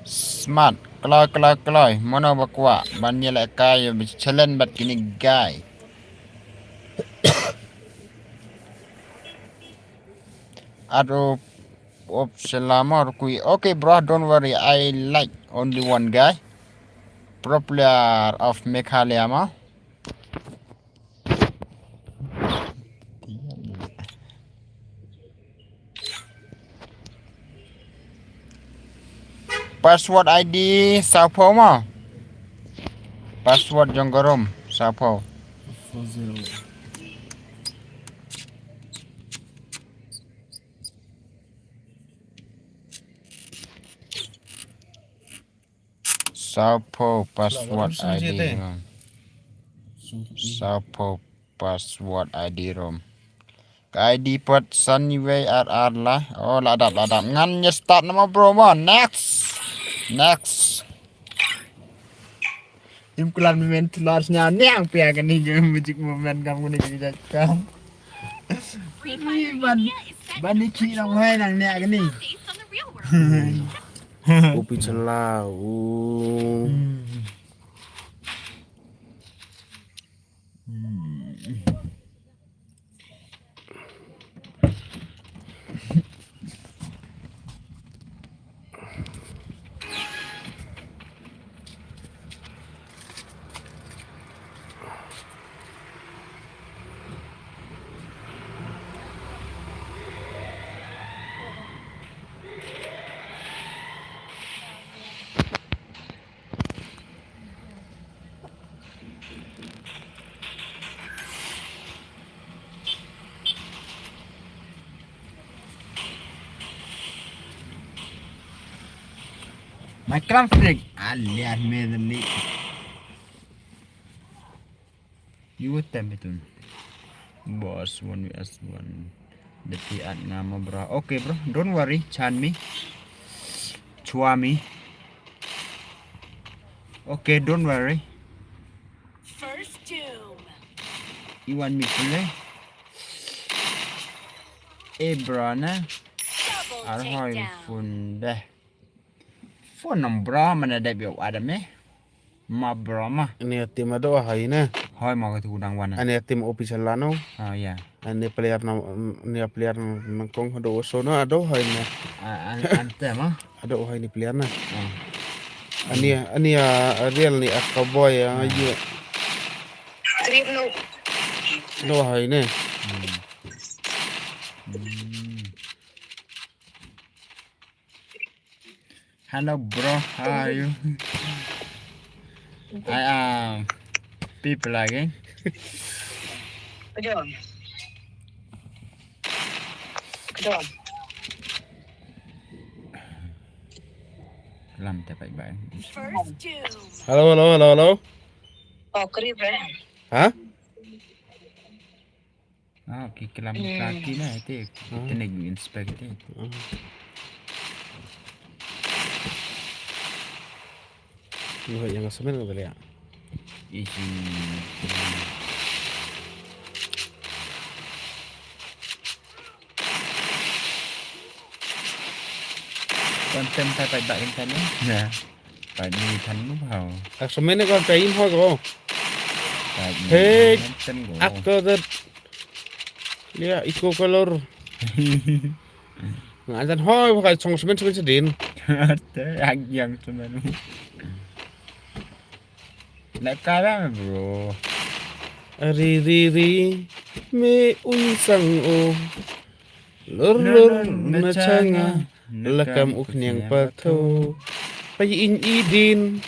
Smart, kloi kloi kloi, mano ba kwah ban ïalehkai, ba challenge bad kine guy. Ado op selama rukui. Okay bro, don't worry, I like only one guy. Pro player of Meghalaya mo. Password I D sapho mo. Password jong ka rum sapho. Four zero. Sapho password I D rum. Sapho password I D rum. Ka I D pat san wei ar ar lai. Oh, la dap, la dap. Ngan ïa start nama bro mo. Next. Next. Im kular mi men tular snya niang pia kani ke magic moment kam kani ke jat kam. Ui, ban, ban ni ki nang hai nang niang kani. Upi chala, u. Hmm. Hmm. My clamp freak. Alias me the leak. You would tempt me to. Boss, one v one. Dati at nga ma bro. Okay bro, don't worry, chan me. Chua me. Okay, don't worry. First doom. You want me to play? Eh bro na. Double takedown. Ar hoi phone deh. Phone nang bro mana dep yo adam eh. Ma bro ma. Ini tim ado hai ne. Hoi ma ka tu dang wan. Ani tim official lano. Oh ya. Ani player na, ni player nang kong ado so na ado hai ne. An, an tem ah. Ado hai ni player na. Ani, ani real ni a cowboy ya. Trip no. No hai ne. Hmm. Hmm. Hello, bro. How are you? I am people again. Kejap. Kejap. Lam te bye bye. First doom. Hello, hello, hello, hello. Oh, kari, bro. Hah? Ah, ki klam ka ki na te. Te ne gu inspect te. Lo yang semen ka liya. Isi. Tem ta pai ba kan tan. Ya. Pai ni tan nu hau. Ak semen ko pai im ho ko. Pai ni Hey, tan ko. Ak ko dat. Lia iko color. Nga tan ho ko kai song semen semen sedin. Te ak yang semen. Nak kalah bro. Ri ri ri. Me un sang o. Lur lur na changa. Lakam u khniang pathu. Pai in idin.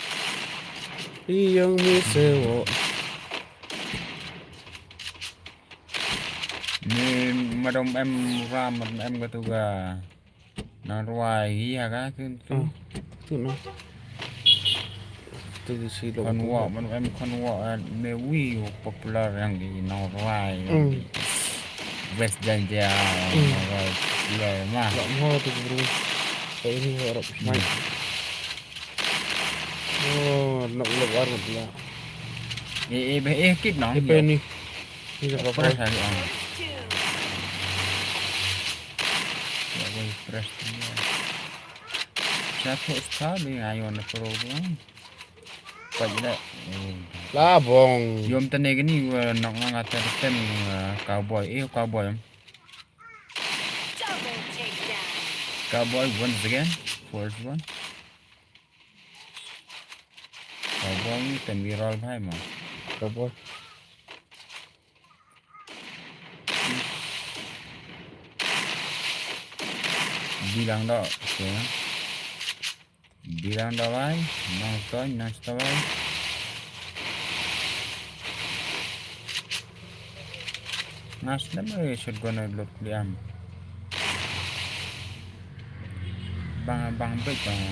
Iyong mi sewo. Ni madam em ram madam em katu ga. Nang rwai hi ha ka tu tu. Ah, tu no. Tu di si lo. Khon wa man em khon wa me wi popular yang di nang rwai. Hmm. West Jaiñtia. Hmm. Nang rwai le ma. La mo tu bro. Ini harap mai. Oh, nak lo war mo la. Eh eh be eh kit nang. Ipe ni. Ni ka press hari ah. Ya, wei press dia. Satu sekali ayo na program. Kau je dah. Labong. Yom tane gini gua nak ngata tem cowboy. Eh cowboy. Cowboy once again. First one. Cowboy ni tem viral bhai ma. Cowboy. Bilang dok, okay. Bilang dok bai, nang stoi, nang stoi bai. Ngas nama shotgun load liam. Bang bang bet bang.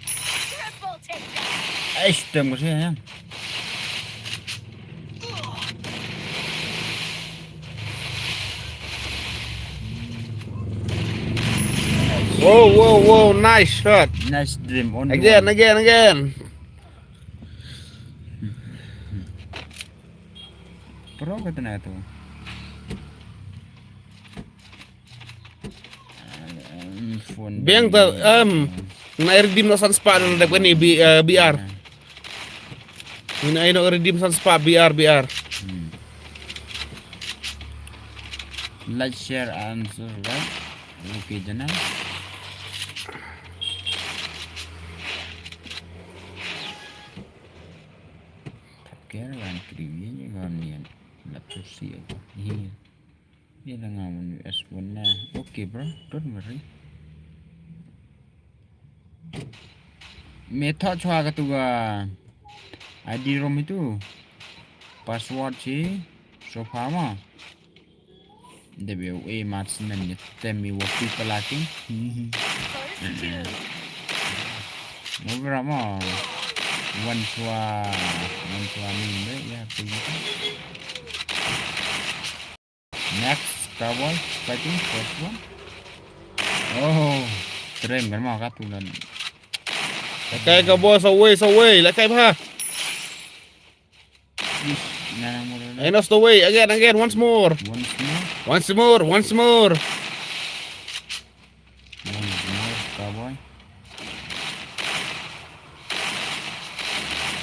Triple takedown. Eish, tem ko siya yan. Wow, wow, wow, nice shot. Nice dream on. Again, again, again. Pro ka tena tu. Biang ta em na redeem na san spah na dep kani B, eh, B R. Ni ai no redeem san spah B R, B R. Hmm. Like, share and subscribe. Okay, jana. Tap care yang kiri ni kan ni. Lap susi aku. Iya. Iya dah ngamun U S pun na. Okay bro, don't worry. Me tho chwa ka tu ga I D rom itu. Password chi sofa ma. Debe u e marksman ni temi wa pi palakin. Mo bra ma. Wan chwa, wan chwa ni me ya pi. Next, cowboy, fighting, first one. Oh, trem kan ma ka tu nan. Lakai cowboy, sawei, sawei, lakai bha. Ish, na na mo na. Enos the way, again, again, once more. Once more. Once more, once more. Once more, cowboy.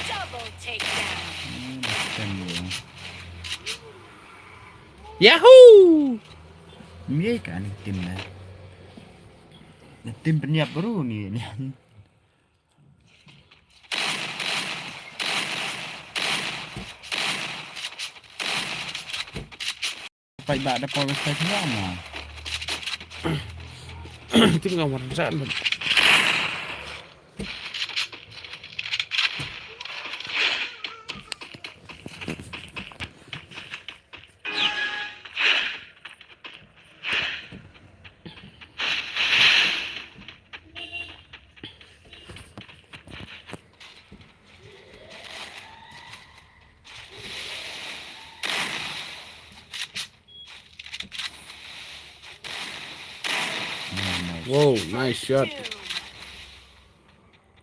Double takedown. Hmm, next time, bro. Yahoo! Ni ka ni tim na. Ni tim peniap baru ni. Pai ba da pol stage nga ma. Tim nga wan sa. Wow, nice shot.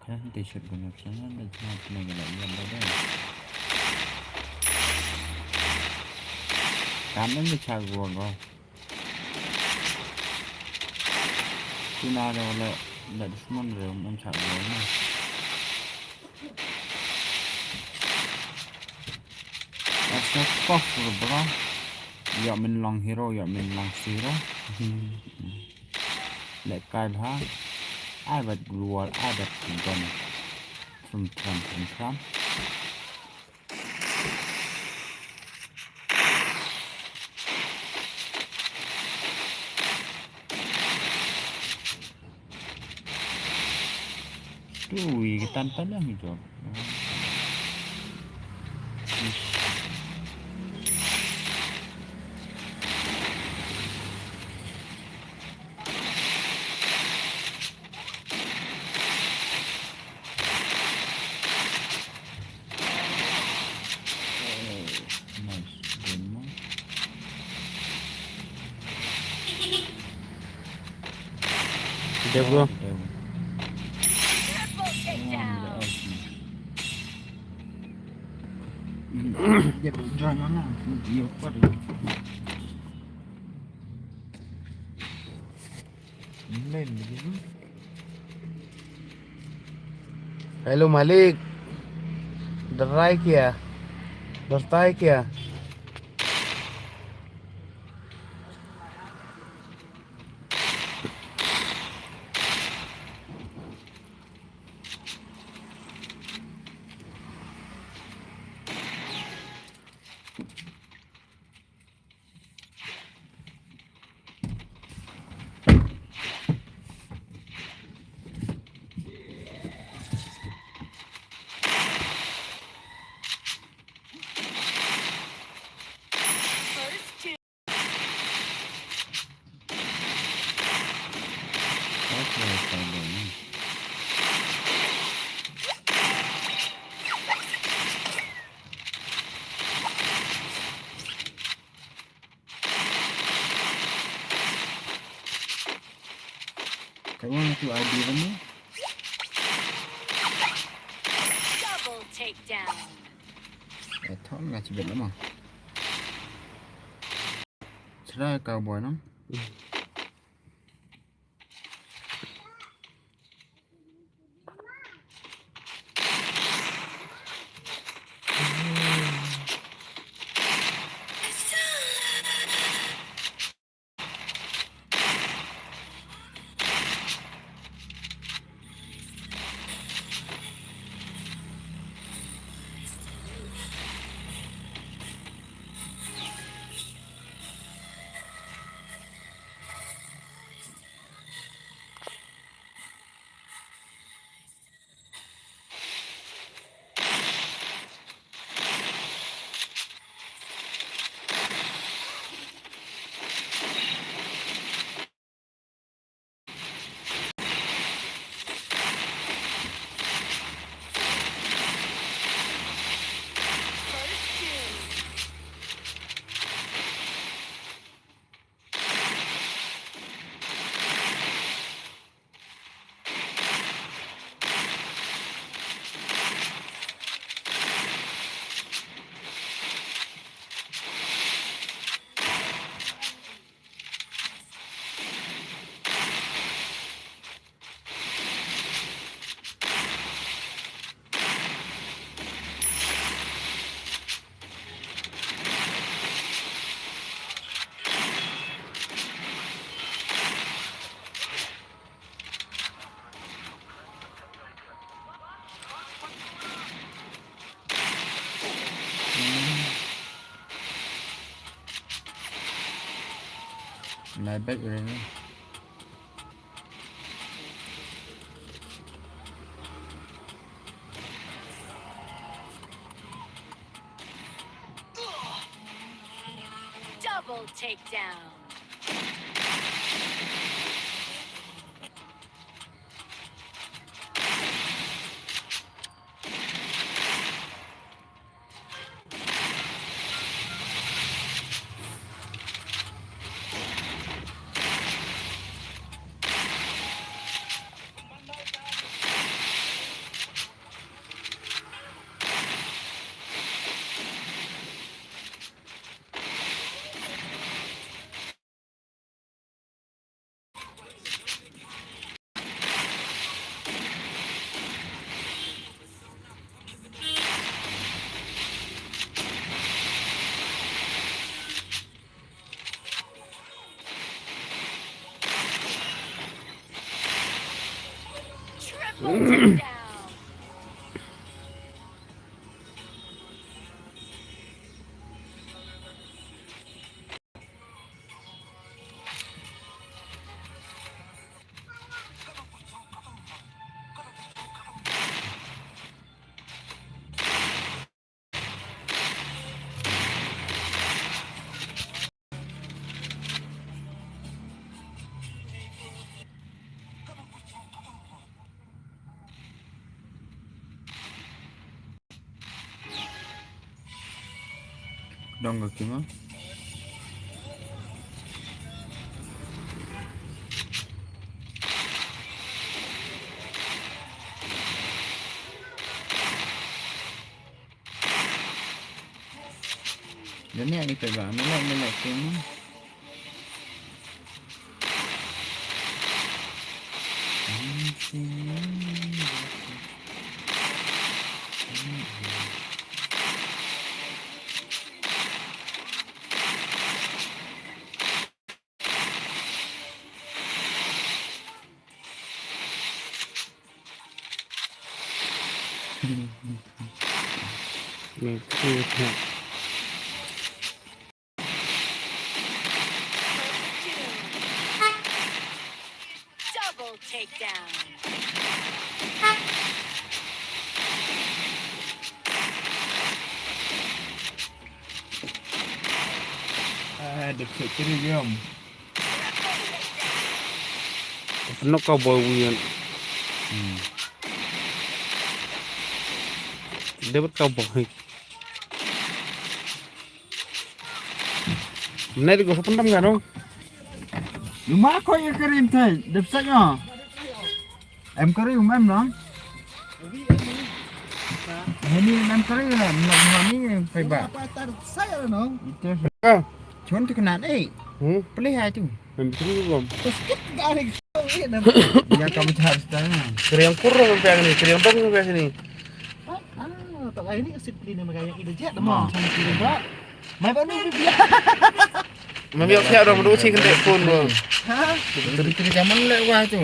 Kan te shot gun sana da cuma kena gala iya bada. Kanan da chago go. Tuna da wala da dusmon re um sa wala. That's not possible, bro. Ïa min long hero, ïa min long hero. Let kai bha. Ai bat global, ai bat gun. Trum trum trum trum. Ui, ketan-tan lah gitu. Nice. Good man. Dia bro. Dia bro. Dia bro. Jangan lah. Dia bro. Hello मालिक, डर रहा है क्या? डरता है क्या? Kawan tu adi kamu. Double takedown. Eh, thon nga chibet nama. Serai cowboy no. Nai bek re ni. Double takedown. Dong ka kima. Dane ita ba, mila mila kima. Double takedown. Ah, the victory room. Knock cowboy wian. Hmm. David cowboy. Nai ko pendam kan dong. Luma ko ya karim tai, dep sa yo. Em karim em no. Hani em karim em no hani em pai ba. Apa tar saya no. Itu. Ah. Chon tu kena eh. Hmm. Pelih aja tu. Em tu belum. Terus kit garing. Ya kamu harus tanya. Kering kurang sampai ni, kering dong sampai sini. Ah, tak lain ni kasi pelih nama gaya kita je. Demam sama kiri ba. Mai ba ni dia. Mami ok siap dong, duk si kena phone dong. Ha? Betul betul zaman lek wah tu.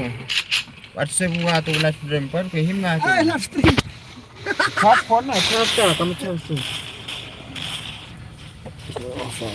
WhatsApp wah tu live stream par ke him lah tu. Ah, live stream. Hot phone lah, charge tak, kamu charge tu. Oh, fuck.